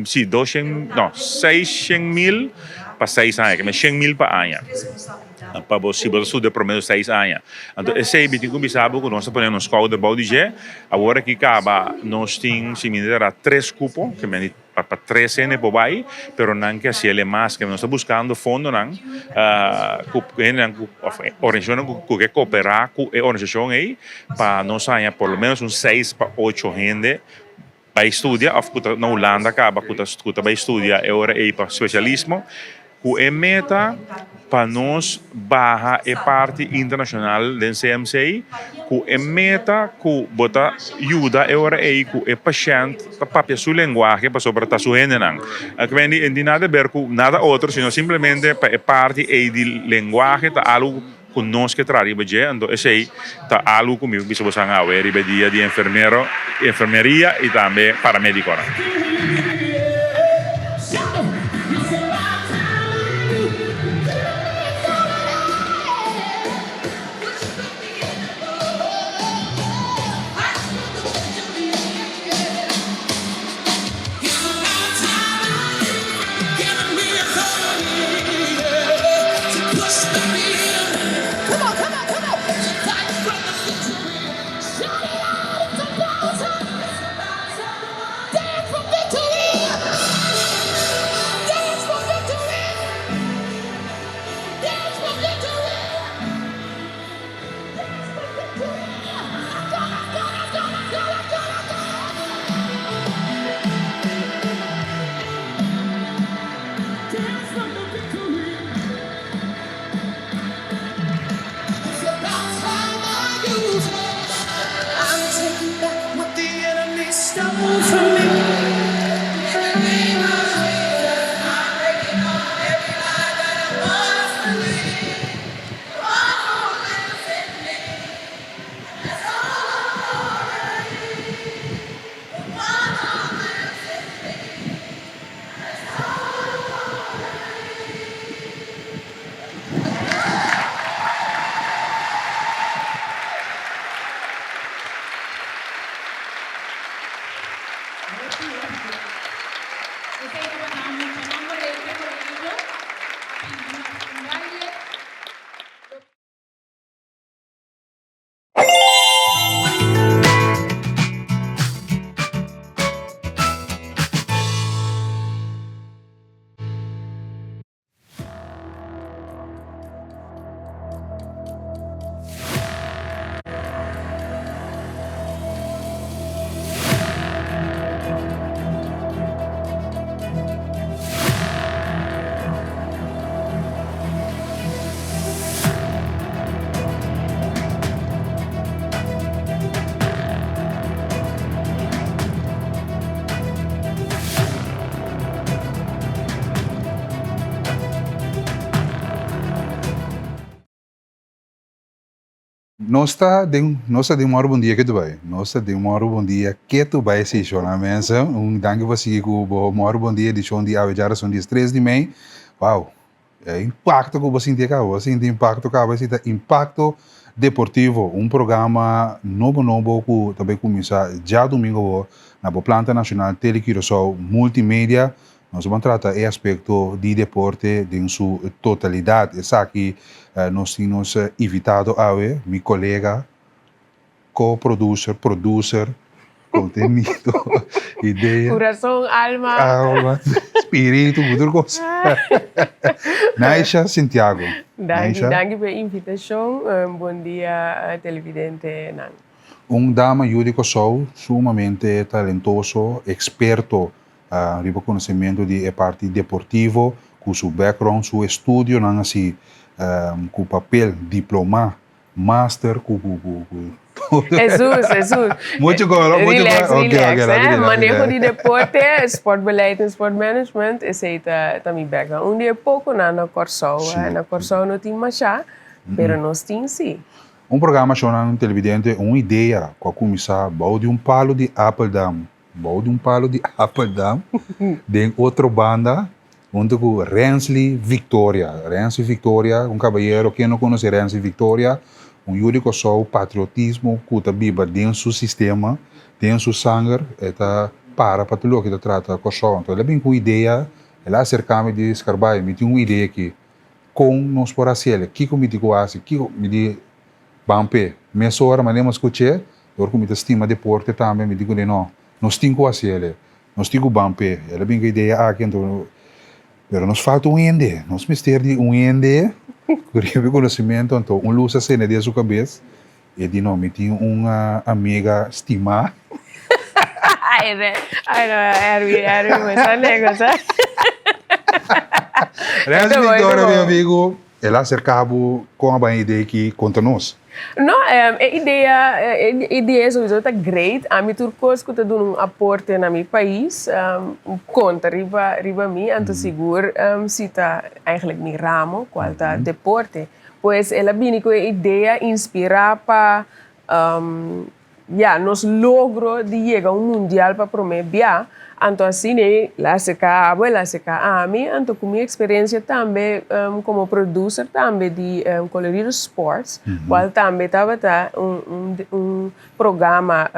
Speaker 3: si doshen no seishen mil pa seis aña keme shen mil pa aña pa bo si bo ta studia promedio seis aña. Anto esei mi tin ku bisa bo ku nos ta pone nos skouder bou di dje. Awor aki kaba nos tin si mi no ta era tres kupo keme Pa tres hende por bai, pero nan ke hasi el e mas, ke nos ta buskando fondonan ku hendenan ku òf organisashonnan ku ke koperá ku e organisashon ei pa nos haña por lo menos un seis pa ocho hende bai studia òf ku ta na Hulanda kaba ku ta ku ta bai studia e ora ei pa spesialismo. Ku e meta pa nos baha e parti internashonal den CMC, ku e meta ku bo ta yuda e ora ei ku e pashènt ta papia su lenguahe pasobra ta su hendenan. Aki no tin nada di ber ku nada otro sino simplemente pa e parti ei di lenguahe ta algu ku nos ke traha riba dje, anto esei ta algu ku mi bisa boso awe riba e dia di enfermero, enfermeria i tambe paramedikonan.
Speaker 1: Nos ta den nos ta den Mòru Bon Dia ketu bai. Nos ta den Mòru Bon Dia ketu bai si shona mensen. Un danki pa sigui ku bo Mòru Bon Dia edishon di awe djarason di es tres di mei. Wow! E impakto ku bo sinti e kaba, bo sinti impakto kaba esei ta Impakto Deportivo, un programa nobo nobo ku ta bai kuminsá djadumingu awor na bo planta nashonal Tele Curaçao Multimedia. Nos a ban trata e aspekto di deporte den su totalidat. Esaki nos tin nos invitado awe, mi kolega, co-producer, producer, contenido, idea.
Speaker 14: Corazon, alma.
Speaker 1: Alma, spiritu, ku tur kos. Naisha Sintiago.
Speaker 14: Danki, danki pa e invitashon. Bon dia televidentenan.
Speaker 1: Un dama yu di Kòrsou sumamente talentoso, eksperto Riba konosementu di e parti deportivo ku su background, su estudionan asi ku papel, diploma, master ku ku ku ku
Speaker 14: Jesus, Jesus.
Speaker 1: Mucho koro, mucho
Speaker 14: Relax,
Speaker 1: koro.
Speaker 14: relax,
Speaker 1: Ok, ok,
Speaker 14: eh.
Speaker 1: relax,
Speaker 14: Maneho di
Speaker 1: relax.
Speaker 14: deporte, sportbeleid en sportmanagement, esei ta ta mi background. Un di e poconan na Kòrsou,
Speaker 1: Sí.
Speaker 14: eh. Na Kòrsou no tin masha, pero nos tin sí.
Speaker 1: Un programa shownan televidente un idea ku a kuminsá bou di un palu di Apeldoorn Bou di un palu di Appeldam den otro banda hunto ku Rensley Victoria. Rensley Victoria, un kabayero, ken no konosé Rensley Victoria? Un yu di Kòrsou, patriotismo ku ta biba den su sistema, den su sanger, e ta para pa tur loke ta trata Kòrsou. Anto el a bin ku un idea, el a aserká mi di Scarbay, mi tin un idea aki, kon nos por hasi el? Kiko mi tin ku hasi? Kiko? Mi di, ban p'e. Mesora manera mi a skuch'é, Dor ku mi ta stima deporte tambe, mi di kuné no, nos tin ku hasi el, nos tin ku ban p'e. El a bin ku e idea aki, anto, pero nos falta un hende, nos mester di un hende ku riba e konosementu, anto un lus a sende den su kabes, e di no, mi tin un amiga stimá.
Speaker 14: Ay, ay no, Erwin, Erwin, bo sa nego, sa.
Speaker 1: Renzo Victoria, mi amigu, el a aserká bo kon a ban e idea aki konta nos.
Speaker 14: No, e idea, e idea sowieso ta great. Ami tur kos ku ta duna un aporte na mi pais konta riba riba mi, anto sigur si ta eigenlijk mi ramo kual ta deporte. Pues el a bini ku e idea inspirá pa Ya, nos logro di yega un mundial pa prome bia, anto asina e la acerca abo, el a acerca ami, anto cu mi experiencia tambe como producer tambe di Colorido Sports, cual tambe tabata un un programa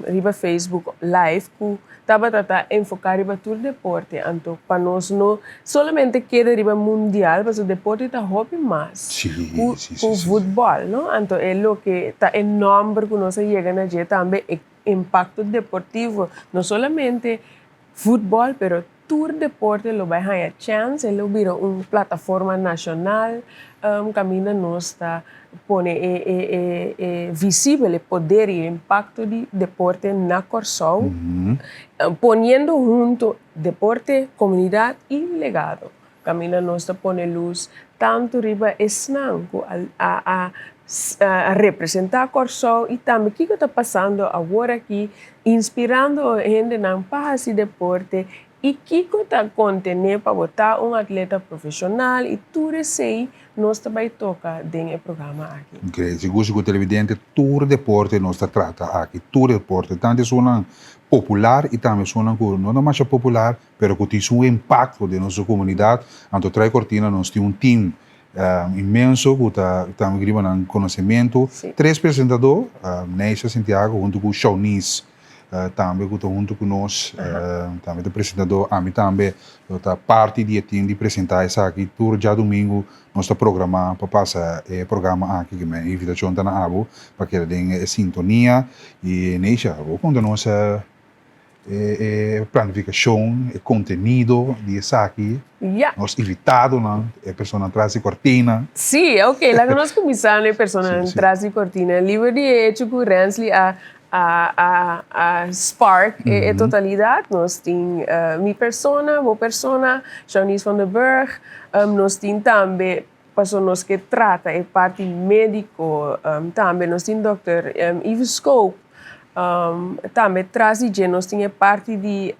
Speaker 14: riba Facebook live cu tabata ta enfoca riba tur deporte, anto pa nos no solamente keda riba mundial, pasobra deporte ta hopi mas ku ku futbòl, no? Anto e loke ta e nòmber ku nos a yega na dje tambe e impakto deportivo, no solamente futbòl, pero tur deporte lo bai haña chèns, e lo bira un plataforma nashonal kaminda nos ta pone e e e e visibel e poder i e impakto di deporte na Kòrsou, poniendo hunto deporte, komunidat i legado. Kaminda nos ta pone lus tantu riba esnan ku a a a representá Kòrsou i tambe kiko ta pasando awor aki, inspirando hendenan pa hasi deporte i kiko ta kontené pa bo ta un atleta profeshonal i tur esei nos ta bai toka den e programa aki.
Speaker 1: Great. Sigur sigur televidente tur deporte nos ta trata aki, tur deporte, tantu esunnan popular i tambe esunnan ku no ta masha popular pero ku tin su impakto den nos komunidat. Anto Trai Kortina nos tin un team inmenso ku ta tambe riba nan konosementu. Tres presentadó, Neisha Sintiago huntu ku Shaunis tambe ku ta huntu ku nos, tambe ta presentadó. Ami tambe lo ta parti di e team di presentá esaki. Tur djadumingu nos ta programá pa pasa e programa aki. Ke men invitashon ta na abo pa keda den e sintonia. I Neisha, bo konta nos E planificacion, e contenido di esaki, nos invitadonan, e personanan tras di cortina.
Speaker 14: Sí, ok, laga nos cuminsa na e personanan tras di cortina. Liber di e hecho cu Rensley a a a spark e totalidad, nos tin mi persona, bo persona, Shanice van der Burg, nos tin tambe paso nos ke trata e parti medico, tambe nos tin dokter Yves Scope, Tambe tras di dje nos tin e parti di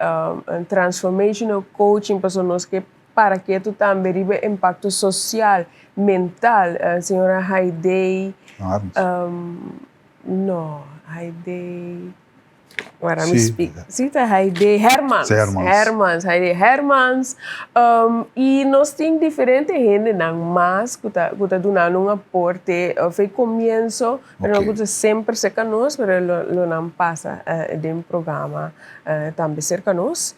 Speaker 14: transformational coaching pasobra nos ke para ketu tambe riba e impacto social, mental. Señora Haidee.
Speaker 1: Harms.
Speaker 14: No, Haidee. Wara mi speak. Si ta Haidee Hermans.
Speaker 1: Hermans.
Speaker 14: Hermans, Haidee Hermans. I nos tin diferente hendenan mas ku ta ku ta duna un aporte of e komienso, pero no ku ta semper serka nos, pero lo lo nan pasa den programa tambe serka nos.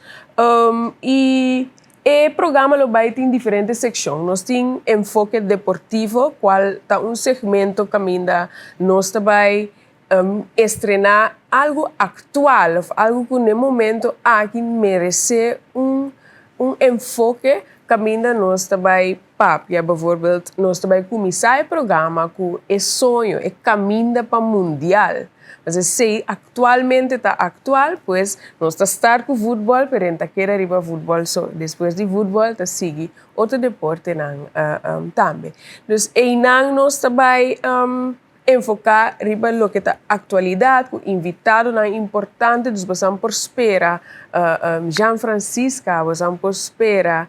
Speaker 14: I e programa lo bai tin diferente sekshon. Nos tin enfoke deportivo, kual ta un segmento kaminda nos ta bai Estrená algu aktual òf algu ku n'e momento aki meresé un un enfoke kaminda nos ta bai papia. Bijvoorbeeld, nos ta bai kuminsá e programa ku e soño, e kaminda pa mundial. Pasobra esei aktualmente ta aktual, pues nos ta start ku futbòl pero e no ta keda riba futbòl so. Despues di futbòl ta sigui otro deportenan tambe. Dus einan nos ta bai. Enfoká riba loke ta aktualidat ku invitadonan importante, dus bosan por spera Jean Francisca, bosan por spera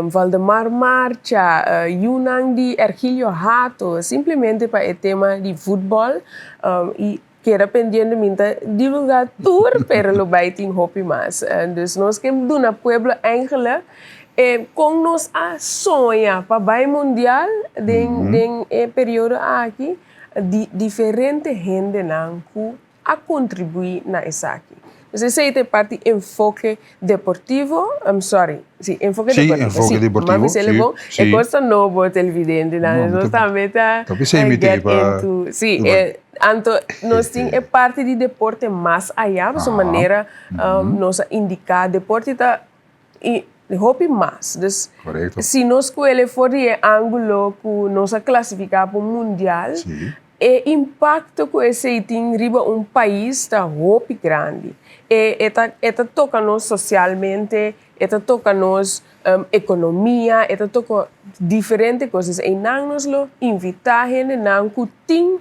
Speaker 14: Valdemar Marcha, yunan di Ergilio Hato, simplemente pa e tema di futbòl i keda pendiente mi ta divulgá tur pero lo bai tin hopi mas. Dus nos ke duna pueblo eigenlijk E kon nos a soña pa bai mundial den den e periodo aki di diferente hendenan ku a kontribuí na esaki. Dus esei ta e parti enfoke deportivo, I'm sorry, si enfoke
Speaker 1: Sí,
Speaker 14: deportivo,
Speaker 1: enfoke
Speaker 14: si,
Speaker 1: deportivo,
Speaker 14: m'a bisa
Speaker 1: sí,
Speaker 14: el bon,
Speaker 1: sí.
Speaker 14: e kos ta nobo televidentenan,
Speaker 1: No, mi
Speaker 14: nos
Speaker 1: ta
Speaker 14: tambe ta
Speaker 1: ta p'esei mi
Speaker 14: get
Speaker 1: t'ei pa
Speaker 14: into, si,
Speaker 1: pa
Speaker 14: e anto nos tin e parti di deporte mas ayá, pasobra
Speaker 1: Aha,
Speaker 14: manera nos a indiká deporte ta I hopi mas. Dus
Speaker 1: Correcto.
Speaker 14: si nos kuele for di e ángulo ku nos a klasifiká pa un mundial,
Speaker 1: Sí.
Speaker 14: e impakto ku esei tin riba un pais ta hopi grandi. E e ta e ta toka nos sosialmente, e ta toka nos ekonomia, e ta toka diferente kos. Dus einan nos lo invitá hendenan ku tin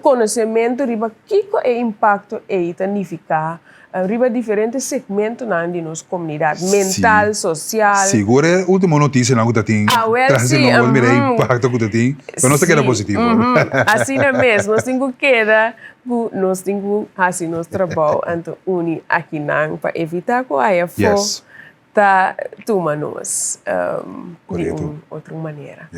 Speaker 14: konosementu riba kiko e impakto ei ta nifiká riba diferente segmentonan di nos komunidat, mental, sosial.
Speaker 1: Sigur e ultimo notisianan ku ta tin tras di nos mira e impakto ku ta tin, pero nos ta keda positivo.
Speaker 14: Asina mes, nos tin ku keda ku nos tin ku hasi nos trabou anto uni akinan pa evitá ku haya fo ta tuma nos di un otro manera.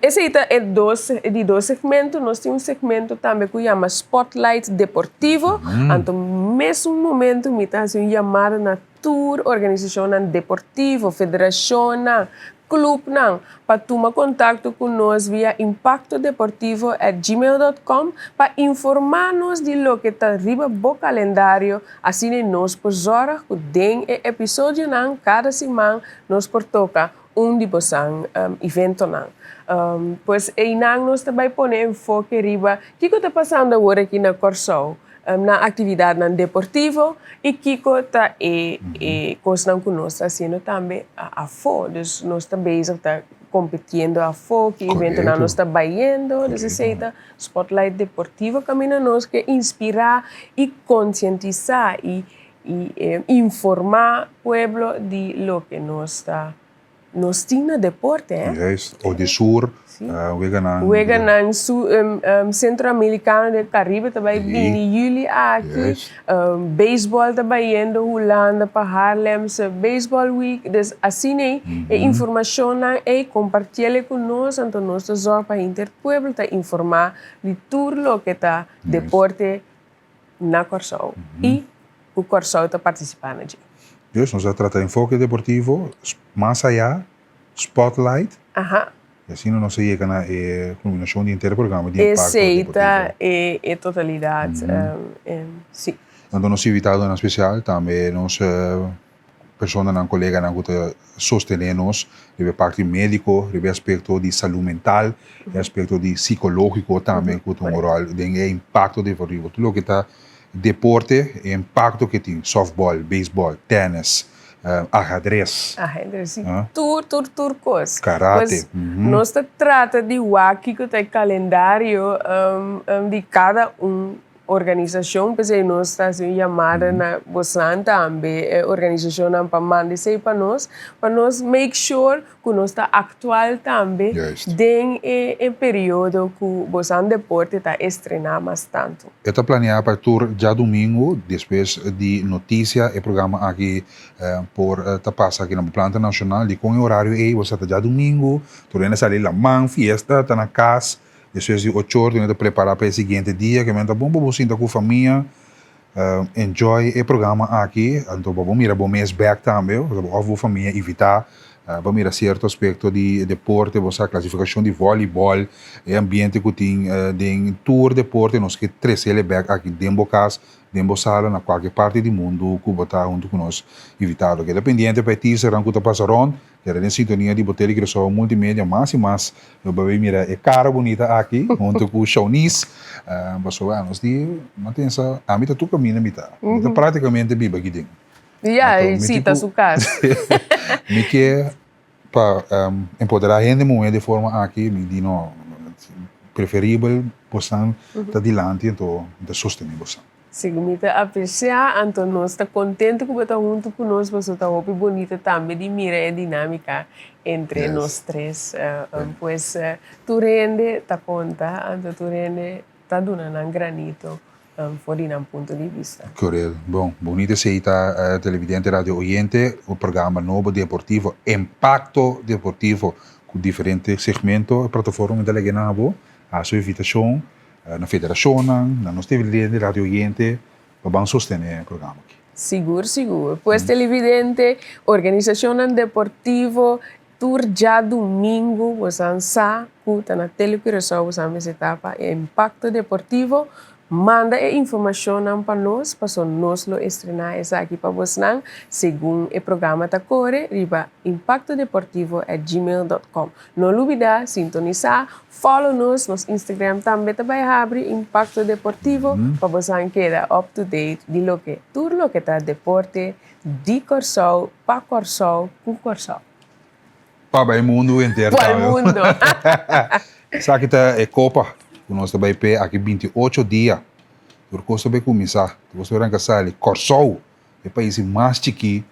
Speaker 14: Esei ta e dos e di dos segmento. Nos tin un segmento tambe ku yama Spotlight Deportivo. Anto mesun momento mi ta hasi un yamada na tur organisashonnan deportivo, federashonnan, klupnan pa tuma kontakto ku nos via impactodeportivo at gmail dot com pa informá nos di loke ta riba bo kalendario Asina nos por zorg ku den e episodionan kada siman nos por toka un di bosan eventonan. Pues einan nos ta bai pone enfoke riba kiko ta pasando awor aki na Kòrsou na aktividatnan deportivo i kiko ta e e kosnan ku nos ta hasiendo tambe afó. Dus nos ta bezig ta kompetiendo afó, ki eventonan nos ta bayendo, dus esei ta Spotlight Deportivo kaminda nos ke inspirá i konsientisá i informá pueblo di loke nos ta nos tin na deporte.
Speaker 1: Juist, Odesur, weganan.
Speaker 14: Weganan Centroamericano del Caribe ta bai bini juli aki. Beisbòl ta bayendo Hulanda pa Haarlemse Baseball Week. Dus asina e informashonnan ei kompartiel ku nos, anto nos ta zòrg pa henter pueblo ta informá di tur loke ta deporte na Kòrsou i ku Kòrsou ta partisipá na dje.
Speaker 1: Dus nos a trata enfoke deportivo mas ayá, spotlight. Y asina nos a yega na e culminacion di henter e programa di Impacto
Speaker 14: Esey
Speaker 1: Deportivo.
Speaker 14: ta e totalidad, si.
Speaker 1: Anto nos invitadonan special, tambe nos personanan, coleganan cu ta sostene nos riba e parti medico, riba e aspecto di salud mental, e aspecto di psicologico tambe cu ta un rol den e impacto deportivo. Tur loke ta deporte, e impacto cu e tin, softball, baseball, tennis, Ahadres.
Speaker 14: Ahadres, si. Tur, tur, tur kos.
Speaker 1: Karate.
Speaker 14: Pues, nos ta trata di wak kiko ta e kalendario di kada un organisashon, p'esei nos ta hasi un yamada na bosnan tambe, e organisashonnan pa manda esei pa nos, pa nos make sure ku nos ta aktual tambe den e periodo ku bosan deporte ta estrená mas tantu.
Speaker 1: E ta planeá pa tur djadumingu despues di notisia e programa aki por ta pasa aki na bo planta nashonal. Dikon e orario ei? Bo sa ta djadumingu, tur hende a sali laman, fiesta, ta na kas. Despues di ocho or ta prepara pa e siguiente dia ke men ta bon pa bo sinta ku famia enjoy e programa aki anto pa bo mira bo mes bek tambe of bo famia invita pa mira sierto aspekto di deporte bo sa klasifikashon di volleyball e ambiente ku tin den tur deporte nos ke tresele bek aki den bo kas den bo sala na kualke parti di mundu ku bo ta huntu ku nos invitado keda pendiente pa e teasernan ku ta pasa rond. Keda den sintonia di bo Tele Curaçao Multimedia mas y mas lo bo bay mira e cara bunita aki hunto cu Shaunice pasobra anos di nan pensa ami ta tur caminda mi ta mi ta practicamente biba aki den.
Speaker 14: Ya y si ta su cas.
Speaker 1: Mi ke pa empodera hende muhe di forma aki mi di no preferibel bosan ta dilanti anto mi ta sostene bosan.
Speaker 14: Sigur mi ta apreciá, anto nos ta contento cu bo ta hunto cu nos, pasobra ta hopi bonito tambe di mira e dinámica entre nos tres. Pues tur hende ta conta, anto tur hende ta duna nan granito for di nan punto di bista.
Speaker 1: Corel. Bon, bonito esey ta televidente radio oyente, un programa nobo deportivo, Impacto Deportivo, cu diferente segmento, e plataforma mi ta lege na bo, haci un invitacion. Na federashonnan, na nos televidente, radio oyente, pa ban sostené e programa aki.
Speaker 14: Sigur, sigur. Pues televidente, organisashonnan deportivo, tur djadumingu bosan sa ku ta na Tele Curaçao bosan mester ta pa e Impacto Deportivo. Manda e informashonnan pa nos, paso nos lo estrená esaki pa bosnan segun e programa ta kore riba impactodeportivo at gmail dot com. No lubida sintonisá, follow nos, nos Instagram tambe ta bai habri Impacto Deportivo pa bosan keda up to date di loke tur loke ta deporte di Kòrsou, pa Kòrsou, ku Kòrsou.
Speaker 1: Pa bai mundu henter
Speaker 14: tambe. Pa el mundo.
Speaker 1: Esaki ta e kopa ku nos ta bai p'e aki binti ocho dia. Tur kos ta bai kuminsá, tur kos ta bai ranka sali. Kòrsou! E pais mas chikí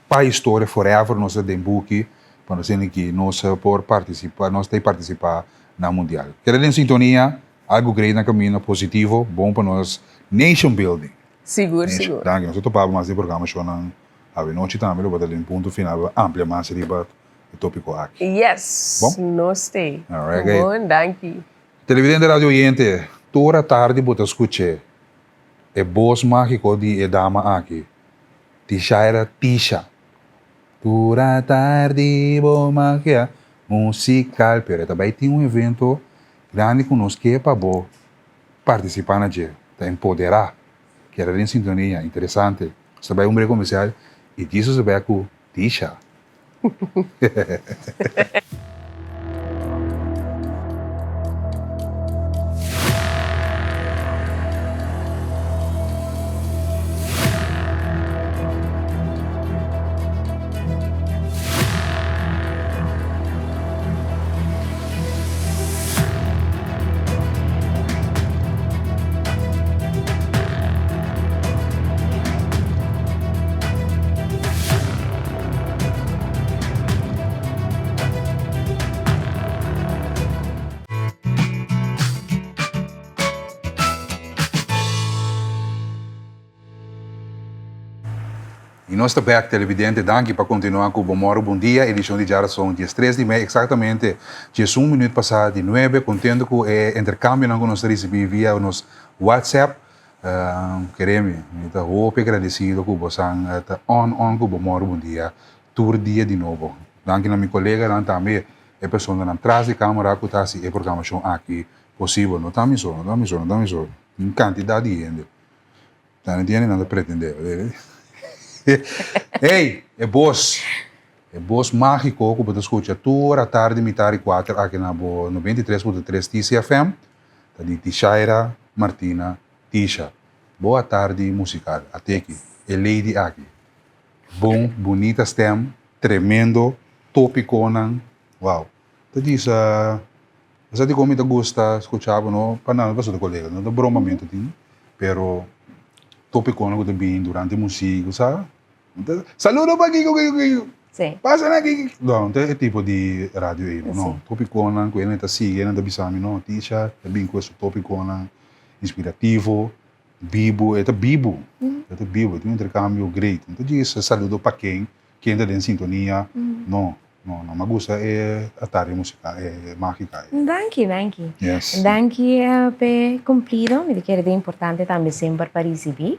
Speaker 1: pa historia forever nos ta den buki pa nos tende ki nos por participa nos ta participa na mundial. Keda den sintonia algo great na camino positivo bon pa nos nation building.
Speaker 14: Sigur sigur.
Speaker 1: Danki nos ta topa bo mas den programa shownan awe nochi tambe lo bo ta den punto final bo amplia mas riba e topico aki.
Speaker 14: Yes
Speaker 1: Bon?
Speaker 14: Nos t'ey.
Speaker 1: Alright gay.
Speaker 14: Bon danki.
Speaker 1: Televidente radio oyente tur atardi bo ta scuche E bos mágiko di e dama aki, Tishaira Tisha. Tur atardi bo magia musikal. Pero e ta bai tin un evento grandi ku nos ke pa bo partisipá na dje. Ta empoderá. Keda den sintonia. Interesante. Nos ta bai un brek komersial i Jesus ta bai ku Tisha. Y nos ta bek, televidente, danki pa continua cu Bon Moro Bon Dia, edicion di djarason diestres di mei, exactamente diesun minuut pasa di nuebe, contento cu e intercambionan cu nos ta ricibi via nos WhatsApp. Kere mi, mi ta hopi agradecido cu bosan ta on on cu bo moro bon dia tur dia di nobo. Danki na mi coleganan tambe, e personanan tras di camera cu ta haci e programacion aki posibel. No ta mi so, no ta mi so, no ta mi so. Un cantidad di hende. Ta no tiene nan ta pretende. Hey, e bos, e bos magico cu bo ta scucha tur atardi mitar di cuater aki na bo 93.3 TCFM. Ta di Tishaira Martina Tisha. Bo atardi musical. Ateki. E lady aki. Bon, bunita stem, tremendo, topiconan. Wow. Ta disa, sa dikon mi ta gusta scucha bo no pa nada pasobra ta colega, no ta bromamento tin. Pero tópiconan cu ta bini durante music, bo sa? Saludo pa Kiko, Kiko, Kiko.
Speaker 15: Sí.
Speaker 1: Pasa na Kiko. No, no ta e tipo di radio ei, no.
Speaker 15: Sí.
Speaker 1: Tópiconan cu hende ta sigui, hende ta bisa mi, no, Tisha ta bini cu esun tópiconan inspirativo, bibu, e ta bibu, e ta bibu, e tin un intercambio great. No ta djis saludo pa ken, ken ta den sintonia, no. No, no, m'a gusta e atario musical, e magica ei.
Speaker 15: Danki, danki.
Speaker 1: Yes.
Speaker 15: Danki p'e cumplido, mi ta kere ta importante tambe semper pa ricibi.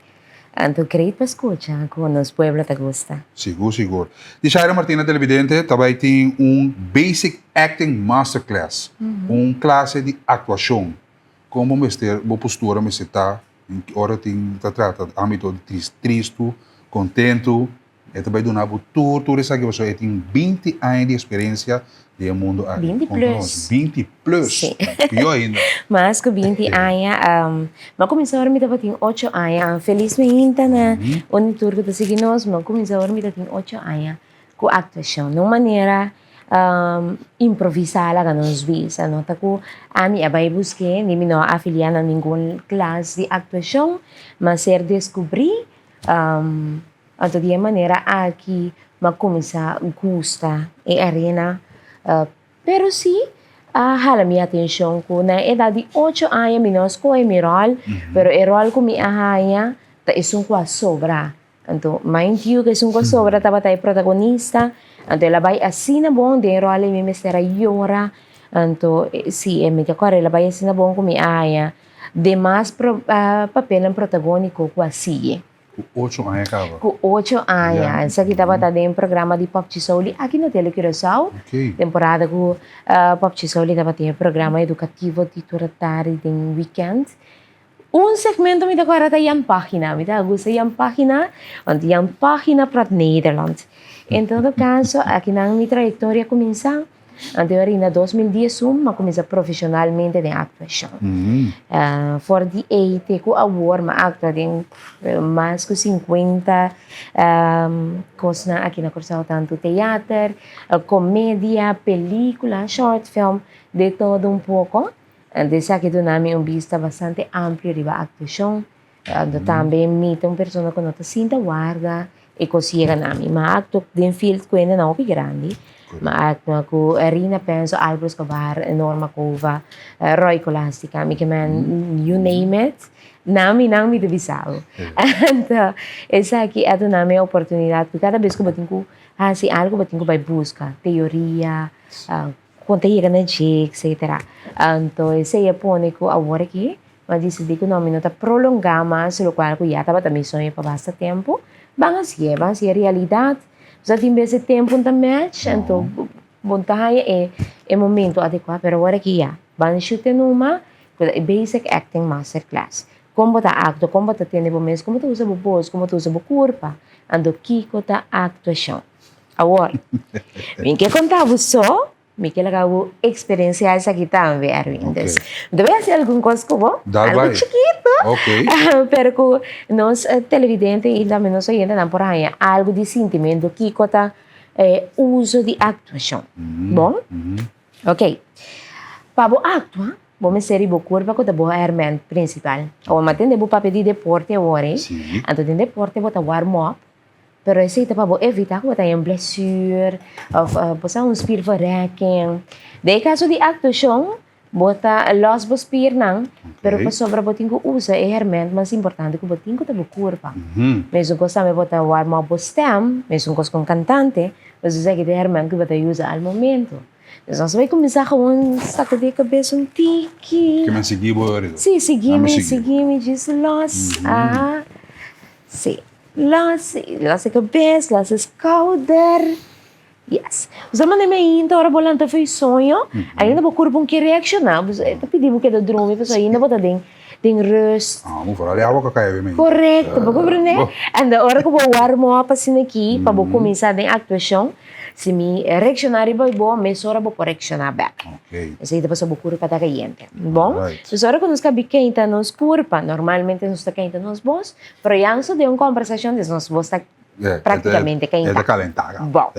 Speaker 15: Anto great pa scucha cu nos pueblo ta gusta.
Speaker 1: Sigur, sigur. Di Shaira Martina televidente ta bay tin un Basic Acting Masterclass, un clase di actuacion. Con bo mester, bo postura mester ta ora tin ta trata ambito di tristu, contento, E ta bai duna bo tur tur esaki pasobra e tin binti aña di experiencia den e mundo aki.
Speaker 15: Binti plus.
Speaker 1: Binti plus.
Speaker 15: Sí.
Speaker 1: Pió ainda.
Speaker 15: Mas ku binti aña. Mi a kuminsá ora mi tabatin ocho aña. Felis mainta na un tur ku ta sigui nos. Mi a kuminsá ora mi tabatin ocho aña ku aktuashon. Na un manera improvisá laga nos bisa. No ta ku ami a bai busk'é ni mi no a afiliá na ningun klas di aktuashon. Mi a ser deskubrí. Anto di e manera aki m'a kuminsá gusta e arena. Pero sí a hala mi atenshon ku na e edat di ocho aña mi no a skohe mi ròl, pero e ròl ku mi a haña ta esun ku a sobra. Anto mind you ku esun ku a sobra tabata e protagonista, anto el a bai asina bon den e ròl ei mi mester a yora. Anto sí, mi ta kòrda el a bai asina bon ku mi a haña demas papelnan protagóniko ku a sigui.
Speaker 1: Ku ocho aña kaba.
Speaker 15: Ku ocho aña. Esaki tabata den programa di Pop Chisouli aki na Tele Curaçao. Temporada ku Pop Chisouli tabatin e programa edukativo di tur atardi den wikènt. Un segmento mi ta kòrda ta Jan Pagina. Mi ta gusta Jan Pagina, want Jan Pagina praat Nederland. En todo kaso, akinan mi trayektoria kuminsá. Anto ora na 2011 m'a kuminsá profeshonalmente den aktuashon. For di ei te ku awor m'a aktua den mas ku sinkuenta kosnan aki na Kòrsou, tantu teater, komedia, pelikula, short film, de todo un poko. Anto esaki duna mi un bista bastante amplio riba aktuashon. Anto tambe mi ta un persona ku no ta sinta warda e kos yega na mi. M'a aktua den field ku hendenan hopi grandi. M'a aktua ku Rina Penso, Albert Escobar, Norma Cova, Roy Colastica, mi ke men you name it, na mi nan mi ta bisa bo. Anto esaki a duna mi e oportunidat ku kada bes ku bo tin ku hasi algu bo tin ku bai buska teoria, kon ta yega na dje, etcetera. Anto esei a pone ku awor aki Mi a disidí ku no, mi no ta prolongá mas lokual ku ya tabata mi soño pa basta tempu. Ban hasié, ban hasié realidat. Pasobra tin bes e tempu no ta match, anto bo no ta haña e e momento adekuá. Pero awor aki ya, ban shute numa ku ta e basic acting masterclass. Kon bo ta aktua, kon bo ta tende bo mes, kon bo ta usa bo bos, kon bo ta usa bo kurpa, anto kiko ta aktuashon. Awor, mi ke konta bo so. Mi ke laga bo eksperensiá esaki tambe, Erwin. Dus, mi ta bai hasi algun kos ku bo,
Speaker 1: Dal
Speaker 15: algu
Speaker 1: bai.
Speaker 15: chikitu,
Speaker 1: Ok.
Speaker 15: pero ku nos televidente i tambe nos oyentenan por haña algu di sintimentu kiko ta e uso di aktuashon. Bon? Ok. Pa bo aktua, bo mester di bo kurpa ku ta bo hèrmènt prinsipal. Awor, mi a tende bo papia di deporte awor, ei. Anto den deporte bo ta warm up. Pero esei ta pa bo evitá ku bo ta haña un blessure òf bo sa un spierverrekking. Den e kaso di aktuashon, bo ta lòs bo spiernan, pero pasobra bo tin ku usa e hèrmènt mas importante ku bo tin ku ta bo kurpa. Mesun kos tambe bo ta warm up bo stèm, mesun kos ku un kantante, pasobra esaki ta e hèrmènt ku bo ta usa al momento. Dus nos bai kuminsá gewoon sakudí e kabes un tiki.
Speaker 1: Ke men sigui bo ahorita?
Speaker 15: Sí, sigui mi, sigui mi, djis lòs. Aha, sí. Los, los e kabes, los e skouder. Yes. Bo sa manda mi ainda ora bo lanta for e soño, ainda bo kurpo no ke reakshoná. Bo ta pidi bo keda drumi pasobra ainda bo ta den den rust.
Speaker 1: Ah, bo foral e awa ku a kai mi.
Speaker 15: Korekto, bo komprendé? Anto ora ku bo warm up asina aki pa bo kuminsá den aktuashon, si mi reakshoná riba bo, mesora bo por reakshoná bèk. Esei ta pasobra bo kurpa ta kayente. Bon? Dus ora ku nos kabi keinta nos kurpa, normalmente nos ta keinta nos bos, Pero ya nos ta den un conversacion des nos bos ta practicamente
Speaker 1: E ta
Speaker 15: caentá.
Speaker 1: calentá ka.
Speaker 15: Bon.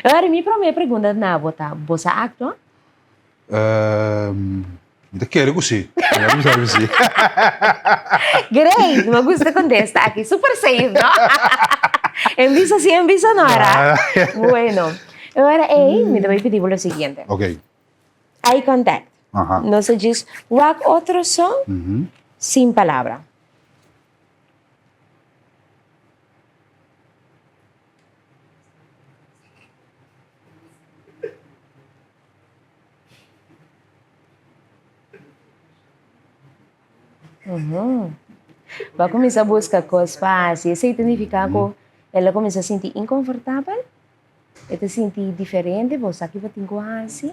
Speaker 15: Ahora mi prome pregunta na bo ta, bo sa actua?
Speaker 1: Mi ta kere ku si. Mi a bisa ku si.
Speaker 15: Great! Mi gusta kontesta aki. Super safe, no? En bisa si, en bisa no, ra? Bueno. Ora ei, mi ta bai pidi bo lo siguiente.
Speaker 1: Ok.
Speaker 15: Eye contact.
Speaker 1: Aha.
Speaker 15: Nos a djis wak otro so, sin palabra. Bo a kuminsá buska kos pa hasi. Esei ta nifiká ku el a kuminsá sinti inkonfortabel? E ta sinti diferente? Bo sa ki bo tin ku hasi?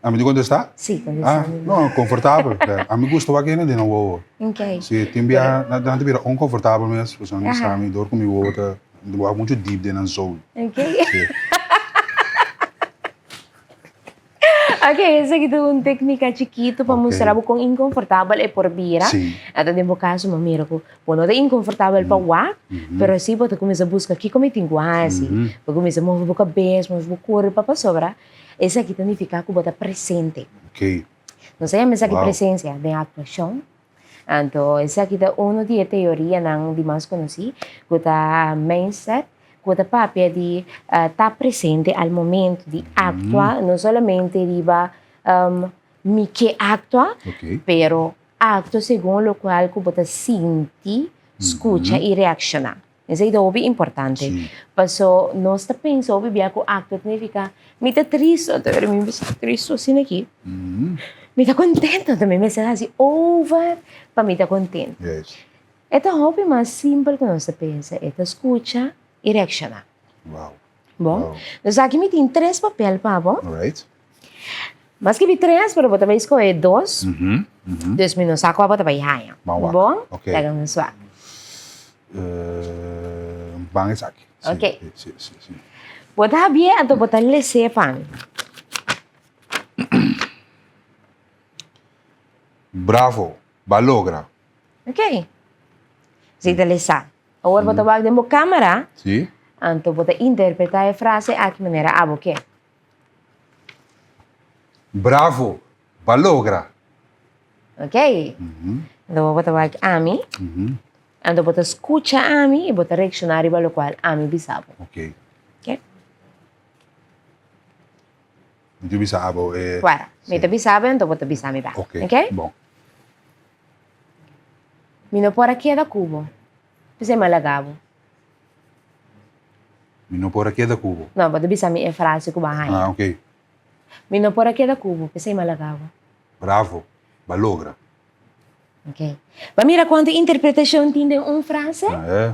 Speaker 1: Ami di kontestá?
Speaker 15: Sí, kontestá.
Speaker 1: Ah, no, konfortabel. Ami gusta wak hende den nan wowo.
Speaker 15: Ok.
Speaker 1: Sí, tin biaha nan ta bira onkonfortabel mes, pasobra nan sa mi dor ku mi wowo ta wak muchu dip den nan zool.
Speaker 15: Ok.
Speaker 1: Sí.
Speaker 15: Ok, esaki ta un téknika chikitu pa mustra bo kon inkonfortabel e por bira.
Speaker 1: Sí.
Speaker 15: Anto den bo kaso bo mira ku bo no ta inkonfortabel pa wak, pero si bo ta kuminsá buska kiko mi tin ku hasi. Bo kuminsá move bo kabes, move bo kurpa pasobra Esaki ta nifiká ku bo ta presente.
Speaker 1: Ok.
Speaker 15: Nos a yama esaki
Speaker 1: Wow.
Speaker 15: presensia den aktuashon. Anto esaki ta unu di e teorianan di mas konosí ku ta mindset, ku ta papia di ta presente al momento di aktua, no solamente riba mi ke aktua,
Speaker 1: Ok.
Speaker 15: pero aktua segun lokual ku bo ta sinti, skucha i reakshoná. Esei ta hopi importante.
Speaker 1: Sí.
Speaker 15: Paso nos ta pensa hopi bia ku aktua ta nifiká mi ta tristu, anto pero mi mester tristu asina aki. Mi ta kontento, anto mi mester hasi over pa mi ta kontento.
Speaker 1: Yes.
Speaker 15: E ta hopi mas simpel ku nos ta pensa, e ta skucha i reakshoná.
Speaker 1: Wow.
Speaker 15: Bon,
Speaker 1: Wow.
Speaker 15: dus aki mi tin tres papel pa bo.
Speaker 1: Alright.
Speaker 15: Mas skibi tres, pero bo ta bai skohe dos. Dus mi no sa kua bo ta bai haña.
Speaker 1: Ban wak.
Speaker 15: Bon?
Speaker 1: Ok.
Speaker 15: Laga nos wak.
Speaker 1: Ban esaki. Si,
Speaker 15: Ok.
Speaker 1: Si, si, si.
Speaker 15: Bo ta habié, anto bo ta les'é pa mi.
Speaker 1: Bravo, bo a logra.
Speaker 15: Ok. Si ta lesá. Awor bo ta wak den bo kamera.
Speaker 1: Si.
Speaker 15: Anto bo ta interpretá e frase aki manera abo ke.
Speaker 1: Bravo! Bo a logra!
Speaker 15: Ok. Anto bo ta wak ami. Anto bo ta skucha ami i bo ta reakshoná riba lokual ami bisa bo.
Speaker 1: Ok.
Speaker 15: Ok.
Speaker 1: Mi ta bisa abo e.
Speaker 15: Kuara. Mi ta bisa bo anto bo ta bisa mi bak.
Speaker 1: Ok.
Speaker 15: Ok?
Speaker 1: Bon.
Speaker 15: Mi no por a keda ku bo. P'esei mi a laga bo.
Speaker 1: Mi no por a keda ku bo.
Speaker 15: No, bo ta bisa mi e frase ku bo a haña.
Speaker 1: Ah, ok.
Speaker 15: Mi no por a keda ku bo, p'esei mi a laga bo.
Speaker 1: Bravo, bo a logra.
Speaker 15: Ok. Bo a mira kuantu interpretashon tin den un frase?
Speaker 1: Ah, e.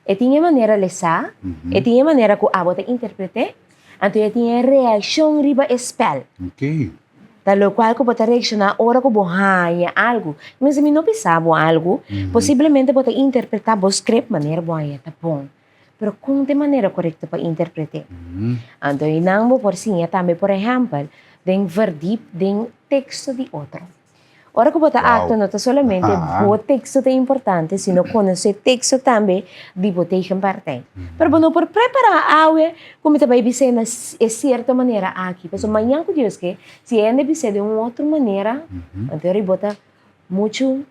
Speaker 15: E tin e manera lesá, e tin e manera ku abo ta interpret'é, anto e tin e reakshon riba e spèl.
Speaker 1: Ok.
Speaker 15: Ta lokual ku bo ta reakshoná ora ku bo haña algu. Mester mi no bisa bo algu, posiblemente bo ta interpretá bo script manera bo haña ta bon. Pero kon ta e manera korekto pa interpret'é? Anto einan bo por siña tambe, por ehèmpel, den verdiep den teksto di otro. Ora ku bo ta aktua no ta solamente bo teksto ta importante, sino konosé teksto tambe di bo tegenpartij. Pero bo no por prepará awe ku mi ta bai bis'é na e sierto manera aki, pasobra mañan ku Dios ke, si e hende bis'é den un otro manera, anto bo ta muchu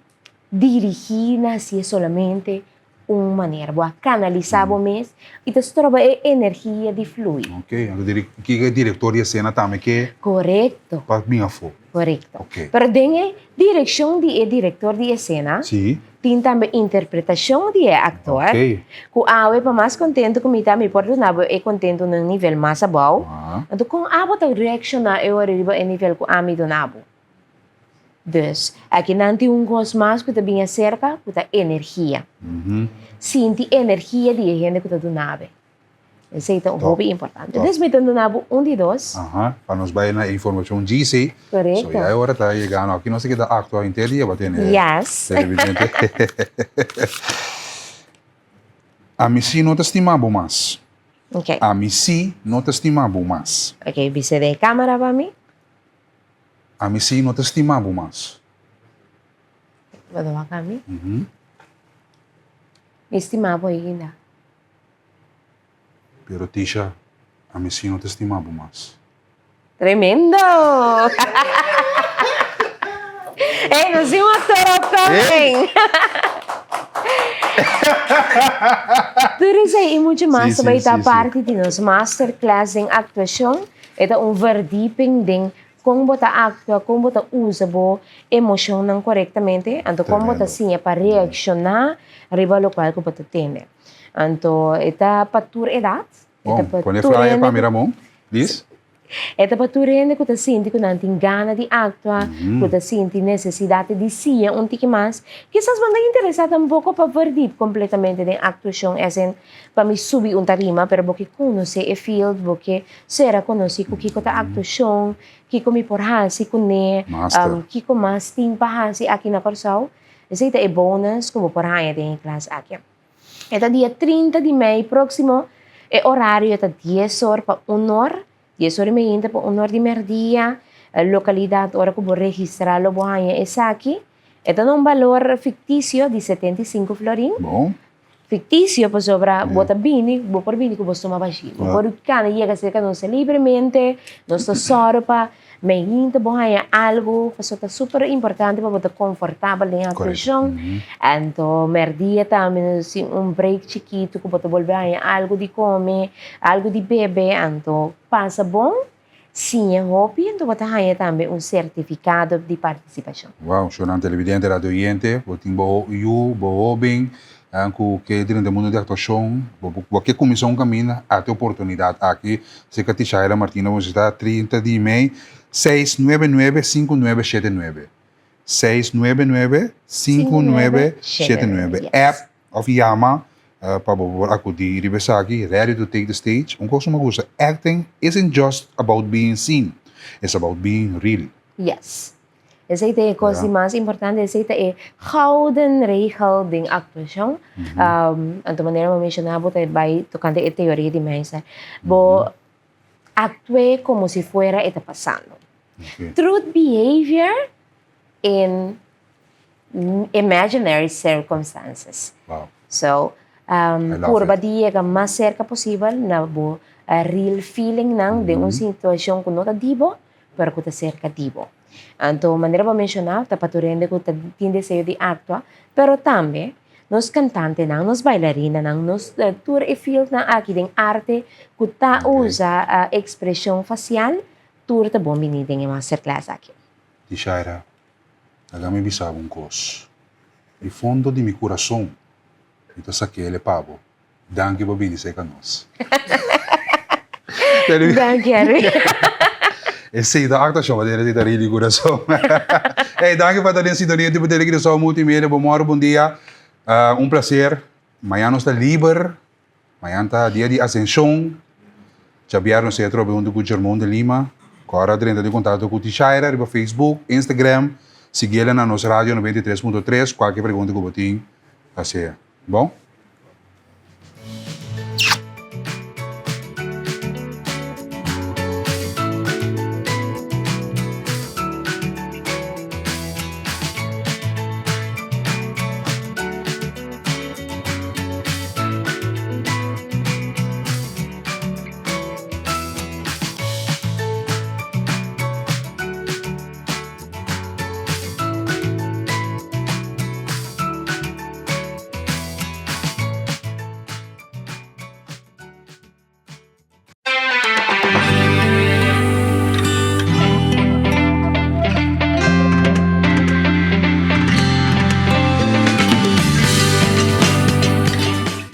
Speaker 15: dirigí na hasié solamente un manera. Bo a kanalisá bo mes i ta stroba e energia di flui.
Speaker 1: Ok, anto kiko e direktor di esena tambe ke
Speaker 15: Korekto.
Speaker 1: pa bin afó.
Speaker 15: Korekto.
Speaker 1: Ok.
Speaker 15: Pero den e direkshon di e direktor di esena
Speaker 1: Si.
Speaker 15: tin tambe interpretashon di e aktor
Speaker 1: Ok.
Speaker 15: ku awe pa mas kontentu ku mi ta mi por duna bo e kontentu na un nivel mas abou. Anto kon abo ta reakshoná e ora riba e nivel ku ami duna bo? Dus, aki nan tin un kos mas ku ta bin aserka ku ta energia. Sinti energia di e hende ku ta duna bo. Esei ta hopi importante. Dus mi ta duna bo un di dos.
Speaker 1: Aha, pa nos bai na e informashon GC.
Speaker 15: Korekto.
Speaker 1: So ya e ora ta yegando. Aki nos ta keda aktua henter dia pa tene
Speaker 15: Yes.
Speaker 1: televidente. Ami si no ta stima bo mas.
Speaker 15: Ok.
Speaker 1: Ami si no ta stima bo mas.
Speaker 15: Ok, bisa den e kamera pa mi.
Speaker 1: Ami si no ta stima bo mas.
Speaker 15: Bo ta wak ami? Mi stima bo ainda.
Speaker 1: Pero Tisha, ami si no ta stima bo mas.
Speaker 15: Tremendo! Hey, nos tin un actor upcoming. Tur esei i mucho mas ta bai ta parti di nos masterclass den actuacion. E ta un verdieping den con bo ta actua, con bo ta usa bo emocionnan corectamente, anto con bo ta siña pa reacciona riba locual cu bo ta tende. Anto e ta pa tur edad. E ta
Speaker 1: Bon,
Speaker 15: pa
Speaker 1: pone
Speaker 15: tur
Speaker 1: flyer
Speaker 15: hende
Speaker 1: pa
Speaker 15: cu
Speaker 1: mi Ramon, please.
Speaker 15: E ta pa tur hende ku ta sinti ku nan tin gana di aktua, ku ta sinti nesesidat di siña un tiki mas. Kisas bo no ta interesá tampoko pa verdiep kompletamente den aktuashon, as in pa mi subi un tarima, pero bo ke konosé e field, bo ke sera konosí ku kiko ta aktuashon, kiko mi por hasi kuné, kiko mas tin pa hasi aki na Kòrsou. Esei ta e bonus ku bo por haña den e klas aki. E ta dia 30 di mei próksimo. E orario ta dies or pa un or, dies or i meinta pa un or di mèrdia. Lokalidat ora ku bo registrá lo bo haña esaki. E ta na un balor fiktisio di 75 florin.
Speaker 1: Bon.
Speaker 15: Fiktisio pasobra bo ta bini, bo por bini ku bo stoma bashí. Bo por kana yega serka nos libremente. Nos ta sòru pa Meinta bo haña algu pasobra ta super importante pa bo ta konfortabel den actuacion. Anto merdia tambe nos tin un break chikitu ku bo ta bolbe haña algu di kome, algu di bebe. Anto pasa bon, siña hopi, anto bo ta haña tambe un sertifikado di partisipashon.
Speaker 1: Wow, shownan televidente, radio oyente, bo tin bo yu, bo hoben ku ke drenta mundu di aktuashon, bo ke kuminsá un kaminda, ate oportunidat aki. Serka Tishaira Martina bo ta 30 di mei, seis nuebe nuebe sinku nuebe shete nuebe. Seis nuebe nuebe sinku nuebe shete nuebe. App òf yama pa bo por akudí riba esaki. Ready to take the stage. Un kos ku mi a gusta, acting isn't just about being seen, it's about being real.
Speaker 15: Yes. Esei ta e kos di mas importante, esei ta e gouden regel den aktuashon. Anto manera bo menshoná bo ta bai tokante e teoria di Meisner. Bo aktu'é komo si fuera e ta pasando. Truth behavior in imaginary circumstances. So, purba di yega mas serka posibel na bo real feelingnan den un situashon ku no ta di bo, pero ku ta serka di bo. Anto manera bo a menshoná ta pa tur hende ku ta tin deseo di aktua, pero tambe nos kantantenan, nos bailarinanan, nos tur e fieldnan aki den arte ku ta usa ekspreshon fasial, tur ta bon bini den e masterclass aki.
Speaker 1: Tishaira, laga mi bisa bo un kos. Di fondo di mi kurason mi ta sak'el e pa bo. Danki pa bini serka nos.
Speaker 15: Danki Henry.
Speaker 1: Esei ta actuacion pa tene ta ri di curason. Hey, danki pa ta den sintonia di Tele Curaçao Multimedia. Bon moro, bon dia. Uh, un placer. Mañana nos ta liber. Mañana ta dia di Ascension. Djabièrnè nos ta atrobe huntu ku Germon de Lima. Kòrda drenta den kontakto ku Tishaira riba Facebook, Instagram. Siguiela na nos radio 93.3. Kualke pregunta ku bo tin, hasié. Bon?